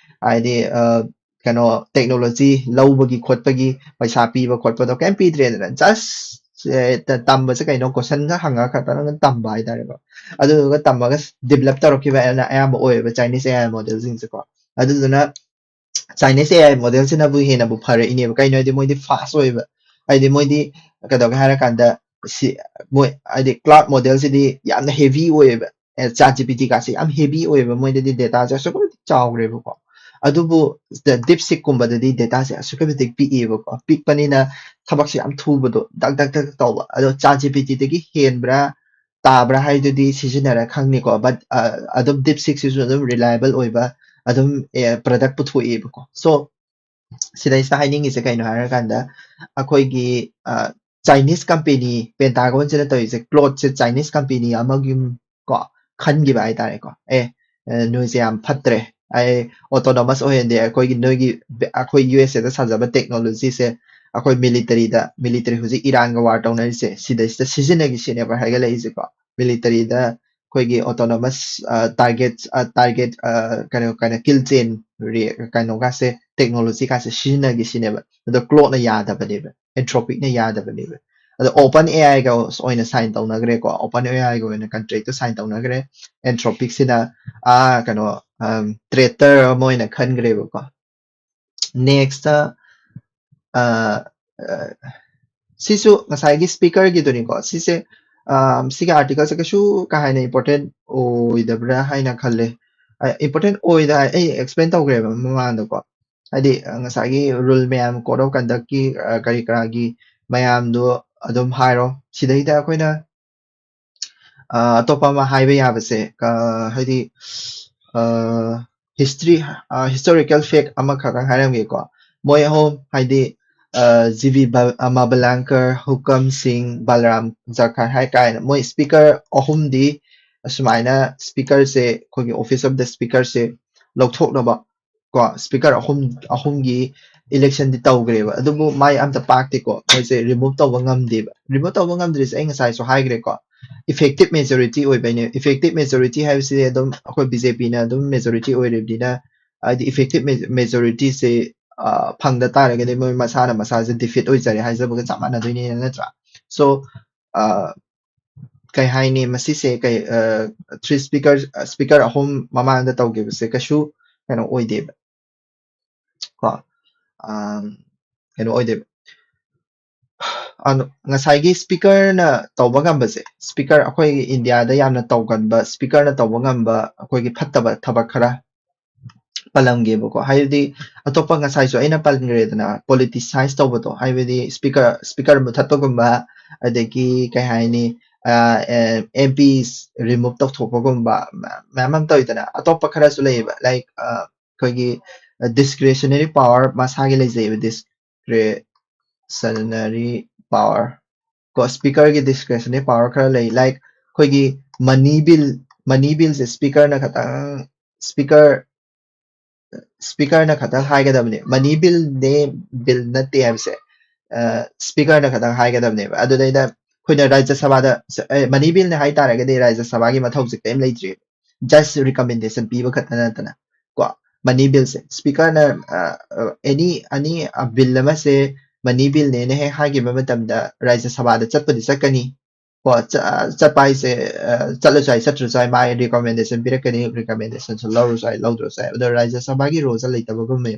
ꯍꯥꯏꯗꯤ ꯑ, ꯀꯩꯅꯣ ꯇꯦꯛꯅꯣꯂꯣꯖꯤ ꯂꯧꯕꯒꯤ ꯈꯣꯠꯄꯒꯤ ꯄꯩꯁꯥ ꯄꯤꯕ ꯈꯣꯠꯄꯗꯣ ꯀꯩꯝ ꯄꯤꯗ꯭ꯔꯦꯗꯅ꯫ ꯖꯁ ꯇꯝꯕꯁꯦ ꯀꯩꯅꯣ, ꯀꯣꯏꯁꯟꯒ ꯍꯪꯉꯒ ꯈꯛꯇꯪ ꯇꯝꯕ ꯍꯥꯏꯇꯥꯔꯦꯀꯣ꯫ ꯑꯗꯨꯗꯨꯒ ꯇꯝꯃꯒ ꯗꯤꯕꯂꯞ ꯇꯧꯔꯛꯈꯤꯕ ꯑꯌꯥꯝꯕ ꯑꯣꯏꯌꯦꯕ ꯆꯥꯏꯅꯤꯁ ꯑꯦ ꯑꯥꯏ ꯃꯣꯗꯦꯜꯁꯤꯡꯁꯦꯀꯣ꯫ ꯑꯗꯨꯗꯨꯅ ꯆꯥꯏꯅꯤꯁ ꯑꯦ ꯑꯥꯏ ꯃꯣꯗꯦꯜꯁꯤꯅꯕꯨ ꯍꯦꯟꯅꯕꯨ ꯐꯔꯛꯏꯅꯦꯕ꯫ ꯀꯩꯅꯣ ꯍꯥꯏꯗꯤ ꯃꯣꯏꯗꯤ ꯐꯥꯁ ꯑꯣꯏꯕ, ꯍꯥꯏꯗꯤ ꯃꯣꯏꯗꯤ ꯀꯩꯗꯧꯒꯦ ꯍꯥꯏꯔꯀꯥꯟꯗ ꯁꯤ ꯃꯣꯏ ꯍꯥꯏꯗꯤ ꯀ꯭ꯂꯥꯎꯗ ꯃꯣꯗꯦꯜꯁꯤꯗꯤ ꯌꯥꯝꯅ ꯍꯦꯚꯤ ꯑꯣꯏꯌꯦꯕ꯫ ꯆꯥꯠ ꯖꯤ ꯄꯤ ꯇꯤ ꯀꯥꯁꯦ ꯌꯥꯝ ꯍꯦꯚꯤ ꯑꯣꯏꯌꯦꯕ, ꯃꯣꯏꯗꯗꯤ ꯗꯦꯇꯥꯁꯦ ꯑꯁꯨꯛꯀꯤ ꯃꯇꯤꯛ ꯆꯥꯎꯈ꯭ꯔꯦꯕꯀꯣ꯫ ꯑꯗꯨꯕꯨ ꯗꯤꯞ ꯁꯤꯛꯀꯨꯝꯕꯗꯗꯤ ꯗꯦꯇꯥꯁꯦ ꯑꯁꯨꯛꯀꯤ ꯃꯇꯤꯛ ꯄꯤꯛꯑꯦꯕꯀꯣ꯫ ꯄꯤꯛꯄꯅꯤꯅ ꯊꯕꯛꯁꯦ ꯌꯥꯝ ꯊꯨꯕꯗꯣ, ꯗꯛ ꯗꯛ ꯗꯛ ꯇꯧꯕ꯫ ꯑꯗꯣ ꯆꯥꯠ ꯖꯤ ꯄꯤ ꯇꯤꯗꯒꯤ ꯍꯦꯟꯕ꯭ꯔꯥ ꯇꯥꯕ꯭ꯔꯥ ꯍꯥꯏꯗꯨꯗꯤ ꯁꯤꯖꯤꯟꯅꯔ ꯈꯪꯅꯤꯀꯣ꯫ ꯕꯠ ꯑꯗꯨꯝ ꯗꯤꯞ ꯁꯤꯛꯁꯤꯁꯨ ꯑꯗꯨꯝ ꯔꯤꯂꯥꯏꯕꯜ ꯑꯣꯏꯕ ꯑꯗꯨꯝ ꯄ꯭ꯔꯗꯛ ꯄꯨꯊꯣꯛꯑꯦꯕꯀꯣ꯫ ꯁꯣ ꯁꯤꯗꯩꯁꯤꯗ ꯍꯥꯏꯅꯤꯡꯉꯤꯁꯦ ꯀꯩꯅꯣ ꯍꯥꯏꯔꯀꯥꯟꯗ, ꯑꯩꯈꯣꯏꯒꯤ ꯆꯥꯏꯅꯤꯁ ꯀꯝꯄꯦꯅꯤ ꯄꯦꯟꯇꯥꯒꯣꯟꯁꯤꯅ ꯇꯧꯔꯤꯁꯦ, ꯀ꯭ꯂꯣꯠꯁꯦ ꯆꯥꯏꯅꯤꯁ ꯀꯝꯄꯦꯅꯤ ꯑꯃꯒꯤ ꯀꯣ ꯈꯟꯈꯤꯕ ꯍꯥꯏꯇꯥꯔꯦꯀꯣ꯫ ꯑꯦ, ꯑ, ꯅꯣꯏꯁꯦ ꯌꯥꯝ ꯐꯠꯇ꯭ꯔꯦ, ꯑꯩ autonomous ꯑꯣꯏꯍꯟꯗꯦ, ꯑꯩꯈꯣꯏꯒꯤ ꯅꯣꯏꯒꯤ ꯑꯩꯈꯣꯏ ꯌꯨ ꯑꯦꯁ ꯑꯦꯗ ꯁꯥꯖꯕ ꯇꯦꯛꯅꯣꯂꯣꯖꯤꯁꯦ ꯑꯩꯈꯣꯏ ꯃꯤꯂꯤꯇꯔꯤꯗ, ꯃꯤꯂꯤꯇꯔꯤ ꯍꯧꯖꯤꯛ ꯏꯔꯥꯟꯒ ꯋꯥꯔ ꯇꯧꯅꯔꯤꯁꯦ ꯁꯤꯗꯩꯁꯤꯗ ꯁꯤꯖꯤꯟꯅꯒꯦ ꯁꯤꯅꯦꯕ ꯍꯥꯏꯒꯠꯂꯛꯏꯁꯦꯀꯣ꯫ ꯃꯤꯂꯤꯇꯔꯤꯗ ꯑꯩꯈꯣꯏꯒꯤ autonomous target target ꯀꯩꯅꯣ ꯀꯩꯅꯣ kill chain ꯀꯩꯅꯣꯒꯥꯁꯦ, ꯇꯦꯛꯅꯣꯂꯣꯖꯤꯒꯥꯁꯦ ꯁꯤꯖꯤꯟꯅꯒꯦ ꯁꯤꯅꯦꯕ꯫ ꯑꯗꯣ ꯀ꯭ꯂꯣꯠꯅ ꯌꯥꯗꯕꯅꯦꯕ, ꯑꯦꯟꯊ꯭ꯔꯣꯄꯤꯛꯅ ꯌꯥꯗꯕꯅꯦꯕ꯫ ꯑꯗꯣ ꯑꯣꯄꯟ ꯑꯦ ꯑꯥꯏꯒ ꯑꯣꯏꯅ ꯁꯥꯏꯟ ꯇꯧꯅꯈ꯭ꯔꯦꯀꯣ꯫ ꯑꯣꯄꯟ ꯑꯦ ꯑꯥꯏꯒ ꯑꯣꯏꯅ ꯀꯟꯇ꯭ꯔꯦꯛꯇꯣ ꯁꯥꯏꯟ ꯇꯧꯅꯈ꯭ꯔꯦ꯫ ꯑꯦꯟꯊ꯭ꯔꯣꯄꯤꯛꯁꯤꯅ ꯑꯥ ꯀꯩꯅꯣ ꯇ꯭ꯔꯦꯇꯔ ꯑꯃ ꯑꯣꯏꯅ ꯈꯟꯈ꯭ꯔꯦꯕꯀꯣ꯫ ꯅꯦꯛꯁꯇ ꯁꯤꯁꯨ ꯉꯁꯥꯏꯒꯤ ꯁ꯭ꯄꯤꯀꯔꯒꯤꯗꯨꯅꯤꯀꯣ꯫ ꯁꯤꯁꯦ ꯁꯤꯒꯤ ꯑꯥꯔꯇꯤꯀꯜꯁꯦ ꯀꯩꯁꯨ ꯀꯥ ꯍꯦꯟꯅ ꯏꯝꯄꯣꯔꯇꯦꯟ ꯑꯣꯏꯗꯕ꯭ꯔꯥ ꯍꯥꯏꯅ ꯈꯜꯂꯦ꯫ ꯏꯝꯄꯣꯔꯇꯦꯟ ꯑꯣꯏꯗ ꯑꯩ ꯑꯦꯛꯁꯄ꯭ꯂꯦꯟ ꯇꯧꯈ꯭ꯔꯦꯕ ꯃꯃꯥꯡꯗꯀꯣ꯫ ꯍꯥꯏꯗꯤ ꯉꯁꯥꯏꯒꯤ ꯔꯨꯜ ꯃꯌꯥꯝ, code of conductꯀꯤ ꯀꯔꯤ ꯀꯔꯥꯒꯤ ꯃꯌꯥꯝꯗꯣ ꯑꯗꯨꯝ ꯍꯥꯏꯔꯣ꯫ ꯁꯤꯗꯩꯗ ꯑꯩꯈꯣꯏꯅ ꯑꯇꯣꯞꯄ ꯑꯃ ꯍꯥꯏꯕ ꯌꯥꯕꯁꯦ, ꯍꯥꯏꯗꯤ ꯍꯤꯁꯇ꯭ꯔꯤ, ꯍꯤꯁꯇꯣꯔꯤꯀꯦꯜ ꯐꯦꯛ ꯑꯃꯈꯛꯇꯪ ꯍꯥꯏꯔꯝꯒꯦꯀꯣ꯫ ꯃꯣꯏ ꯑꯍꯨꯝ ꯍꯥꯏꯗꯤ ꯖꯤ ꯕꯤ ꯃꯕꯂꯥꯡꯀꯔ, ꯍꯨꯀꯝ ꯁꯤꯡ, ꯕꯂꯔꯥꯝ ꯖꯔꯈꯥꯟ ꯍꯥꯏ ꯀꯥꯏꯅ ꯃꯣꯏ ꯁ꯭ꯄꯤꯀꯔ ꯑꯍꯨꯝꯗꯤ ꯑꯁꯨꯃꯥꯏꯅ ꯁ꯭ꯄꯤꯀꯔꯁꯦ, ꯑꯩꯈꯣꯏꯒꯤ office of the speakerꯁꯦ ꯂꯧꯊꯣꯛꯅꯕ ꯀꯣ ꯁ꯭ꯄꯤꯀꯔ ꯑꯍꯨꯝ ꯑꯍꯨꯝꯒꯤ ꯏꯂꯦꯛꯁꯟꯗꯤ ꯇꯧꯈ꯭ꯔꯦꯕ꯫ ꯑꯗꯨꯕꯨ ꯃꯥꯏ ꯑꯝꯇ ꯄꯥꯛꯇꯦꯀꯣ꯫ ꯃꯣꯏꯁꯦ ꯔꯤꯃꯨꯚ ꯇꯧꯕ ꯉꯝꯗꯦꯕ꯫ ꯔꯤꯃꯨꯚ ꯇꯧꯕ ꯉꯝꯗ꯭ꯔꯤꯁꯦ ꯑꯩ ꯉꯁꯥꯏꯁꯨ ꯍꯥꯏꯈ꯭ꯔꯦꯀꯣ, ꯏꯐꯦꯛꯇꯤꯞ ꯃꯦꯖꯣꯔꯤꯇꯤ ꯑꯣꯏꯕꯩꯅꯦ꯫ ꯏꯐꯦꯛꯇꯤꯞ ꯃꯦꯖꯣꯔꯤꯇꯤ ꯍꯥꯏꯕꯁꯤꯗꯤ ꯑꯗꯨꯝ ꯑꯩꯈꯣꯏ ꯕꯤ ꯖꯦ ꯄꯤꯅ ꯑꯗꯨꯝ ꯃꯦꯖꯣꯔꯤꯇꯤ ꯑꯣꯏꯔꯤꯕꯅꯤꯅ, ꯍꯥꯏꯗꯤ ꯏꯐꯦꯛꯇꯤꯞ ꯃꯦꯖꯣꯔꯤꯇꯤꯁꯦ ꯐꯪꯗ ꯇꯥꯔꯒꯗꯤ ꯃꯣꯏ ꯃꯁꯥꯅ ꯃꯁꯥꯁꯦ ꯗꯤꯐꯤꯠ ꯑꯣꯏꯖꯔꯦ ꯍꯥꯏꯖꯕꯒ ꯆꯞ ꯃꯥꯟꯅꯗꯣꯏꯅꯦꯅ, ꯅꯠꯇ꯭ꯔꯥ? ꯁꯣ ꯀꯩ ꯍꯥꯏꯅꯤ, ꯃꯁꯤꯁꯦ ꯀꯩ ꯊ꯭ꯔꯤ ꯁ꯭ꯄꯤꯀꯔ ꯁ꯭ꯄꯤꯀꯔ ꯑꯍꯨꯝ ꯃꯃꯥꯡꯗ ꯇꯧꯈꯤꯕꯁꯦ ꯀꯩꯁꯨ ꯀꯩꯅꯣ ꯑꯣꯏꯗꯦꯕ ꯀꯣ꯫ ꯀꯩꯅꯣ ꯑꯣꯏꯗꯦꯕ꯫ ꯉꯁꯥꯏꯒꯤ ꯁ꯭ꯄꯤꯀꯔꯅ ꯇꯧꯕ ꯉꯝꯕꯁꯦ, ꯁ꯭ꯄꯤꯀꯔ ꯑꯩꯈꯣꯏꯒꯤ ꯏꯟꯗꯤꯌꯥꯗ ꯌꯥꯝꯅ ꯇꯧꯒꯟꯕ, ꯁ꯭ꯄꯤꯀꯔꯅ ꯇꯧꯕ ꯉꯝꯕ ꯑꯩꯈꯣꯏꯒꯤ ꯐꯠꯇꯕ ꯊꯕꯛ ꯈꯔ ꯄꯜꯂꯝꯒꯦꯕꯀꯣ꯫ ꯍꯥꯏꯕꯗꯤ ꯑꯇꯣꯞꯄ ꯉꯁꯥꯏꯁꯨ ꯑꯩꯅ ꯄꯟꯈ꯭ꯔꯦꯗꯅ, ꯄꯣꯂꯤꯇꯤꯁꯥꯏꯁ ꯇꯧꯕꯗꯣ, ꯍꯥꯏꯕꯗꯤ ꯁ꯭ꯄꯤꯀꯔ ꯁ꯭ꯄꯤꯀꯔ ꯃꯨꯊꯠꯄꯒꯨꯝꯕ, ꯑꯗꯒꯤ ꯀꯩ ꯍꯥꯏꯅꯤ, ꯑꯦꯝ ꯄꯤ ꯔꯤꯃꯨꯚ ꯇꯧꯊꯣꯛꯄꯒꯨꯝꯕ ꯃꯌꯥꯝ ꯑꯃ ꯇꯧꯋꯤꯗꯅ꯫ ꯑꯇꯣꯞꯄ ꯈꯔꯁꯨ ꯂꯩꯌꯦꯕ, ꯂꯥꯏꯛ ꯑꯩꯈꯣꯏꯒꯤ ꯗꯤꯁꯀ꯭ꯔꯦꯁꯅꯔꯤ ꯄꯋꯥꯔ ꯃꯁꯥꯒꯤ ꯂꯩꯖꯩꯕ, ꯗꯤꯁꯀ꯭ꯔꯦꯁꯅꯔꯤ ꯄꯋꯥꯔ ꯀꯣ꯫ ꯁ꯭ꯄꯤꯀꯔꯒꯤ ꯗꯤꯁꯀ꯭ꯔꯦꯁꯅꯔꯤ ꯄꯋꯥꯔ ꯈꯔ ꯂꯩ, ꯂꯥꯏꯛ ꯑꯩꯈꯣꯏꯒꯤ ꯃꯅꯤ ꯕꯤꯜ, ꯃꯅꯤ ꯕꯤꯜꯁꯦ ꯁ꯭ꯄꯤꯀꯔꯅ ꯈꯇꯪ, ꯁ꯭ꯄꯤꯀꯔ ꯁ꯭ꯄꯤꯀꯔꯅ ꯈꯛꯇꯪ ꯍꯥꯏꯒꯗꯕꯅꯦ꯫ ꯃꯅꯤ ꯕꯤꯜꯅꯦ, ꯕꯤꯜ ꯅꯠꯇꯦ ꯍꯥꯏꯕꯁꯦ ꯁ꯭ꯄꯤꯀꯔꯅ ꯈꯛꯇꯪ ꯍꯥꯏꯒꯗꯕꯅꯦꯕ꯫ ꯑꯗꯨꯗꯩꯗ ꯑꯩꯈꯣꯏꯅ ꯔꯥꯖ꯭ꯌ ꯁꯚꯥꯗ ꯃꯅꯤ ꯕꯤꯜꯅꯦ ꯍꯥꯏ ꯇꯥꯔꯒꯗꯤ ꯔꯥꯖ꯭ꯌ ꯁꯚꯥꯒꯤ ꯃꯊꯧꯁꯦ ꯀꯔꯤꯝ ꯂꯩꯇ꯭ꯔꯤ꯫ Just recommendation ꯄꯤꯕ ꯈꯛꯇ ꯅꯠꯇꯅ ꯀꯣ, ꯃꯅꯤ ꯕꯤꯜꯁꯦ ꯁ꯭ꯄꯤꯀꯔꯅ ꯑꯦꯅꯤ ꯑꯦꯅꯤ ꯕꯤꯜ ꯑꯃꯁꯦ ꯃꯅꯤ ꯕꯤꯜꯅꯦꯅ ꯍꯦꯛ ꯍꯥꯏꯈꯤꯕ ꯃꯇꯝꯗ ꯔꯥꯖ꯭ꯌ ꯁꯚꯥꯗ ꯆꯠꯄꯗꯤ ꯆꯠꯀꯅꯤ ꯀꯣ꯫ ꯆꯠꯄ ꯍꯥꯏꯁꯦ ꯆꯠꯂꯁꯨ ꯌꯥꯏ, ꯆꯠꯇ꯭ꯔꯁꯨ ꯌꯥꯏ, ꯃꯥꯒꯤ ꯔꯤꯀꯃꯦꯟꯗꯦꯁꯟ ꯄꯤꯔꯛꯀꯅꯤ, ꯔꯤꯀꯃꯦꯟꯗꯦꯁꯟꯁꯨ ꯂꯧꯔꯁꯨ ꯌꯥꯏ, ꯂꯧꯗ꯭ꯔꯁꯨ ꯌꯥꯏ꯫ ꯑꯗꯣ ꯔꯥꯖ꯭ꯌ ꯁꯚꯥꯒꯤ ꯔꯣꯜꯁꯦ ꯂꯩꯇꯕꯒꯨꯝꯕ꯫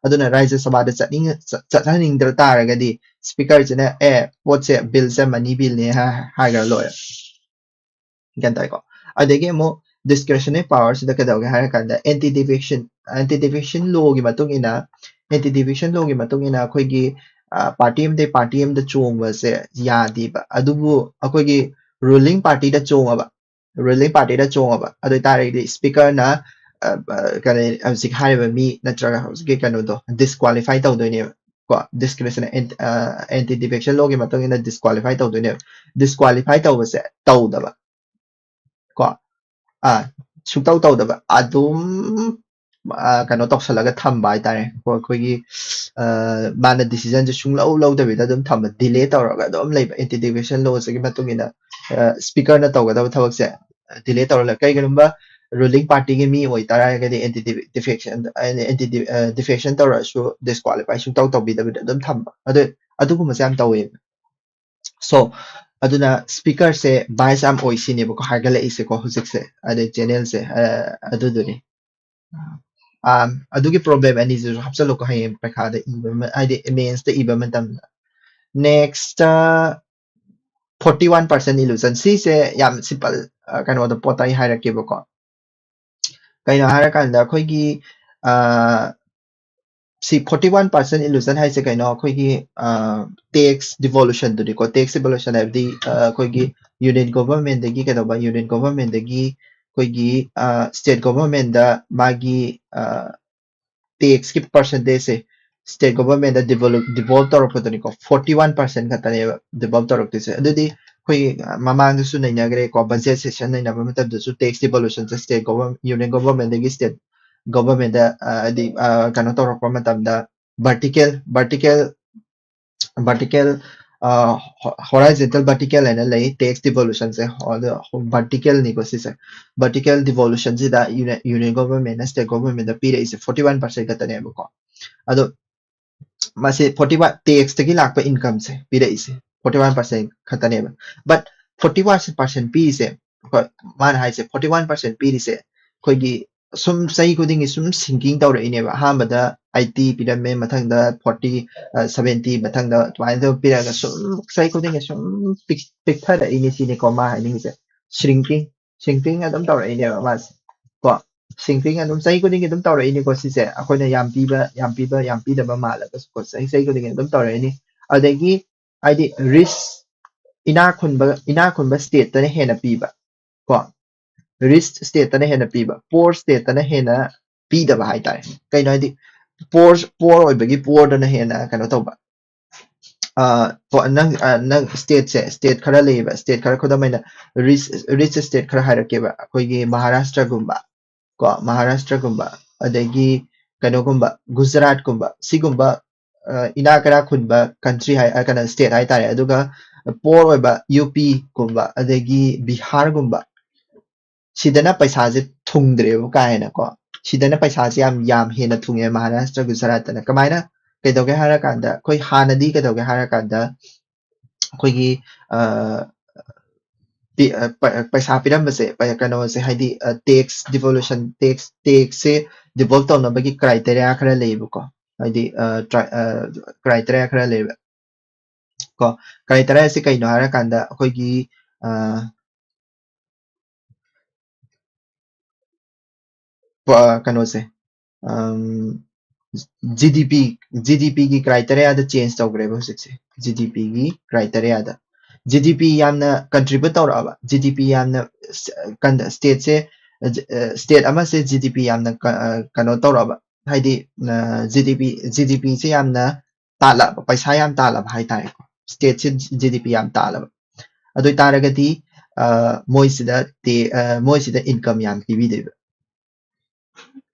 ꯑꯗꯨꯅ ꯔꯥꯖ꯭ꯌ ꯁꯚꯥꯗ ꯆꯠꯅꯤꯡ ꯆꯠꯍꯟꯅꯤꯡꯗ꯭ꯔ ꯇꯥꯔꯒꯗꯤ ꯁ꯭ꯄꯤꯀꯔꯁꯤꯅ ꯑꯦ ꯄꯣꯠꯁꯦ ꯕꯤꯜꯁꯦ ꯃꯅꯤ ꯕꯤꯜꯅꯦ ꯍꯥꯏꯈ꯭ꯔ ꯂꯣꯏꯔꯦ꯫ ꯒ꯭ꯌꯥꯟ ꯇꯥꯏꯀꯣ? ꯑꯗꯒꯤ ꯑꯃꯨꯛ ꯗꯤꯁꯀ꯭ꯔꯦꯁꯅꯦꯜ ꯄꯋꯥꯔꯁꯤꯗ ꯀꯩꯗꯧꯒꯦ ꯍꯥꯏꯔ ꯀꯥꯟꯗ ꯑꯦꯟꯇꯤ ꯗꯤꯐꯦꯛꯁꯟ ꯑꯦꯟꯇꯤ ꯗꯤꯐꯦꯛꯁꯟ ꯂꯣꯒꯤ ꯃꯇꯨꯡ ꯏꯟꯅ ꯑꯦꯟꯇꯤ ꯗꯤꯐꯦꯛꯁꯟ ꯂꯣꯒꯤ ꯃꯇꯨꯡ ꯏꯟꯅ ꯑꯩꯈꯣꯏꯒꯤ ꯄꯥꯔꯇꯤ ꯑꯃꯗꯒꯤ ꯄꯥꯔꯇꯤ ꯑꯃꯗ ꯆꯣꯡꯕꯁꯦ ꯌꯥꯗꯦꯕ꯫ ꯑꯗꯨꯕꯨ ꯑꯩꯈꯣꯏꯒꯤ ꯔꯨꯂꯤꯡ ꯄꯥꯔꯇꯤꯗ ꯆꯣꯡꯉꯕ ꯔꯨꯂꯤꯡ ꯄꯥꯔꯇꯤꯗ ꯆꯣꯡꯉꯕ ꯑꯗꯨ ꯑꯣꯏꯇꯥꯔꯒꯗꯤ ꯁ꯭ꯄꯤꯀꯔꯅ ꯀꯔꯤ ꯍꯧꯖꯤꯛ ꯍꯥꯏꯔꯤꯕ ꯃꯤ ꯅꯠꯇ꯭ꯔꯒ ꯍꯧꯖꯤꯛꯀꯤ ꯀꯩꯅꯣꯗꯣ ꯗꯤꯁꯀ꯭ꯋꯥꯂꯤꯐꯥꯏ ꯇꯧꯗꯣꯏꯅꯦꯕ ꯀꯣ꯫ ꯗꯤꯁꯀ꯭ꯔꯤꯃꯤꯅꯦꯁꯟ ꯑꯦꯟꯇꯤ ꯗꯤꯐꯦꯛꯁꯟ ꯂꯣꯒꯤ ꯃꯇꯨꯡ ꯏꯟꯅ ꯗꯤꯁꯀ꯭ꯋꯥꯂꯤꯐꯥꯏ ꯇꯧꯗꯣꯏꯅꯦꯕ꯫ ꯗꯤꯁꯀ꯭ꯋꯥꯂꯤꯐꯥꯏ ꯇꯧꯕꯁꯦ ꯇꯧꯗꯕ ꯀꯣ ꯑꯥ ꯁꯨꯡꯇꯧ ꯇꯧꯗꯕ ꯑꯗꯨꯝ ꯀꯩꯅꯣ ꯇꯧꯁꯜꯂꯒ ꯊꯝꯕ ꯍꯥꯏꯇꯥꯔꯦ꯫ ꯑꯩꯈꯣꯏꯒꯤ ꯃꯥꯅ ꯗꯤꯁꯤꯖꯟꯁꯦ ꯁꯨꯡꯂꯧ ꯂꯧꯗꯕꯤꯗ ꯑꯗꯨꯝ ꯊꯝꯕ, ꯗꯤꯂꯦ ꯇꯧꯔꯒ ꯑꯗꯨꯝ ꯂꯩꯕ ꯑꯦꯟꯇꯤ ꯗꯤꯐꯦꯛꯁꯟ ꯂꯣꯁꯤꯒꯤ ꯃꯇꯨꯡ ꯏꯟꯅ ꯁ꯭ꯄꯤꯀꯔꯅ ꯇꯧꯒꯗꯕ ꯊꯕꯛꯁꯦ ꯗꯤꯂꯦ ꯇꯧꯔ ꯂꯩ꯫ ꯀꯩꯒꯨꯝꯕ ꯔꯨꯂꯤꯡ ꯄꯥꯔꯇꯤꯒꯤ ꯃꯤ ꯑꯣꯏꯇꯥꯔꯒꯗꯤ ꯑꯦꯟꯇꯤ ꯗꯤꯐꯦꯛꯁꯟ ꯑꯦꯟꯇꯤ ꯗꯤꯐꯦꯛꯁꯟ ꯇꯧꯔꯁꯨ ꯗꯤꯁꯀ꯭ꯋꯥꯂꯤꯐꯥꯏ ꯁꯨꯡꯇꯧ ꯇꯧꯕꯤꯗꯕꯤꯗ ꯑꯗꯨꯝ ꯊꯝꯕ꯫ ꯑꯗꯨ ꯑꯗꯨꯒꯨꯝꯕꯁꯦ ꯌꯥꯝ ꯇꯧꯋꯦꯕ꯫ ꯁꯣ ꯑꯗꯨꯅ ꯁ꯭ꯄꯤꯀꯔꯁꯦ ꯕꯥꯏꯁ ꯌꯥꯝ ꯑꯣꯏ ꯁꯤꯅꯦꯕꯀꯣ ꯍꯥꯏꯒꯠꯂꯛꯏꯁꯦꯀꯣ ꯍꯧꯖꯤꯛꯁꯦ, ꯑꯗꯩ ꯆꯦꯅꯦꯜꯁꯦ ꯑꯗꯨꯗꯨꯅꯤ꯫ ꯑꯥ, ꯑꯗꯨꯒꯤ ꯄ꯭ꯔꯣꯕ꯭ꯂꯦꯝ ꯑꯅꯤꯁꯤꯁꯨ ꯍꯥꯞꯆꯜꯂꯨꯀꯣ ꯍꯌꯦꯡ ꯄꯩꯈꯥꯗ ꯏꯕ ꯃ- ꯍꯥꯏꯗꯤ ꯃꯦꯟꯁꯇ ꯏꯕ ꯃꯇꯝꯗ꯫ Next forty one percent illusion. ꯁꯤꯁꯦ ꯌꯥꯝ ꯁꯤꯝꯄꯜ ꯀꯩꯅꯣꯗ ꯄꯣꯠꯇ ꯑꯩ ꯍꯥꯏꯔꯛꯀꯦꯕꯀꯣ꯫ ꯀꯩꯅꯣ ꯍꯥꯏꯔꯀꯥꯟꯗ ꯑꯩꯈꯣꯏꯒꯤ ꯁꯤ ꯐꯣꯔꯇꯤ ꯋꯥꯟ ꯄꯥꯔꯁꯦꯟ ꯏꯂꯨꯖꯟ ꯍꯥꯏꯁꯦ ꯀꯩꯅꯣ? ꯑꯩꯈꯣꯏꯒꯤ ꯇꯦꯛꯁ ꯗꯤꯚꯣꯂꯨꯁꯟꯗꯨꯅꯤꯀꯣ꯫ ꯇꯦꯛꯁ ꯗꯤꯚꯣꯂꯨꯁꯟ ꯍꯥꯏꯕꯗꯤ ꯑꯩꯈꯣꯏꯒꯤ ꯌꯨꯅꯤꯌꯟ ꯒꯣꯚꯔꯟꯃꯦꯟꯗꯒꯤ ꯀꯩꯗꯧꯕ ꯌꯨꯅꯤꯌꯟ ꯒꯣꯚꯔꯟꯃꯦꯟꯗꯒꯤ ꯑꯩꯈꯣꯏꯒꯤ ꯁ꯭ꯇꯦꯠ ꯒꯣꯚꯔꯟꯃꯦꯟꯗ ꯃꯥꯒꯤ ꯇꯦꯛꯁꯀꯤ ꯄꯥꯔꯁꯦꯟꯇꯦꯖꯁꯦ ꯁ꯭ꯇꯦꯠ ꯒꯣꯚꯔꯟꯃꯦꯟꯗ ꯗꯤꯚꯣꯂꯨꯞ ꯗꯤꯚꯣꯜꯞ ꯇꯧꯔꯛꯄꯗꯨꯅꯤꯀꯣ꯫ ꯐꯣꯔꯇꯤ ꯋꯥꯟ ꯄꯥꯔꯁꯦꯟ ꯈꯛꯇꯅꯦꯕ ꯗꯤꯚꯣꯜꯞ ꯇꯧꯔꯛꯇꯣꯏꯁꯦ꯫ ꯑꯗꯨꯗꯤ ꯑꯩꯈꯣꯏꯒꯤ ꯃꯃꯥꯡꯗꯁꯨ ꯅꯩꯅꯈ꯭ꯔꯦꯀꯣ, ꯕꯖꯦꯠ ꯁꯦꯁꯟ ꯅꯩꯅꯕ ꯃꯇꯝꯗꯁꯨ ꯇꯦꯛꯁ ꯗꯤꯚꯣꯂꯨꯁꯟꯁꯦ ꯁ꯭ꯇꯦꯠ ꯒꯣꯚꯔꯟ ꯌꯨꯅꯤꯌꯟ ꯒꯣꯚꯔꯟꯃꯦꯟꯗꯒꯤ ꯁ꯭ꯇꯦꯠ ꯒꯣꯚꯔꯟꯃꯦꯟꯗ ꯍꯥꯏꯗꯤ ꯀꯩꯅꯣ ꯇꯧꯔꯛꯄ ꯃꯇꯝꯗ vertical vertical vertical horizontal vertical ꯍꯥꯏꯅ ꯂꯩ tax devolution ꯁꯦ꯫ ꯑꯗꯣ vertical ꯅꯤꯀꯣ ꯁꯤꯁꯦ꯫ Vertical devolution ꯁꯤꯗ union government ꯅ state government ꯗ ꯄꯤꯔꯛꯏꯁꯦ forty one percent ꯈꯛꯇꯅꯦꯕꯀꯣ꯫ ꯑꯗꯣ ꯃꯁꯤ forty one tax ꯇꯒꯤ ꯂꯥꯛꯄ income ꯁꯦ ꯄꯤꯔꯛꯏꯁꯦ forty one percent ꯈꯛꯇꯅꯦꯕ꯫ But forty one percent ꯄꯤꯔꯤꯁꯦ, ꯍꯣꯏ, ꯃꯥꯅ ꯍꯥꯏꯁꯦ forty one percent ꯄꯤꯔꯤꯁꯦ ꯑꯩꯈꯣꯏꯒꯤ ꯁꯨꯝ ꯆꯍꯤ ꯈꯨꯗꯤꯡꯒꯤ ꯁꯨꯝ sinking ꯇꯧꯔꯛꯏꯅꯦꯕ꯫ ꯑꯍꯥꯟꯕꯗ eighty ꯄꯤꯔꯝꯃꯦ, ꯃꯊꯪꯗ forty, seventy, ꯃꯊꯪꯗ ꯑꯗꯨꯃꯥꯏꯅ ꯇꯧꯔ ꯄꯤꯔꯛꯑꯒ ꯁꯨꯝ ꯆꯍꯤ ꯈꯨꯗꯤꯡꯒꯤ ꯁꯨꯝ ꯄꯤꯛ- ꯄꯤꯛꯊꯔꯛꯏꯅꯦ ꯁꯤꯅꯤꯀꯣ ꯃꯥ ꯍꯥꯏꯅꯤꯡꯉꯤꯁꯦ꯫ Shrinking, shrinking ꯑꯗꯨꯝ ꯇꯧꯔꯛꯏꯅꯦꯕ ꯃꯥꯁꯦ ꯀꯣ꯫ Shrinking ꯑꯗꯨꯝ ꯆꯍꯤ ꯈꯨꯗꯤꯡꯒꯤ ꯑꯗꯨꯝ ꯇꯧꯔꯛꯏꯅꯤꯀꯣ ꯁꯤꯁꯦ꯫ ꯑꯩꯈꯣꯏꯅ ꯌꯥꯝ ꯄꯤꯕ, ꯌꯥꯝ ꯄꯤꯕ, ꯌꯥꯝ ꯄꯤꯗꯕ ꯃꯥꯜꯂꯒꯁꯨ ꯀꯣ, ꯆꯍꯤ ꯆꯍꯤ ꯈꯨꯗꯤꯡꯒꯤ ꯑꯗꯨꯝ ꯇꯧꯔꯛꯏꯅꯤ꯫ ꯑꯗꯒꯤ ꯍꯥꯏꯗꯤ rich, ꯏꯅꯥꯛ ꯈꯨꯟꯕ, ꯏꯅꯥꯛ ꯈꯨꯟꯕ state ꯇꯅ ꯍꯦꯟꯅ ꯄꯤꯕ ꯀꯣ, rich state ꯇꯅ ꯍꯦꯟꯅ ꯄꯤꯕ, poor state ꯇꯅ ꯍꯦꯟꯅ ꯄꯤꯗꯕ ꯍꯥꯏꯇꯥꯔꯦ꯫ ꯀꯩꯅꯣ ꯍꯥꯏꯗꯤ poor, poor ꯑꯣꯏꯕꯒꯤ poor ꯗꯅ ꯍꯦꯟꯅ ꯀꯩꯅꯣ ꯇꯧꯕ꯫ ꯑ, ꯄꯣ- ꯅꯪ ꯑ, ꯅꯪ state ꯁꯦ, state ꯈꯔ ꯂꯩꯌꯦꯕ, state ꯈꯔ, ꯈꯨꯗꯝ ꯑꯣꯏꯅ rich, rich state ꯈꯔ ꯍꯥꯏꯔꯛꯀꯦꯕ, ꯑꯩꯈꯣꯏꯒꯤ ꯃꯍꯥꯔꯥꯁꯇ꯭ꯔꯒꯨꯝꯕ ꯀꯣ, ꯃꯍꯥꯔꯥꯁꯇ꯭ꯔꯒꯨꯝꯕ, ꯑꯗꯒꯤ ꯀꯩꯅꯣꯒꯨꯝꯕ, ꯒꯨꯖꯔꯥꯠꯀꯨꯝꯕ, ꯁꯤꯒꯨꯝꯕ ꯑ, ꯏꯅꯥꯛ ꯀꯩꯔꯥꯛ ꯈꯨꯟꯕ country ꯍꯥꯏ, ꯑ, ꯀꯩꯅꯣ, state ꯍꯥꯏꯇꯥꯔꯦ꯫ ꯑꯗꯨꯒ poor ꯑꯣꯏꯕ ꯌꯨ ꯄꯤꯒꯨꯝꯕ, ꯑꯗꯒꯤ ꯕꯤꯍꯥꯔꯒꯨꯝꯕ, ꯁꯤꯗꯅ ꯄꯩꯁꯥꯁꯦ ꯊꯨꯡꯗ꯭ꯔꯦꯕ ꯀꯥ ꯍꯦꯟꯅ ꯀꯣ꯫ ꯁꯤꯗꯅ ꯄꯩꯁꯥꯁꯦ ꯌꯥꯝ, ꯌꯥꯝ ꯍꯦꯟꯅ ꯊꯨꯡꯉꯦ ꯃꯍꯥꯔꯥꯁꯇ꯭ꯔ, ꯒꯨꯖꯔꯥꯠꯇꯅ꯫ ꯀꯃꯥꯏꯅ, ꯀꯩꯗꯧꯒꯦ ꯍꯥꯏꯔꯀꯥꯟꯗ, ꯑꯩꯈꯣꯏ ꯍꯥꯟꯅꯗꯤ ꯀꯩꯗꯧꯒꯦ ꯍꯥꯏꯔꯀꯥꯟꯗ ꯑꯩꯈꯣꯏꯒꯤ ꯑ, ꯄꯤ- ꯑ, ꯄ- ꯄꯩꯁꯥ ꯄꯤꯔꯝꯕꯁꯦ, ꯄ- ꯀꯩꯅꯣꯁꯦ, ꯍꯥꯏꯗꯤ tax devolution, tax, tax ꯁꯦ devolve ꯇꯧꯅꯕꯒꯤ criteria ꯈꯔ ꯂꯩꯌꯦꯕꯀꯣ꯫ ꯍꯥꯏꯗꯤ criteria ꯈꯔ ꯂꯩꯌꯦꯕ ꯀꯣ꯫ Criteria ꯁꯦ ꯀꯩꯅꯣ ꯍꯥꯏꯔꯀꯥꯟꯗ ꯑꯩꯈꯣꯏꯒꯤ ꯑ, ꯀꯩꯅꯣꯁꯦ, ꯖꯤ ꯗꯤ ꯄꯤ, ꯖꯤ ꯗꯤ ꯄꯤꯒꯤ criteria ꯗ change ꯇꯧꯈ꯭ꯔꯦꯕ ꯍꯧꯖꯤꯛꯁꯦ꯫ ꯖꯤ ꯗꯤ ꯄꯤꯒꯤ criteria ꯗ, ꯖꯤ ꯗꯤ ꯄꯤ ꯌꯥꯝꯅ contribute ꯇꯧꯔꯛꯑꯕ, ꯖꯤ ꯗꯤ ꯄꯤ ꯌꯥꯝꯅ, state ꯁꯦ, state ꯑꯃꯁꯦ ꯖꯤ ꯗꯤ ꯄꯤ ꯌꯥꯝꯅ ꯀꯩꯅꯣ ꯇꯧꯔꯛꯑꯕ, ꯍꯥꯏꯗꯤ ꯖꯤ ꯗꯤ ꯄꯤ, ꯖꯤ ꯗꯤ ꯄꯤ ꯁꯦ ꯌꯥꯝꯅ ꯇꯥꯜꯂꯛꯑꯕ, ꯄꯩꯁꯥ ꯌꯥꯝ ꯇꯥꯜꯂꯕ ꯍꯥꯏꯇꯥꯔꯦꯀꯣ꯫ State ꯁꯦ ꯖꯤ ꯗꯤ ꯄꯤ ꯌꯥꯝ ꯇꯥꯜꯂꯕ꯫ ꯑꯗꯨ ꯑꯣꯏꯇꯥꯔꯒꯗꯤ ꯃꯣꯏꯁꯤꯗ, ꯃꯣꯏꯁꯤꯗ income ꯌꯥꯝ ꯄꯤꯕꯤꯗꯣꯏꯕ꯫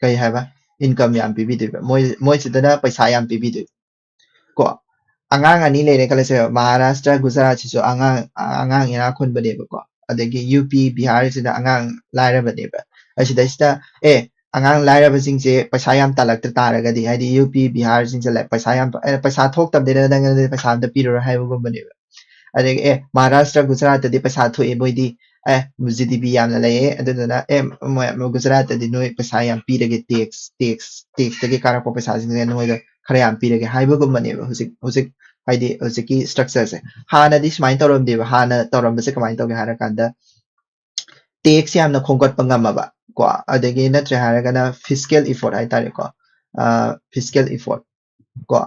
ꯀꯩ ꯍꯥꯏꯕ, income ꯌꯥꯝ ꯄꯤꯕꯤꯗꯣꯏꯕ, ꯃꯣꯏ ꯃꯣꯏꯁꯤꯗꯅ ꯄꯩꯁꯥ ꯌꯥꯝ ꯄꯤꯕꯤꯗꯣꯏꯕ꯫ ꯀꯣ, ꯑꯉꯥꯡ ꯑꯅꯤ ꯂꯩꯔꯦ ꯈꯜꯂꯁꯦꯕ, ꯃꯍꯥꯔꯥꯁꯇ꯭ꯔ ꯒꯨꯖꯔꯥꯠꯁꯤꯁꯨ ꯑꯉꯥꯡ ꯑꯉꯥꯡ ꯏꯅꯥꯛ ꯈꯨꯟꯕꯅꯦꯕꯀꯣ, ꯑꯗꯒꯤ ꯌꯨ ꯄꯤ ꯕꯤꯍꯥꯔꯁꯤꯅ ꯑꯉꯥꯡ ꯂꯥꯏꯔꯕꯅꯦꯕ꯫ ꯑꯁꯤꯗꯩꯁꯤꯗ ꯑꯦ, ꯑꯉꯥꯡ ꯂꯥꯏꯔꯕꯁꯤꯡꯁꯦ ꯄꯩꯁꯥ ꯌꯥꯝ ꯇꯥꯜꯂꯛꯇ ꯇꯥꯔꯒꯗꯤ, ꯍꯥꯏꯗꯤ ꯌꯨ ꯄꯤ ꯕꯤꯍꯥꯔꯁꯤꯡꯁꯦ ꯂꯥꯏ- ꯄꯩꯁꯥ ꯌꯥꯝ ꯑꯦ, ꯄꯩꯁꯥ ꯊꯣꯛꯇꯕꯅꯤꯅ ꯅꯪꯉꯣꯟꯗ ꯄꯩꯁꯥ ꯑꯝꯇ ꯄꯤꯔꯔꯣꯏ ꯍꯥꯏꯕꯒꯨꯝꯕꯅꯦꯕ꯫ ꯑꯗꯒꯤ ꯑꯦ, ꯃꯍꯥꯔꯥꯁꯇ꯭ꯔ ꯒꯨꯖꯔꯥꯠꯇꯗꯤ ꯄꯩꯁꯥ ꯊꯣꯛꯑꯦ, ꯃꯣꯏꯗꯤ ꯑꯦ, ꯖꯤ ꯗꯤ ꯄꯤ ꯌꯥꯝꯅ ꯂꯩꯌꯦ, ꯑꯗꯨꯗꯨꯅ ꯑꯦ, ꯃꯣꯏ ꯒꯨꯖꯔꯥꯠꯇꯗꯤ ꯅꯣꯏ ꯄꯩꯁꯥ ꯌꯥꯝ ꯄꯤꯔꯒꯦ, ꯇꯦꯛꯁ ꯇꯦꯛꯁ ꯇꯦꯛꯁꯇꯒꯤ ꯀꯥꯔꯛꯄ ꯄꯩꯁꯥꯁꯤꯡꯁꯦ ꯅꯣꯏꯗ ꯈꯔ ꯌꯥꯝ ꯄꯤꯔꯒꯦ ꯍꯥꯏꯕꯒꯨꯝꯕꯅꯦꯕ ꯍꯧꯖꯤꯛ ꯍꯧꯖꯤꯛ ꯍꯥꯏꯗꯤ ꯍꯧꯖꯤꯛꯀꯤ ꯁ꯭ꯇ꯭ꯔꯛꯆꯔꯁꯦ꯫ ꯍꯥꯟꯅꯗꯤ ꯁꯨꯃꯥꯏꯅ ꯇꯧꯔꯝꯗꯦꯕ꯫ ꯍꯥꯟꯅ ꯇꯧꯔꯝꯕꯁꯦ ꯀꯃꯥꯏꯅ ꯇꯧꯒꯦ ꯍꯥꯏꯔꯀꯥꯟꯗ, ꯇꯦꯛꯁ ꯌꯥꯝꯅ ꯈꯣꯝꯒꯠꯄ ꯉꯝꯃꯕ ꯀꯣ, ꯑꯗꯒꯤ ꯅꯠꯇ꯭ꯔꯦ ꯍꯥꯏꯔꯒꯅ ꯐꯤꯁꯀꯦꯜ ꯏꯐꯣꯔꯠ ꯍꯥꯏꯇꯥꯔꯦꯀꯣ, ꯐꯤꯁꯀꯦꯜ ꯏꯐꯣꯔꯠ ꯀꯣ,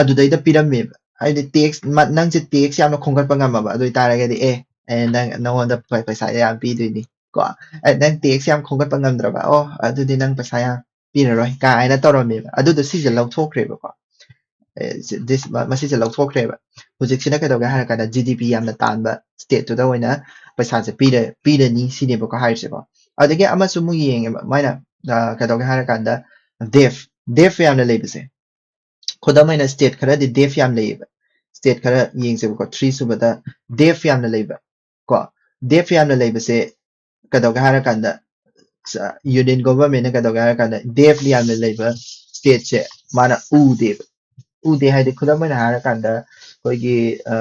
ꯑꯗꯨꯗꯩꯗ ꯄꯤꯔꯝꯃꯦꯕ꯫ ꯍꯥꯏꯗꯤ ꯇꯦꯛꯁ ꯅꯪꯁꯦ ꯇꯦꯛꯁ ꯌꯥꯝꯅ ꯈꯣꯝꯒꯠꯄ ꯉꯝꯃꯕ, ꯑꯗꯨ ꯑꯣꯏꯇꯥꯔꯒꯗꯤ ꯑꯦ, ꯑꯦ, ꯅꯪ ꯅꯪꯉꯣꯟꯗ ꯄꯩ- ꯄꯩꯁꯥ ꯌꯥꯝ ꯄꯤꯗꯣꯏꯅꯤ ꯀꯣ꯫ ꯑꯦ, ꯅꯪ ꯇꯦꯛꯁ ꯌꯥꯝ ꯈꯣꯝꯒꯠꯄ ꯉꯝꯗ꯭ꯔꯕ, ꯑꯣ, ꯑꯗꯨꯗꯤ ꯅꯪ ꯄꯩꯁꯥ ꯌꯥꯝ ꯄꯤꯔꯔꯣꯏ ꯀꯥꯏꯅ ꯇꯧꯔꯝꯃꯦꯕ꯫ ꯑꯗꯨꯗꯣ ꯁꯤꯁꯦ ꯂꯧꯊꯣꯛꯈ꯭ꯔꯦꯕꯀꯣ꯫ ꯑꯦ, ꯁꯤ- this- ꯃ- ꯃꯁꯤꯁꯦ ꯂꯧꯊꯣꯛꯈ꯭ꯔꯦꯕ꯫ ꯍꯧꯖꯤꯛꯁꯤꯅ ꯀꯩꯗꯧꯒꯦ ꯍꯥꯏꯔ ꯀꯥꯟꯗ ꯖꯤ ꯗꯤ ꯄꯤ ꯌꯥꯝꯅ ꯇꯥꯟꯕ ꯁ꯭ꯇꯦꯠꯇꯨꯗ ꯑꯣꯏꯅ ꯄꯩꯁꯥꯁꯦ ꯄꯤꯔ ꯄꯤꯔꯅꯤ ꯁꯤꯅꯦꯕꯀꯣ ꯍꯥꯏꯔꯤꯁꯦꯀꯣ꯫ ꯑꯗꯒꯤ ꯑꯃꯁꯨ ꯑꯃꯨꯛ ꯌꯦꯡꯉꯦꯕ ꯃꯥꯏꯅ, ꯑ, ꯀꯩꯗꯧꯒꯦ ꯍꯥꯏꯔ ꯀꯥꯟꯗ ꯗꯦꯐ ꯗꯦꯐ ꯌꯥꯝꯅ ꯂꯩꯕꯁꯦ, ꯈꯨꯗꯝ ꯑꯣꯏꯅ ꯁ꯭ꯇꯦꯠ ꯈꯔꯗꯤ ꯗꯦꯐ ꯌꯥꯝ ꯂꯩꯌꯦꯕ꯫ ꯁ꯭ꯇꯦꯠ ꯈꯔ ꯌꯦꯡꯁꯦꯕꯀꯣ, ꯊ꯭ꯔꯤ ꯁꯨꯕꯗ ꯗꯦꯐ ꯌꯥꯝꯅ ꯂꯩꯕ ꯀꯣ꯫ ꯗꯦꯐ ꯌꯥꯝꯅ ꯂꯩꯕꯁꯦ ꯀꯩꯗꯧꯒꯦ ꯍꯥꯏꯔ ꯀꯥꯟꯗ, ꯌꯨꯅꯤꯌꯟ ꯒꯣꯚꯔꯟꯃꯦꯟꯠꯅ ꯀꯩꯗꯧꯒꯦ ꯍꯥꯏꯔ ꯀꯥꯟꯗ ꯗꯦꯐ ꯌꯥꯝꯅ ꯂꯩꯕ ꯁ꯭ꯇꯦꯠꯁꯦ ꯃꯥꯅ ꯎꯗꯦꯕ꯫ ꯎꯗꯦ ꯍꯥꯏꯗꯤ ꯈꯨꯗꯝ ꯑꯣꯏꯅ ꯍꯥꯏꯔ ꯀꯥꯟꯗ ꯑꯩꯈꯣꯏꯒꯤ ꯑ,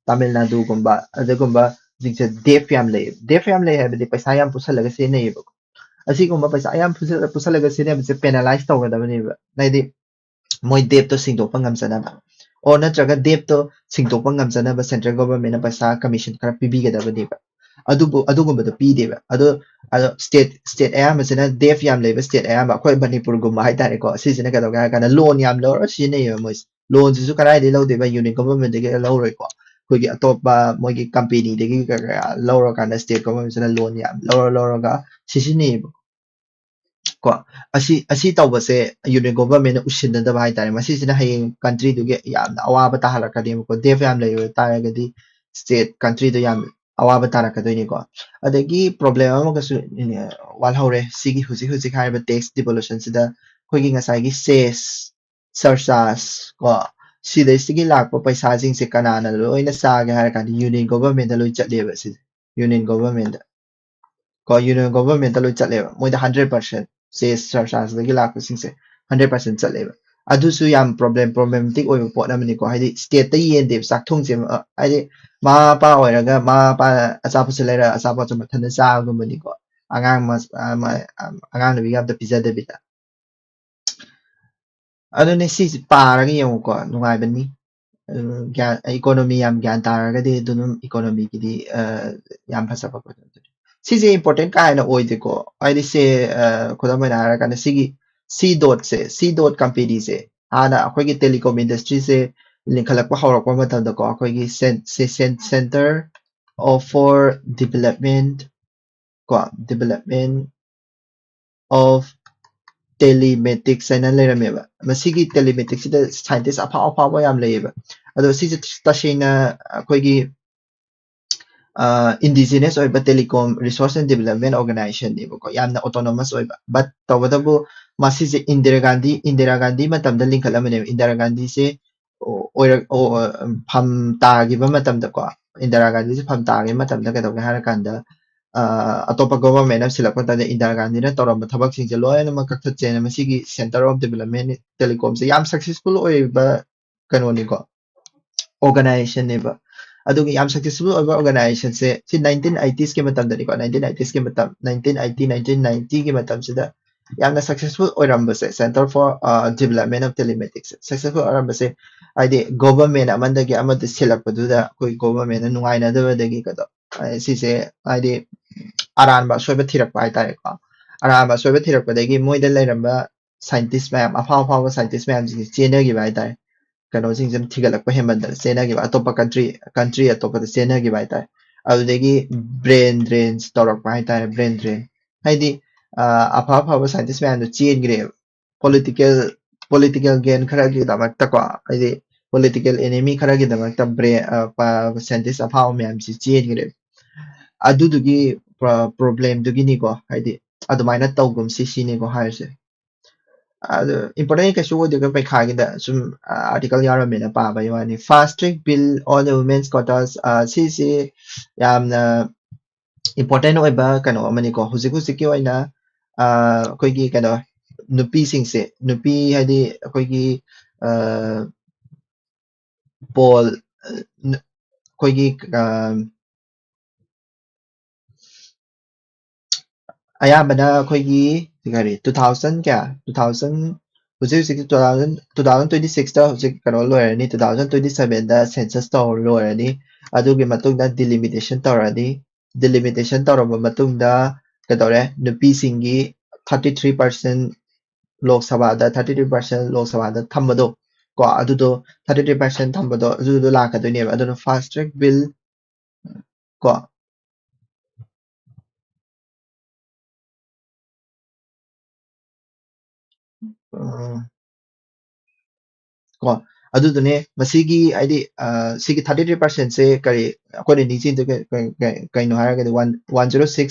ꯇꯥꯃꯤꯜ ꯅꯥꯗꯨꯒꯨꯝꯕ ꯑꯗꯨꯒꯨꯝꯕ ꯁꯤꯡꯁꯦ ꯗꯦꯐ ꯌꯥꯝ ꯂꯩꯌꯦꯕ꯫ ꯗꯦꯐ ꯌꯥꯝ ꯂꯩ ꯍꯥꯏꯕꯗꯤ ꯄꯩꯁꯥ ꯌꯥꯝ ꯄꯨꯁꯜꯂꯒ ꯁꯤꯖꯤꯟꯅꯩꯌꯦꯕꯀꯣ꯫ ꯑꯁꯤꯒꯨꯝꯕ ꯄꯩꯁꯥ ꯌꯥꯝ ꯄꯨꯁꯜ- ꯄꯨꯁꯜꯂꯒ ꯁꯤꯖꯤꯟꯅꯕꯁꯦ ꯄꯦꯅꯥꯂꯥꯏꯁ ꯇꯧꯒꯗꯕꯅꯦꯕ꯫ ꯍꯥꯏꯗꯤ ꯃꯣꯏ ꯗꯦꯞꯇꯣ ꯁꯤꯡꯗꯣꯛꯄ ꯉꯝꯖꯅꯕ꯫ ꯑꯣ ꯅꯠꯇ꯭ꯔꯒ ꯗꯦꯞꯇꯣ ꯁꯤꯡꯗꯣꯛꯄ ꯉꯝꯖꯅꯕ ꯁꯦꯟꯇ꯭ꯔꯦꯜ ꯒꯣꯚꯔꯟꯃꯦꯟꯠꯅ ꯄꯩꯁꯥ ꯀꯃꯤꯁꯟ ꯈꯔ ꯄꯤꯕꯤꯒꯗꯕꯅꯦꯕ꯫ ꯑꯗꯨꯕꯨ ꯑꯗꯨꯒꯨꯝꯕꯗꯣ ꯄꯤꯗꯦꯕ꯫ ꯑꯗꯣ ꯑꯗꯣ ꯁ꯭ꯇꯦꯠ ꯁ꯭ꯇꯦꯠ ꯑꯌꯥꯝꯕꯁꯤꯅ ꯗꯦꯞ ꯌꯥꯝ ꯂꯩꯕ ꯁ꯭ꯇꯦꯠ ꯑꯌꯥꯝꯕ ꯑꯩꯈꯣꯏ ꯃꯅꯤꯄꯨꯔꯒꯨꯝꯕ ꯍꯥꯏꯇꯥꯔꯦꯀꯣ, ꯁꯤꯁꯤꯅ ꯀꯩꯗꯧꯒꯦ ꯍꯥꯏꯔ ꯀꯥꯟꯗ ꯂꯣꯟ ꯌꯥꯝ ꯂꯧꯔ ꯁꯤꯖꯤꯟꯅꯩꯌꯦꯕ ꯃꯣꯏꯁꯦ꯫ ꯂꯣꯟꯁꯤꯁꯨ ꯀꯗꯥꯏꯗꯒꯤ ꯂꯧꯗꯣꯏꯕ? ꯌꯨꯅꯤꯌꯟ ꯒꯣꯚꯔꯟꯃꯦꯟꯠꯇꯒꯤ ꯂꯧꯔꯣꯏꯀꯣ꯫ ꯑꯩꯈꯣꯏꯒꯤ ꯑꯇꯣꯞꯄ ꯃꯣꯏꯒꯤ ꯀꯝꯄꯦꯅꯤꯗꯒꯤ ꯀꯩꯀꯥ ꯂꯧꯔꯀꯥꯟꯗ ꯁ꯭ꯇꯦꯠ ꯒꯣꯚꯔꯟꯃꯦꯟꯠꯁꯤꯅ ꯂꯣꯟ ꯌꯥꯝ ꯂꯧꯔ ꯂꯧꯔꯒ ꯁꯤꯖꯤꯟꯅꯩꯌꯦꯕ꯫ ꯀꯣ, ꯑꯁꯤ ꯑꯁꯤ ꯇꯧꯕꯁꯦ ꯌꯨꯅꯤꯌꯟ ꯒꯣꯚꯔꯟꯃꯦꯟꯠꯅ ꯎꯁꯤꯟꯅꯗꯕ ꯍꯥꯏꯇꯥꯔꯦ꯫ ꯃꯁꯤꯁꯤꯅ ꯍꯌꯦꯡ ꯀꯟꯇ꯭ꯔꯤꯗꯨꯒꯤ ꯌꯥꯝꯅ ꯑꯋꯥꯕ ꯇꯥꯍꯜꯂꯛꯀꯅꯦꯕꯀꯣ꯫ ꯗꯦꯞ ꯌꯥꯝ ꯂꯩꯕ ꯇꯥꯔꯒꯗꯤ ꯁ꯭ꯇꯦꯠ ꯀꯟꯇ꯭ꯔꯤꯗꯣ ꯌꯥꯝ ꯑꯋꯥꯕ ꯇꯥꯔꯛꯀꯗꯣꯏꯅꯤꯀꯣ꯫ ꯑꯗꯒꯤ ꯄ꯭ꯔꯣꯕ꯭ꯂꯦꯝ ꯑꯃꯒꯁꯨ ꯋꯥꯠꯍꯧꯔꯦ ꯁꯤꯒꯤ ꯍꯧꯖꯤꯛ ꯍꯧꯖꯤꯛ ꯍꯥꯏꯔꯤꯕ ꯇꯦꯛꯁ ꯗꯤꯚꯣꯂꯨꯁꯟꯁꯤꯗ꯫ ꯑꯩꯈꯣꯏꯒꯤ ꯉꯁꯥꯏꯒꯤ ꯁꯦꯁ, ꯁꯔꯆꯥꯔꯖ ꯀꯣ, ꯁꯤꯗꯩꯁꯤꯒꯤ ꯂꯥꯛꯄ ꯄꯩꯁꯥꯁꯤꯡꯁꯦ ꯀꯅꯥꯅ ꯂꯣꯏꯅ ꯆꯥꯒꯦ ꯍꯥꯏꯔ ꯀꯥꯟꯗ ꯌꯨꯅꯤꯌꯟ ꯒꯣꯚꯔꯟꯃꯦꯟꯗ ꯂꯣꯏ ꯆꯠꯂꯦꯕ ꯁꯤꯁꯦ꯫ ꯌꯨꯅꯤꯌꯟ ꯒꯣꯚꯔꯟꯃꯦꯟꯗ ꯀꯣ, ꯌꯨꯅꯤꯌꯟ ꯒꯣꯚꯔꯟꯃꯦꯟꯗ ꯂꯣꯏ ꯆꯠꯂꯦꯕ꯫ ꯃꯣꯏꯗ ꯍꯟꯗ꯭ꯔꯦꯠ ꯄꯥꯔꯁꯦꯟ ꯁꯦꯁ, ꯁꯔꯆꯥꯔꯖꯇꯒꯤ ꯂꯥꯛꯄꯁꯤꯡꯁꯦ ꯍꯟꯗ꯭ꯔꯦꯠ ꯄꯥꯔꯁꯦꯟ ꯆꯠꯂꯦꯕ꯫ ꯑꯗꯨꯁꯨ ꯌꯥꯝ ꯄ꯭ꯔꯣꯕ꯭ꯂꯦꯝ ꯄ꯭ꯔꯣꯕ꯭ꯂꯦꯃꯦꯇꯤꯛ ꯑꯣꯏꯕ ꯄꯣꯠ ꯑꯃꯅꯤꯀꯣ꯫ ꯍꯥꯏꯗꯤ ꯁ꯭ꯇꯦꯠꯇ ꯌꯦꯟꯗꯦꯕ ꯆꯥꯛ ꯊꯣꯡꯁꯦ꯫ ꯑ, ꯍꯥꯏꯗꯤ ꯃꯃꯥ ꯃꯄꯥ ꯑꯣꯏꯔꯒ ꯃꯃꯥ ꯃꯄꯥ ꯑꯆꯥꯄꯣꯠꯁꯦ ꯂꯩꯔ ꯑꯆꯥꯄꯣꯠꯁꯦ ꯃꯊꯟꯇ ꯆꯥꯕꯒꯨꯝꯕꯅꯤꯀꯣ꯫ ꯑꯉꯥꯡ ꯃꯁ-, ꯑ, ꯃ-, ꯑ, ꯑꯉꯥꯡ ꯅꯨꯕꯤꯒ ꯑꯝꯇ ꯄꯤꯖꯗꯕꯤꯗ꯫ ꯑꯗꯨꯅꯦ ꯁꯤꯁꯦ ꯄꯥꯔꯒ ꯌꯦꯡꯉꯨꯀꯣ, ꯅꯨꯡꯉꯥꯏꯕꯅꯤ꯫ ꯎꯝ, ꯒ꯭ꯌꯥꯟ, ꯏꯀꯣꯅꯣꯃꯤ ꯌꯥꯝ ꯒ꯭ꯌꯥꯟ ꯇꯥꯔꯒꯗꯤ ꯑꯗꯨꯝ ꯏꯀꯣꯅꯣꯃꯤꯒꯤꯗꯤ, ꯑ, ꯌꯥꯝ ꯐꯖꯕ ꯄꯣꯠ ꯑꯣꯏꯗꯣꯏꯅꯤ꯫ ꯁꯤꯁꯦ ꯏꯝꯄꯣꯔꯇꯦꯟ ꯀꯥ ꯍꯦꯟꯅ ꯑꯣꯏꯗꯦꯀꯣ꯫ ꯍꯥꯏꯗꯤ ꯁꯦ, ꯑ, ꯈꯨꯗꯝ ꯑꯣꯏꯅ ꯍꯥꯏꯔꯀꯥꯟꯗ ꯁꯤꯒꯤ ꯁꯤ ꯗꯣꯠꯁꯦ, ꯁꯤ ꯗꯣꯠ ꯀꯝꯄꯦꯅꯤꯁꯦ ꯍꯥꯟꯅ ꯑꯩꯈꯣꯏꯒꯤ ꯇꯦꯂꯤꯀꯣꯝ ꯏꯟꯗꯁꯇ꯭ꯔꯤꯁꯦ ꯂꯤꯡꯈꯠꯂꯛꯄ ꯍꯧꯔꯛꯄ ꯃꯇꯝꯗꯀꯣ, ꯑꯩꯈꯣꯏꯒꯤ ꯁꯦꯟ-, ꯁꯦ-, ꯁꯦꯟ-, Center of for Development ꯀꯣ, Development of Telematics ꯍꯥꯏꯅ ꯂꯩꯔꯝꯃꯦꯕ꯫ ꯃꯁꯤꯒꯤ ꯇꯦꯂꯤꯃꯦꯇꯤꯛꯁꯤꯗ ꯁꯥꯏꯟꯇꯤꯁ ꯑꯐꯥꯎ ꯑꯐꯥꯎꯕ ꯌꯥꯝ ꯂꯩꯌꯦꯕ꯫ ꯑꯗꯣ ꯁꯤꯁꯦ ꯇꯁꯦꯡꯅ ꯑꯩꯈꯣꯏꯒꯤ, ꯑ, ꯏꯟꯗꯤꯖꯤꯅꯁ ꯑꯣꯏꯕ ꯇꯦꯂꯤꯀꯣꯝ ꯔꯤꯁꯣꯔꯁ ꯑꯦꯟ ꯗꯤꯕꯂꯞꯃꯦꯟ ꯑꯣꯔꯒꯅꯥꯏꯖꯦꯁꯟꯅꯦꯕꯀꯣ, ꯌꯥꯝꯅ ꯑꯣꯇꯣꯅꯣꯃꯁ ꯑꯣꯏꯕ꯫ ꯕꯠ ꯇꯧꯕꯇꯕꯨ ꯃꯁꯤꯁꯦ ꯏꯟꯗꯤꯔꯥ ꯒꯥꯟꯙꯤ, ꯏꯟꯗꯤꯔꯥ ꯒꯥꯟꯙꯤ ꯃꯇꯝꯗ ꯂꯤꯡꯈꯠꯂꯝꯕꯅꯦꯕ꯫ ꯏꯟꯗꯤꯔꯥ ꯒꯥꯟꯙꯤꯁꯦ ꯑꯣ-, ꯑꯣꯏꯔꯛ-, ꯑꯣ-, ꯑ, ꯐꯝ ꯇꯥꯈꯤꯕ ꯃꯇꯝꯗꯀꯣ, ꯏꯟꯗꯤꯔꯥ ꯒꯥꯟꯙꯤꯁꯦ ꯐꯝ ꯇꯥꯈꯤꯕ ꯃꯇꯝꯗ ꯀꯩꯗꯧꯒꯦ ꯍꯥꯏꯔ ꯀꯥꯟꯗ, ꯑ, ꯑꯇꯣꯞꯄ ꯒꯣꯚꯔꯟꯃꯦꯟ ꯑꯃ ꯁꯤꯜꯂꯛꯄ ꯃꯇꯝꯗ ꯏꯟꯗꯤꯔꯥ ꯒꯥꯟꯙꯤꯅ ꯇꯧꯔꯝꯕ ꯊꯕꯛꯁꯤꯡꯁꯦ ꯂꯣꯏꯅꯃꯛ ꯀꯛꯊꯠꯁꯦꯅ ꯃꯁꯤꯒꯤ ꯁꯦꯟꯇꯔ ꯑꯣꯐ ꯗꯤꯕꯂꯞꯃꯦꯟ ꯇꯦꯂꯤꯀꯣꯝꯁꯦ ꯌꯥꯝ ꯁꯛꯁꯦꯁꯐꯨꯜ ꯑꯣꯏꯕ ꯀꯩꯅꯣꯅꯤꯀꯣ, ꯑꯣꯔꯒꯅꯥꯏꯖꯦꯁꯟꯅꯦꯕ꯫ ꯑꯗꯨꯒꯤ ꯌꯥꯝ ꯁꯛꯁꯦꯁꯐꯨꯜ ꯑꯣꯏꯕ ꯑꯣꯔꯒꯅꯥꯏꯖꯦꯁꯟꯁꯦ ꯁꯤ ꯅꯥꯏꯟꯇꯤꯟ ꯑꯩꯇꯤꯁꯀꯤ ꯃꯇꯝꯗꯅꯤꯀꯣ, ꯅꯥꯏꯟꯇꯤꯟ ꯑꯩꯇꯤꯁꯀꯤ ꯃꯇꯝ, ꯅꯥꯏꯟꯇꯤꯟ ꯑꯩꯇꯤ, ꯅꯥꯏꯟꯇꯤꯟ ꯅꯥꯏꯟꯇꯤꯒꯤ ꯃꯇꯝꯁꯤꯗ ꯌꯥꯝꯅ ꯁꯛꯁꯦꯁꯐꯨꯜ ꯑꯣꯏꯔꯝꯕꯁꯦ, Center for, ꯑ, Development of Telematics ꯁꯛꯁꯦꯁꯐꯨꯜ ꯑꯣꯏꯔꯝꯕꯁꯦ, ꯍꯥꯏꯗꯤ ꯒꯣꯚꯔꯟꯃꯦꯟ ꯑꯃꯗꯒꯤ ꯑꯃꯗ ꯁꯤꯜꯂꯛꯄꯗꯨꯗ ꯑꯩꯈꯣꯏ ꯒꯣꯚꯔꯟꯃꯦꯟꯅ ꯅꯨꯡꯉꯥꯏꯅꯗꯕꯗꯒꯤ ꯀꯩꯗꯧ-, ꯑ, ꯁꯤꯁꯦ ꯍꯥꯏꯗꯤ ꯑꯔꯥꯟꯕ ꯑꯁꯣꯏꯕ ꯊꯤꯔꯛꯄ ꯍꯥꯏꯇꯥꯔꯦꯀꯣ꯫ ꯑꯔꯥꯟꯕ ꯑꯁꯣꯏꯕ ꯊꯤꯔꯛꯄꯗꯒꯤ ꯃꯣꯏꯗ ꯂꯩꯔꯝꯕ ꯁꯥꯏꯟꯇꯤꯁ ꯃꯌꯥꯝ, ꯑꯐꯥꯎ ꯑꯐꯥꯎꯕ ꯁꯥꯏꯟꯇꯤꯁ ꯃꯌꯥꯝꯁꯤꯡꯁꯦ ꯆꯦꯟꯅꯈꯤꯕ ꯍꯥꯏꯇꯥꯔꯦ꯫ ꯀꯩꯅꯣꯁꯤꯡꯁꯦ ꯊꯤꯒꯠꯂꯛꯄ ꯍꯦꯟꯃꯟꯗꯅ ꯆꯦꯟꯅꯈꯤꯕ, ꯑꯇꯣꯞꯄ ꯀꯟꯇ꯭ꯔꯤ, ꯀꯟꯇ꯭ꯔꯤ ꯑꯇꯣꯞꯄꯗ ꯆꯦꯟꯅꯈꯤꯕ ꯍꯥꯏꯇꯥꯔꯦ꯫ ꯑꯗꯨꯗꯒꯤ ꯕ꯭ꯔꯦꯟ ꯗ꯭ꯔꯦꯟ ꯇꯧꯔꯛꯄ ꯍꯥꯏꯇꯥꯔꯦ, ꯕ꯭ꯔꯦꯟ ꯗ꯭ꯔꯦꯟ꯫ ꯍꯥꯏꯗꯤ, ꯑ, ꯑꯐ ꯑꯐꯕ ꯁꯥꯏꯟꯇꯤꯁ ꯃꯌꯥꯝꯗꯣ ꯆꯦꯟꯈ꯭ꯔꯦꯕ꯫ ꯄꯣꯂꯤꯇꯤꯀꯦꯜ, ꯄꯣꯂꯤꯇꯤꯀꯦꯜ ꯒꯦꯟ ꯈꯔꯒꯤꯗꯃꯛꯇꯀꯣ, ꯍꯥꯏꯗꯤ ꯄꯣꯂꯤꯇꯤꯀꯦꯜ ꯑꯦꯅꯦꯃꯤ ꯈꯔꯒꯤꯗꯃꯛꯇ ꯕ꯭ꯔꯦ-, ꯑ, ꯄ-, ꯁꯥꯏꯟꯇꯤꯁ ꯑꯐꯥꯎꯕ ꯃꯌꯥꯝꯁꯤ ꯆꯦꯟꯈ꯭ꯔꯦꯕ꯫ ꯑꯗꯨꯗꯨꯒꯤ problemꯗꯨꯒꯤꯅꯤꯀꯣ, ꯍꯥꯏꯗꯤ ꯑꯗꯨꯃꯥꯏꯅ ꯇꯧꯒꯨꯝꯁꯤ ꯁꯤꯅꯤꯀꯣ ꯍꯥꯏꯔꯤꯁꯦ꯫ ꯑꯗꯨ important ꯀꯩꯁꯨ ꯑꯣꯏꯗꯦꯀꯣ, ꯄꯩꯈꯥꯒꯤꯗ ꯁꯨꯝ article ꯌꯥꯎꯔꯝꯃꯦꯅ ꯄꯥꯕꯒꯤ ꯋꯥꯅꯤ꯫ Fast track bill on the women's quotas, ꯁꯤꯁꯤ ꯌꯥꯝꯅ important ꯑꯣꯏꯕ ꯀꯩꯅꯣ ꯑꯃꯅꯤꯀꯣ꯫ ꯍꯧꯖꯤꯛ ꯍꯧꯖꯤꯛꯀꯤ ꯑꯣꯏꯅ ꯑꯩꯈꯣꯏꯒꯤ ꯀꯩꯅꯣ, ꯅꯨꯄꯤꯁꯤꯡꯁꯦ, ꯅꯨꯄꯤ ꯍꯥꯏꯗꯤ ꯑꯩꯈꯣꯏꯒꯤ poll, ꯑꯩꯈꯣꯏꯒꯤ ꯑꯌꯥꯝꯕꯅ ꯑꯩꯈꯣꯏꯒꯤ ꯀꯔꯤ two thousand ꯀꯌꯥ two thousand, ꯍꯧꯖꯤꯛ ꯍꯧꯖꯤꯛ two thousand, two thousand twenty sixꯇ ꯍꯧꯖꯤꯛ ꯀꯩꯅꯣ ꯂꯣꯏꯔꯅꯤ, two thousand twenty sevenꯗ census ꯇꯧꯔ ꯂꯣꯏꯔꯅꯤ꯫ ꯑꯗꯨꯒꯤ ꯃꯇꯨꯡꯗ delimitation ꯇꯧꯔꯅꯤ꯫ Delimitation ꯇꯧꯔꯕ ꯃꯇꯨꯡꯗ ꯀꯩꯗꯧꯔꯦ? ꯅꯨꯄꯤꯁꯤꯡꯒꯤ thirty three percent ꯂꯣꯛ ꯁꯚꯥꯗ, thirty three percent ꯂꯣꯛ ꯁꯚꯥꯗ ꯊꯝꯕꯗꯣ ꯀꯣ, ꯑꯗꯨꯗꯣ thirty three percent ꯊꯝꯕꯗꯣ ꯑꯗꯨꯗꯣ ꯂꯥꯛꯀꯗꯣꯏꯅꯦꯕ꯫ ꯑꯗꯨꯅ fast track bill ꯀꯣ, ꯎꯝ, ꯀꯣ, ꯑꯗꯨꯗꯨꯅꯦ ꯃꯁꯤꯒꯤ ꯍꯥꯏꯗꯤ ꯁꯤꯒꯤ thirty three percentꯁꯦ ꯀꯔꯤ ꯑꯩꯈꯣꯏꯅ ꯅꯤꯡꯁꯤꯡꯗꯣꯏ ꯀꯩꯅꯣ ꯍꯥꯏꯔꯒꯗꯤ one one zero six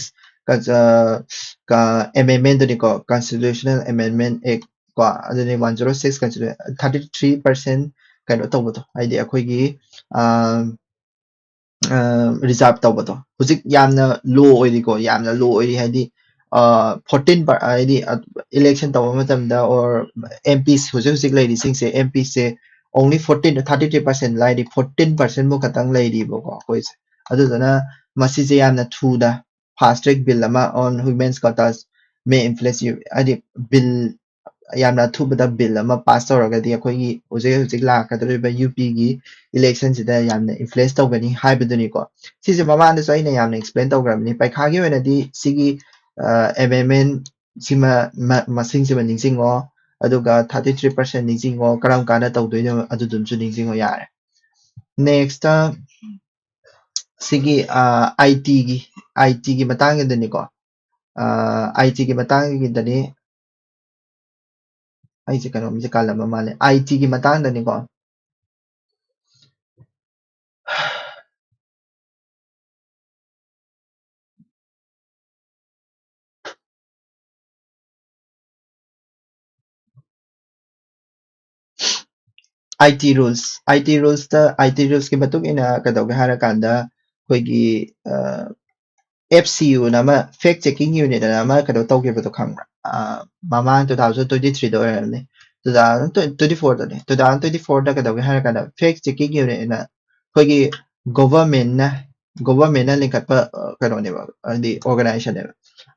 ꯀ amendmentꯗꯨꯅꯤꯀꯣ, Constitutional Amendment Act ꯀꯣ, ꯑꯗꯨꯅꯤ one zero six constitution thirty three percent ꯀꯩꯅꯣ ꯇꯧꯕꯗꯣ, ꯍꯥꯏꯗꯤ ꯑꯩꯈꯣꯏꯒꯤ reserve ꯇꯧꯕꯗꯣ꯫ ꯍꯧꯖꯤꯛ ꯌꯥꯝꯅ low ꯑꯣꯏꯔꯤꯀꯣ, ꯌꯥꯝꯅ low ꯑꯣꯏꯔꯤ ꯍꯥꯏꯗꯤ fourteen ꯍꯥꯏꯗꯤ election ꯇꯧꯕ ꯃꯇꯝꯗ or MPs ꯍꯧꯖꯤꯛ ꯍꯧꯖꯤꯛ ꯂꯩꯔꯤꯁꯤꯡꯁꯦ, MPꯁꯦ only fourteen, thirty three percent ꯂꯥꯏꯔꯤ, fourteen percentꯃꯨꯛ ꯈꯛꯇꯪ ꯂꯩꯔꯤꯕꯀꯣ ꯑꯩꯈꯣꯏꯁꯦ꯫ ꯑꯗꯨꯗꯨꯅ ꯃꯁꯤꯁꯦ ꯌꯥꯝꯅ ꯊꯨꯅ fast track bill ꯑꯃ on women's quotas may influence you, ꯍꯥꯏꯗꯤ bill ꯌꯥꯝꯅ ꯑꯊꯨꯕꯗ bill ꯑꯃ pass ꯇꯧꯔꯒꯗꯤ ꯑꯩꯈꯣꯏꯒꯤ ꯍꯧꯖꯤꯛ ꯍꯧꯖꯤꯛ ꯂꯥꯛꯀꯗꯧꯔꯤꯕ UPꯒꯤ electionꯁꯤꯗ ꯌꯥꯝꯅ influence ꯇꯧꯒꯅꯤ ꯍꯥꯏꯕꯗꯨꯅꯤꯀꯣ꯫ ꯁꯤꯁꯦ ꯃꯃꯥꯡꯗꯁꯨ ꯑꯩꯅ ꯌꯥꯝꯅ explain ꯇꯧꯈ꯭ꯔꯕꯅꯤ꯫ ꯄꯩꯈꯥꯒꯤ ꯑꯣꯏꯅꯗꯤ ꯁꯤꯒꯤ amendment ꯁꯤꯃ ꯃꯁꯤꯡꯁꯤꯃ ꯅꯤꯡꯁꯤꯡꯉꯣ, ꯑꯗꯨꯒ thirty three percent ꯅꯤꯡꯁꯤꯡꯉꯣ, ꯀꯔꯝ ꯀꯥꯟꯗ ꯇꯧꯗꯣꯏꯅꯣ ꯑꯗꯨꯗꯨꯝꯁꯨ ꯅꯤꯡꯁꯤꯡꯉꯣ ꯌꯥꯔꯦ꯫ Next ꯁꯤꯒꯤ ITꯒꯤ, ITꯒꯤ ꯃꯇꯥꯡꯒꯤꯗꯅꯤꯀꯣ꯫ ITꯒꯤ ꯃꯇꯥꯡꯒꯤꯗꯅꯤ꯫ ꯑꯩꯁꯦ ꯀꯩꯅꯣꯝꯁꯦ ꯀꯥꯜꯂꯝꯕ ꯃꯥꯜꯂꯦ꯫ ITꯒꯤ ꯃꯇꯥꯡꯗꯅꯤꯀꯣ꯫ ꯑꯥꯏ ꯇꯤ ꯔꯨꯜꯁ ꯑꯥꯏ ꯇꯤ ꯔꯨꯜꯁꯇ ꯑꯥꯏ ꯇꯤ ꯔꯨꯜꯁꯀꯤ ꯃꯇꯨꯡ ꯏꯟꯅ ꯀꯩꯗꯧꯒꯦ ꯍꯥꯏꯔꯀꯥꯟꯗ ꯑꯩꯈꯣꯏꯒꯤ ꯑꯦꯐ ꯁꯤ ꯌꯨꯅ ꯑꯃ ꯐꯦꯛ ꯆꯦꯀꯤꯡ ꯌꯨꯅꯤꯠ ꯑꯅ ꯑꯃ ꯀꯩꯅꯣ ꯇꯧꯈꯤꯕꯗꯣ ꯈꯪꯕ꯭ꯔꯥ? ꯃꯃꯥꯡ ꯇꯨ ꯊꯥꯎꯖꯟ ꯇ꯭ꯋꯦꯟꯇꯤ ꯊ꯭ꯔꯤꯗ ꯑꯣꯏꯔꯝꯅꯤ, ꯇꯨ ꯊꯥꯎꯖꯟ ꯇ꯭ꯋꯦꯟꯇꯤ ꯐꯣꯔꯗꯅꯦ ꯇꯨ ꯊꯥꯎꯖꯟ ꯇ꯭ꯋꯦꯟꯇꯤ ꯐꯣꯔꯗ ꯀꯩꯗꯧꯒꯦ ꯍꯥꯏꯔ ꯀꯥꯟꯗ ꯐꯦꯛ ꯆꯦꯀꯤꯡ ꯌꯨꯅꯤꯠ ꯑꯅ ꯑꯩꯈꯣꯏꯒꯤ ꯒꯣꯚꯔꯃꯦꯟꯅ ꯒꯣꯚꯔꯃꯦꯟꯅ ꯂꯤꯡꯈꯠꯄ ꯀꯩꯅꯣꯅꯦꯕ, ꯍꯥꯏꯗꯤ ꯑꯣꯔꯒꯅꯥꯏꯖꯦꯁꯟꯅꯦꯕ꯫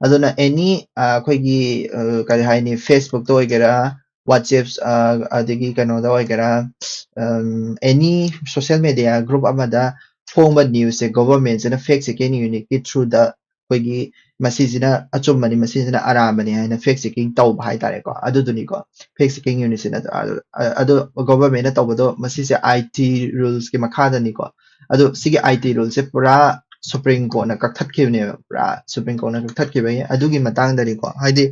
ꯑꯗꯨꯅ ꯑꯦꯅꯤ ꯑꯩꯈꯣꯏꯒꯤ ꯀꯔꯤ ꯍꯥꯏꯅꯤ, ꯐꯦꯁꯕꯨꯛꯇ ꯑꯣꯏꯒꯦꯔꯥ, ꯋꯥꯆꯦꯞ ꯑꯗꯒꯤ ꯀꯩꯅꯣꯗ ꯑꯣꯏꯒꯦꯔꯥ, ꯑꯦꯅꯤ ꯁꯣꯁꯦꯜ ꯃꯦꯗꯤꯌꯥ ꯒ꯭ꯔꯨꯞ ꯑꯃꯗ ꯐꯣꯡꯕ ꯅ꯭ꯌꯨꯁꯁꯦ ꯒꯣꯚꯔꯃꯦꯟꯁꯤꯅ ꯐꯦꯛ ꯆꯦꯀꯤꯡ ꯌꯨꯅꯤꯠꯀꯤ ꯊ꯭ꯔꯨꯗ ꯑꯩꯈꯣꯏꯒꯤ ꯃꯁꯤꯁꯤꯅ ꯑꯆꯨꯝꯕꯅꯤ, ꯃꯁꯤꯁꯤꯅ ꯑꯔꯥꯟꯕꯅꯤ ꯍꯥꯏꯅ ꯐꯦꯛ ꯆꯦꯀꯤꯡ ꯇꯧꯕ ꯍꯥꯏꯇꯥꯔꯦꯀꯣ꯫ ꯑꯗꯨꯗꯨꯅꯤꯀꯣ ꯐꯦꯛ ꯆꯦꯀꯤꯡ ꯌꯨꯅꯤꯠꯁꯤꯅ꯫ ꯑꯗꯣ ꯒꯣꯚꯔꯃꯦꯟꯅ ꯇꯧꯕꯗꯣ ꯃꯁꯤꯁꯦ ꯑꯥꯏ ꯇꯤ ꯔꯨꯜꯁꯀꯤ ꯃꯈꯥꯗꯅꯤꯀꯣ꯫ ꯑꯗꯣ ꯁꯤꯒꯤ ꯑꯥꯏ ꯇꯤ ꯔꯨꯜꯁꯦ ꯄꯨꯔꯥ ꯁꯨꯄ꯭ꯔꯤꯝ ꯀꯣꯔꯠꯅ ꯀꯛꯊꯠꯈꯤꯕꯅꯦꯕ, ꯄꯨꯔꯥ ꯁꯨꯄ꯭ꯔꯤꯝ ꯀꯣꯔꯠꯅ ꯀꯛꯊꯠꯈꯤꯕꯒꯤ ꯑꯗꯨꯒꯤ ꯃꯇꯥꯡꯗꯅꯤꯀꯣ꯫ ꯍꯥꯏꯗꯤ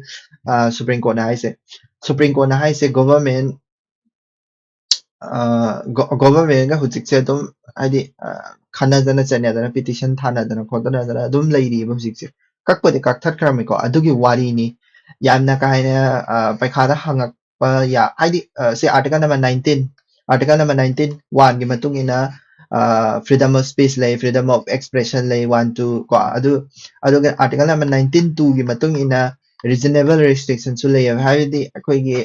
ꯁꯨꯄ꯭ꯔꯤꯝ ꯀꯣꯔꯠꯅ ꯍꯥꯏꯁꯦ, ꯁꯨꯄ꯭ꯔꯤꯝ ꯀꯣꯔꯠꯅ ꯍꯥꯏꯁꯦ ꯒꯣꯚꯔꯃꯦꯟ ꯒꯣꯚꯔꯃꯦꯟꯒ ꯍꯧꯖꯤꯛꯁꯦ ꯑꯗꯨꯝ ꯍꯥꯏꯗꯤ ꯈꯟꯅꯗꯅ ꯆꯩꯅꯗꯅ ꯄꯤꯇꯤꯁꯟ ꯊꯥꯅꯗꯅ ꯈꯣꯠꯇꯅꯗꯅ ꯑꯗꯨꯝ ꯂꯩꯔꯤꯕ ꯍꯧꯖꯤꯛꯁꯦ꯫ ꯀꯛꯄꯗꯤ ꯀꯛꯊꯠꯈ꯭ꯔꯕꯅꯤꯀꯣ, ꯑꯗꯨꯒꯤ ꯋꯥꯔꯤꯅꯤ꯫ ꯌꯥꯝꯅ ꯀꯥ ꯍꯦꯟꯅ ꯄꯩꯈꯥꯗ ꯍꯪꯉꯛꯄ ꯌꯥ ꯍꯥꯏꯗꯤ ꯁꯤ article number nineteen article number nineteen ꯋꯥꯟꯒꯤ ꯃꯇꯨꯡ ꯏꯟꯅ ꯐ꯭ꯔꯤꯗꯝ ꯑꯣꯐ ꯁ꯭ꯄꯤꯆ ꯂꯩ, ꯐ꯭ꯔꯤꯗꯝ ꯑꯣꯐ ꯑꯦꯛꯁꯄ꯭ꯔꯦꯁꯟ ꯂꯩ, ꯋꯥꯟ ꯇꯨ ꯀꯣ꯫ ꯑꯗꯨ ꯑꯗꯨꯒ ꯑꯥꯔꯇꯤꯀꯜ ꯅꯝꯕꯔ ꯅꯥꯏꯟꯇꯤꯟ ꯇꯨꯒꯤ ꯃꯇꯨꯡ ꯏꯟꯅ ꯔꯤꯖꯅꯦꯕꯜ ꯔꯦꯁꯇ꯭ꯔꯤꯛꯁꯟꯁꯨ ꯂꯩꯌꯦꯕ꯫ ꯍꯥꯏꯕꯗꯤ ꯑꯩꯈꯣꯏꯒꯤ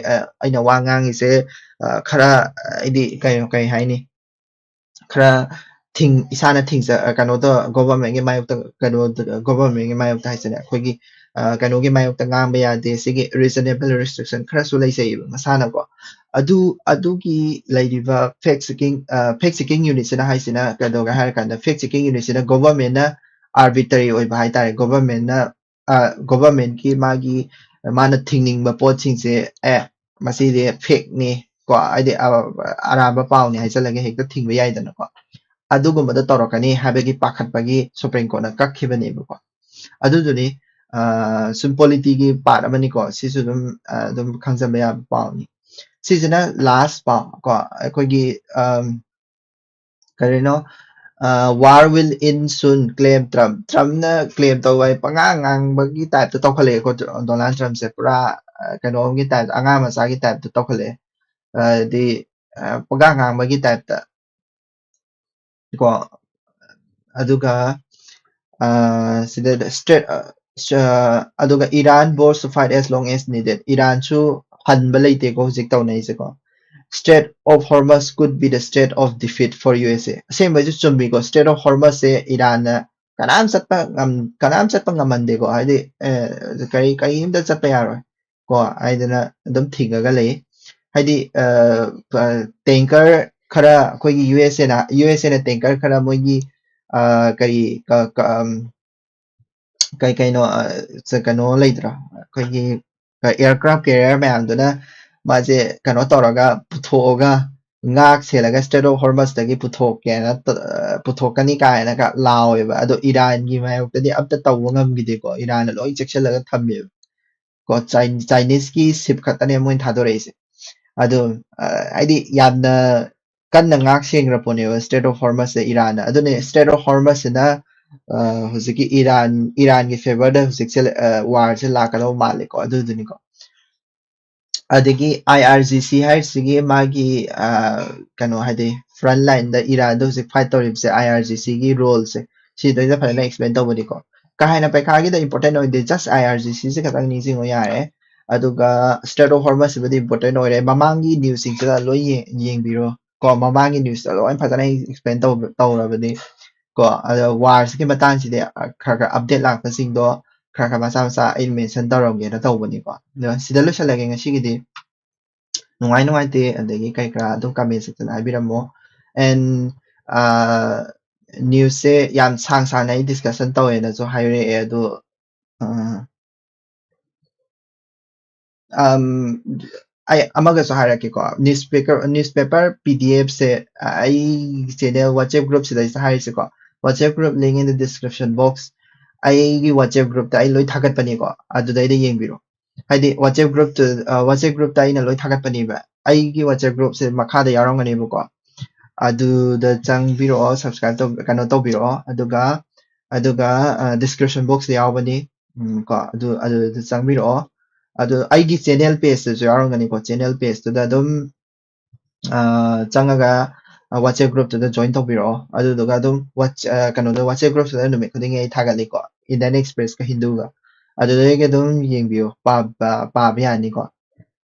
ꯑꯩꯅ ꯋꯥ ꯉꯥꯡꯉꯤꯁꯦ ꯈꯔ ꯍꯥꯏꯗꯤ ꯀꯩꯅꯣ ꯀꯩ ꯍꯥꯏꯅꯤ, ꯈꯔ ꯊꯤꯡ ꯏꯁꯥꯅ ꯊꯤꯡꯖ ꯀꯩꯅꯣꯗ ꯒꯣꯚꯔꯃꯦꯟꯒꯤ ꯃꯥꯌꯣꯛꯇ ꯀꯩꯅꯣ ꯒꯣꯚꯔꯃꯦꯟꯒꯤ ꯃꯥꯌꯣꯛꯇ ꯍꯥꯏꯁꯤꯅꯦ ꯑꯩꯈꯣꯏꯒꯤ ꯀꯩꯅꯣꯒꯤ ꯃꯥꯌꯣꯛꯇ ꯉꯥꯡꯕ ꯌꯥꯗꯦ꯫ ꯁꯤꯒꯤ ꯔꯤꯖꯅꯦꯕꯜ ꯔꯦꯁꯇ꯭ꯔꯤꯛꯁꯟ ꯈꯔꯁꯨ ꯂꯩꯖꯩꯌꯦꯕ ꯃꯁꯥꯅꯀꯣ꯫ ꯑꯗꯨ ꯑꯗꯨꯒꯤ ꯂꯩꯔꯤꯕ ꯐꯦꯛ ꯆꯦꯀꯤꯡ ꯐꯦꯛ ꯆꯦꯀꯤꯡ ꯌꯨꯅꯤꯠꯁꯤꯅ ꯍꯥꯏꯁꯤꯅ ꯀꯩꯗꯧꯒꯦ ꯍꯥꯏꯔ ꯀꯥꯟꯗ ꯐꯦꯛ ꯆꯦꯀꯤꯡ ꯌꯨꯅꯤꯠꯁꯤꯅ ꯒꯣꯚꯔꯃꯦꯟꯅ ꯑꯥꯔꯕꯤꯇ꯭ꯔꯔꯤ ꯑꯣꯏꯕ ꯍꯥꯏꯇꯥꯔꯦ꯫ ꯒꯣꯚꯔꯃꯦꯟꯅ ꯒꯣꯚꯔꯃꯦꯟꯒꯤ ꯃꯥꯒꯤ ꯃꯥꯅ ꯊꯤꯡꯅꯤꯡꯕ ꯄꯣꯠꯁꯤꯡꯁꯦ ꯑꯦ ꯃꯁꯤꯗꯤ ꯐꯦꯛꯅꯤ ꯀꯣ, ꯍꯥꯏꯗꯤ ꯑꯔꯥꯟꯕ ꯄꯥꯎꯅꯤ ꯍꯥꯏꯖꯜꯂꯒ ꯍꯦꯛꯇ ꯊꯤꯡꯕ ꯌꯥꯏꯗꯅꯀꯣ꯫ ꯑꯗꯨꯒꯨꯝꯕꯗꯣ ꯇꯧꯔꯛꯀꯅꯤ ꯍꯥꯏꯕꯒꯤ ꯄꯥꯈꯠꯄꯒꯤ ꯁꯨꯄ꯭ꯔꯤꯝ ꯀꯣꯔꯠꯅ ꯀꯛꯈꯤꯕꯅꯦꯕꯀꯣ꯫ ꯑꯗꯨꯗꯨꯅꯤ ꯁꯨꯝ ꯄꯣꯂꯤꯇꯤꯒꯤ ꯄꯥꯔꯠ ꯑꯃꯅꯤꯀꯣ꯫ ꯁꯤꯁꯨ ꯑꯗꯨꯝ ꯑꯗꯨꯝ ꯈꯪꯖꯟꯕ ꯌꯥꯕ ꯄꯥꯎꯅꯤ꯫ ꯁꯤꯁꯤꯅ ꯂꯥꯁ ꯄꯥꯎ ꯀꯣ꯫ ꯑꯩꯈꯣꯏꯒꯤ ꯀꯔꯤꯅꯣ, war will end soon, claim Trump. ꯇ꯭ꯔꯝꯅ ꯀ꯭ꯂꯦꯝ ꯇꯧꯕ ꯍꯥꯏ ꯄꯉꯥꯡ ꯉꯥꯡꯕꯒꯤ ꯇꯥꯏꯞꯇ ꯇꯧꯈꯠꯂꯛꯑꯦꯀꯣ꯫ ꯗꯣꯅꯥꯜꯗ ꯇ꯭ꯔꯝꯁꯦ ꯄꯨꯔꯥ ꯀꯩꯅꯣꯝꯒꯤ ꯇꯥꯏꯞꯇ, ꯑꯉꯥꯡ ꯃꯆꯥꯒꯤ ꯇꯥꯏꯞꯇ ꯇꯧꯈꯠꯂꯛꯑꯦ꯫ ꯍꯥꯏꯗꯤ ꯄꯉꯥꯡ ꯉꯥꯡꯕꯒꯤ ꯇꯥꯏꯞꯇ ꯀꯣ꯫ ꯑꯗꯨꯒ ꯁꯤꯗ ꯁ꯭ꯇ꯭ꯔꯦꯠ, ꯑꯗꯨꯒ Iran boasts to fight as long as needed. ꯏꯔꯥꯟꯁꯨ ꯍꯟꯕ ꯂꯩꯇꯦꯀꯣ ꯍꯧꯖꯤꯛ ꯇꯧꯅꯩꯁꯦꯀꯣ. Strait of Hormuz could be the strait of defeat for U S A. ꯑꯁꯦꯡꯕꯩꯁꯨ ꯆꯨꯝꯃꯤꯀꯣ, Strait of Hormuz ꯁꯦ ꯏꯔꯥꯟꯅ ꯀꯅꯥꯝ ꯆꯠꯄ ꯉꯝ ꯀꯅꯥꯝ ꯆꯠꯄ ꯉꯝꯍꯟꯗꯦꯀꯣ. ꯍꯥꯏꯗꯤ ꯀꯔꯤ ꯀꯔꯤꯝꯇ ꯆꯠꯄ ꯌꯥꯔꯣꯏ ꯀꯣ, ꯍꯥꯏꯗꯅ ꯑꯗꯨꯝ ꯊꯤꯡꯉꯒ ꯂꯩ꯫ ꯍꯥꯏꯗꯤ ꯇꯦꯡꯀꯔ ꯈꯔ ꯑꯩꯈꯣꯏꯒꯤ ꯌꯨ ꯑꯦꯁ ꯑꯦꯅ ꯌꯨ ꯑꯦꯁ ꯑꯦꯅ ꯇꯦꯡꯀꯔ ꯈꯔ ꯃꯣꯏꯒꯤ ꯀꯔꯤ ꯀꯩ ꯀꯩꯅꯣ ꯀꯩꯅꯣ ꯂꯩꯇ꯭ꯔꯥ, ꯑꯩꯈꯣꯏꯒꯤ ꯑꯦꯌꯥꯔꯀ꯭ꯔꯥꯐ ꯀꯦꯔꯤꯌꯔ ꯃꯌꯥꯝꯗꯨꯅ ꯃꯥꯁꯦ ꯀꯩꯅꯣ ꯇꯧꯔꯒ ꯄꯨꯊꯣꯛꯑꯒ ꯉꯥꯛ ꯁꯦꯜꯂꯒ Strait of Hormuz ꯇꯒꯤ ꯄꯨꯊꯣꯛꯀꯦꯅ ꯄꯨꯊꯣꯛꯀꯅꯤ ꯀꯥꯏꯅꯒ ꯂꯥꯎꯋꯦꯕ꯫ ꯑꯗꯣ ꯏꯔꯥꯟꯒꯤ ꯃꯥꯌꯣꯛꯇꯗꯤ ꯑꯝꯇ ꯇꯧꯕ ꯉꯝꯈꯤꯗꯦꯀꯣ, ꯏꯔꯥꯟꯅ ꯂꯣꯏ ꯆꯦꯛꯁꯤꯜꯂꯒ ꯊꯝꯃꯦꯕ꯫ ꯀꯣ, ꯆꯥꯏꯅꯤꯁꯀꯤ ꯁꯤꯞ ꯈꯛꯇꯅꯦ ꯃꯣꯏꯅ ꯊꯥꯗꯣꯔꯛꯏꯁꯦ꯫ ꯑꯗꯣ ꯍꯥꯏꯗꯤ ꯌꯥꯝꯅ ꯀꯟꯅ ꯉꯥꯛ ꯁꯦꯟꯈ꯭ꯔ ꯄꯣꯠꯅꯦꯕ Strait of Hormuz ꯁꯦ ꯏꯔꯥꯟꯅ꯫ ꯑꯗꯨꯅꯦ Strait of Hormuz ꯁꯤꯅ ꯍꯧꯖꯤꯛꯀꯤ ꯏꯔꯥꯟ ꯏꯔꯥꯟꯒꯤ ꯐꯦꯚꯔꯗ ꯍꯧꯖꯤꯛꯁꯦ ꯋꯥꯔꯁꯦ ꯂꯥꯛꯀꯗꯧꯕ ꯃꯥꯜꯂꯦꯀꯣ꯫ ꯑꯗꯨꯗꯨꯅꯤꯀꯣ꯫ ꯑꯗꯒꯤ ꯑꯥꯏ ꯑꯥꯔ ꯖꯤ ꯁꯤ ꯍꯥꯏꯔꯤꯁꯤꯒꯤ ꯃꯥꯒꯤ ꯀꯩꯅꯣ ꯍꯥꯏꯗꯤ ꯐ꯭ꯔꯟ ꯂꯥꯏꯟꯗ ꯏꯔꯥꯟꯗ ꯍꯧꯖꯤꯛ ꯐꯥꯏꯠ ꯇꯧꯔꯤꯕꯁꯦ ꯑꯥꯏ ꯑꯥꯔ ꯖꯤ ꯁꯤꯒꯤ ꯔꯣꯜꯁꯦ ꯁꯤꯗꯩꯗ ꯐꯖꯅ ꯑꯦꯛꯁꯄ꯭ꯂꯦꯟ ꯇꯧꯕꯅꯤꯀꯣ꯫ ꯀꯥ ꯍꯦꯟꯅ ꯄꯩꯈꯥꯒꯤꯗ ꯏꯝꯄꯣꯔꯇꯦꯟ ꯑꯣꯏꯗꯦ, just ꯑꯥꯏ ꯑꯥꯔ ꯖꯤ ꯁꯤꯁꯦ ꯈꯛꯇꯪ ꯅꯤꯡꯁꯤꯡꯉꯨ ꯌꯥꯔꯦ꯫ ꯑꯗꯨꯒ Strait of Hormuz ꯁꯤꯕꯨꯗꯤ ꯏꯝꯄꯣꯔꯇꯦꯟ ꯑꯣꯏꯔꯦ꯫ ꯃꯃꯥꯡꯒꯤ ꯅ꯭ꯌꯨꯁꯁꯤꯡꯁꯤꯗ ꯂꯣꯏ ꯌꯦꯡꯕꯤꯔꯣ ꯀꯣ, ꯃꯃꯥꯡꯒꯤ ꯅ꯭ꯌꯨꯁꯇ ꯂꯣꯏ ꯐꯖꯅ ꯑꯦꯛꯁꯄ꯭ꯂꯦꯟ ꯇꯧꯔꯕꯅꯤ ꯀꯣ꯫ ꯑꯗꯣ ꯋꯥꯔꯁꯤꯒꯤ ꯃꯇꯥꯡꯁꯤꯗꯤ ꯈꯔ ꯈꯔ ꯑꯞꯗꯦꯠ ꯂꯥꯛꯄꯁꯤꯡꯗꯣ ꯈꯔ ꯈꯔ ꯃꯆꯥ ꯃꯆꯥ ꯑꯩ ꯃꯦꯟꯁꯟ ꯇꯧꯔꯝꯒꯦꯅ ꯇꯧꯕꯅꯤꯀꯣ꯫ ꯑꯗꯣ ꯁꯤꯗ ꯂꯣꯏꯁꯤꯜꯂꯒꯦ ꯉꯁꯤꯒꯤꯗꯤ꯫ ꯅꯨꯡꯉꯥꯏ ꯅꯨꯡꯉꯥꯏꯇꯦ ꯑꯗꯒꯤ ꯀꯩ ꯀꯔꯥ ꯑꯗꯨꯝ ꯀꯃꯦꯟ ꯁꯦꯛꯁꯟ ꯍꯥꯏꯕꯤꯔꯝꯃꯣ꯫ ꯑꯦꯟ ꯅ꯭ꯌꯨꯁꯁꯦ ꯌꯥꯝ ꯁꯥꯡ ꯁꯥꯡꯅ ꯑꯩ ꯗꯤꯁꯀꯁꯟ ꯇꯧꯋꯦꯅꯁꯨ ꯍꯥꯏꯔꯛꯑꯦ꯫ ꯑꯗꯣ ꯑꯩ ꯑꯃꯒꯁꯨ ꯍꯥꯏꯔꯛꯀꯦꯀꯣ, ꯅ꯭ꯌꯨꯁꯄꯦꯄꯔ ꯅ꯭ꯌꯨꯁꯄꯦꯄꯔ ꯄꯤ ꯗꯤ ꯑꯦꯐꯁꯦ ꯑꯩ ꯆꯦꯅꯦꯜ ꯋꯥꯆꯦꯞ ꯒ꯭ꯔꯨꯞꯁꯤꯗꯩꯁꯤꯗ ꯍꯥꯏꯔꯤꯁꯦꯀꯣ, WhatsApp group link in the description box. ꯑꯩꯒꯤ ꯋꯥꯆꯦꯞ ꯒ꯭ꯔꯨꯞꯇ ꯑꯩ ꯂꯣꯏ ꯊꯥꯒꯠꯄꯅꯤꯀꯣ, ꯑꯗꯨꯗꯩꯗ ꯌꯦꯡꯕꯤꯔꯣ꯫ ꯍꯥꯏꯗꯤ ꯋꯥꯆꯦꯞ ꯒ꯭ꯔꯨꯞꯇ ꯋꯥꯆꯦꯞ ꯒ꯭ꯔꯨꯞꯇ ꯑꯩꯅ ꯂꯣꯏ ꯊꯥꯒꯠꯄꯅꯦꯕ꯫ ꯑꯩꯒꯤ ꯋꯥꯆꯦꯞ ꯒ꯭ꯔꯨꯞꯁꯦ ꯃꯈꯥꯗ ꯌꯥꯎꯔꯝꯒꯅꯦꯕꯀꯣ, ꯑꯗꯨꯗ ꯆꯪꯕꯤꯔꯛꯑꯣ, ꯁꯕꯁꯀ꯭ꯔꯥꯏꯕ ꯇꯧ ꯀꯩꯅꯣ ꯇꯧꯕꯤꯔꯛꯑꯣ꯫ ꯑꯗꯨꯒ ꯑꯗꯨꯒ ꯗꯤꯁꯀ꯭ꯔꯤꯞꯁꯟ ꯕꯣꯛꯁꯇ ꯌꯥꯎꯕꯅꯤ꯫ ꯎꯝ, ꯀꯣ ꯑꯗꯨ ꯑꯗꯨꯗ ꯆꯪꯕꯤꯔꯛꯑꯣ꯫ ꯑꯗꯨ ꯑꯩꯒꯤ ꯆꯦꯅꯦꯜ ꯄꯦꯖꯇꯁꯨ ꯌꯥꯎꯔꯝꯒꯅꯤꯀꯣ, ꯆꯦꯅꯦꯜ ꯄꯦꯖꯇꯨꯗ ꯑꯗꯨꯝ ꯑ, ꯆꯪꯉꯒ, ꯑ, WhatsApp group ꯇꯨꯗ join ꯇꯧꯕꯤꯔꯛꯑꯣ꯫ ꯑꯗꯨꯗꯨꯒ ꯑꯗꯨꯝ ꯋꯥꯠꯁ-, ꯑ, ꯀꯩꯅꯣꯗ WhatsApp group ꯁꯤꯗ ꯅꯨꯃꯤꯠ ꯈꯨꯗꯤꯡꯒꯤ ꯑꯩ ꯊꯥꯒꯠꯂꯤꯀꯣ, Indian Express ꯀ ꯍꯤꯟꯗꯨꯒ꯫ ꯑꯗꯨꯗꯒꯤ ꯑꯗꯨꯝ ꯌꯦꯡꯕꯤꯌꯨ, ꯄꯥꯕ, ꯄꯥꯕ ꯌꯥꯅꯤꯀꯣ꯫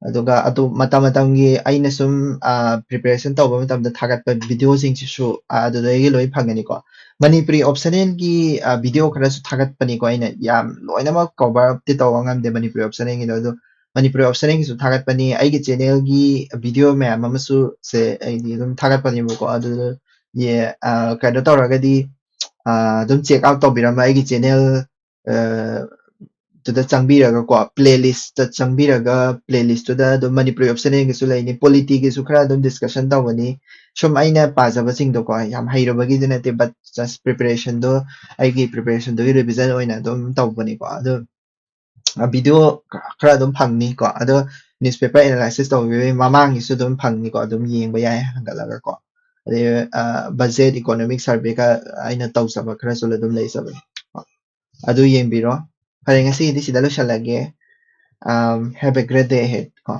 ꯑꯗꯨꯒ ꯑꯗꯨ ꯃꯇꯝ ꯃꯇꯝꯒꯤ ꯑꯩꯅ ꯁꯨꯝ, ꯑ, preparation ꯇꯧꯕ ꯃꯇꯝꯗ ꯊꯥꯒꯠꯄ video ꯁꯤꯡꯁꯤꯁꯨ, ꯑ, ꯑꯗꯨꯗꯒꯤ ꯂꯣꯏ ꯐꯪꯒꯅꯤꯀꯣ꯫ ꯃꯅꯤꯄꯨꯔꯤ optional ꯒꯤ, ꯑ, video ꯈꯔꯁꯨ ꯊꯥꯒꯠꯄꯅꯤꯀꯣ꯫ ꯑꯩꯅ ꯌꯥꯝ ꯂꯣꯏꯅꯃꯛ cover up ꯇꯤ ꯇꯧꯕ ꯉꯝꯗꯦ ꯃꯅꯤꯄꯨꯔꯤ optional ꯒꯤꯗꯣ꯫ ꯑꯗꯣ ꯃꯅꯤꯄꯨꯔꯤ optional ꯒꯤꯁꯨ ꯊꯥꯒꯠꯄꯅꯤ꯫ ꯑꯩꯒꯤ channel ꯒꯤ video ꯃꯌꯥꯝ ꯑꯃꯁꯨ ꯁꯦ ꯑꯩꯗꯤ ꯑꯗꯨꯝ ꯊꯥꯒꯠꯄꯅꯦꯕꯀꯣ꯫ ꯑꯗꯨꯗ ꯌꯦ-, ꯑ, ꯀꯩꯅꯣ ꯇꯧꯔꯒꯗꯤ, ꯑ, ꯑꯗꯨꯝ check out ꯇꯧꯕꯤꯔꯝꯕ ꯑꯩꯒꯤ channel, ꯑ, ꯇꯨꯗ ꯆꯪꯕꯤꯔꯒꯀꯣ, playlist ꯇ ꯆꯪꯕꯤꯔꯒ playlist ꯇꯨꯗ ꯑꯗꯨꯝ ꯃꯅꯤꯄꯨꯔꯤ optional ꯒꯤꯁꯨ ꯂꯩꯅꯤ, polity ꯒꯤꯁꯨ ꯈꯔ ꯑꯗꯨꯝ discussion ꯇꯧꯒꯅꯤ꯫ ꯁꯨꯝ ꯑꯩꯅ ꯄꯥꯖꯕꯁꯤꯡꯗꯣꯀꯣ, ꯌꯥꯝ ꯍꯩꯔꯨꯕꯒꯤꯗꯤ ꯅꯠꯇꯦ, but just preparation ꯗꯣ, ꯑꯩꯒꯤ preparation ꯗꯨꯒꯤ revision ꯑꯣꯏꯅ ꯑꯗꯨꯝ ꯇꯧꯕꯅꯤꯀꯣ꯫ ꯑꯗꯣ, ꯑ, video ꯈꯔ ꯑꯗꯨꯝ ꯐꯪꯅꯤꯀꯣ꯫ ꯑꯗꯣ newspaper analysis ꯇꯧꯕꯤꯕꯒꯤ ꯃꯃꯥꯡꯒꯤꯁꯨ ꯑꯗꯨꯝ ꯐꯪꯅꯤꯀꯣ, ꯑꯗꯨꯝ ꯌꯦꯡꯕ ꯌꯥꯏ ꯍꯪꯒꯠꯂꯒꯀꯣ꯫ ꯑꯗꯩ, ꯑ, budget, economic survey ꯈꯔ ꯑꯩꯅ ꯇꯧꯖꯕ ꯈꯔꯁꯨ ꯑꯗꯨꯝ ꯂꯩꯖꯕꯅꯤ꯫ ꯑꯗꯨ ꯌꯦꯡꯕꯤꯔꯣ꯫ ꯐꯔꯦ, ꯉꯁꯤꯒꯤꯗꯤ ꯁꯤꯗ ꯂꯣꯏꯁꯤꯜꯂꯒꯦ꯫ Um, have a great day ahead ꯀꯣ꯫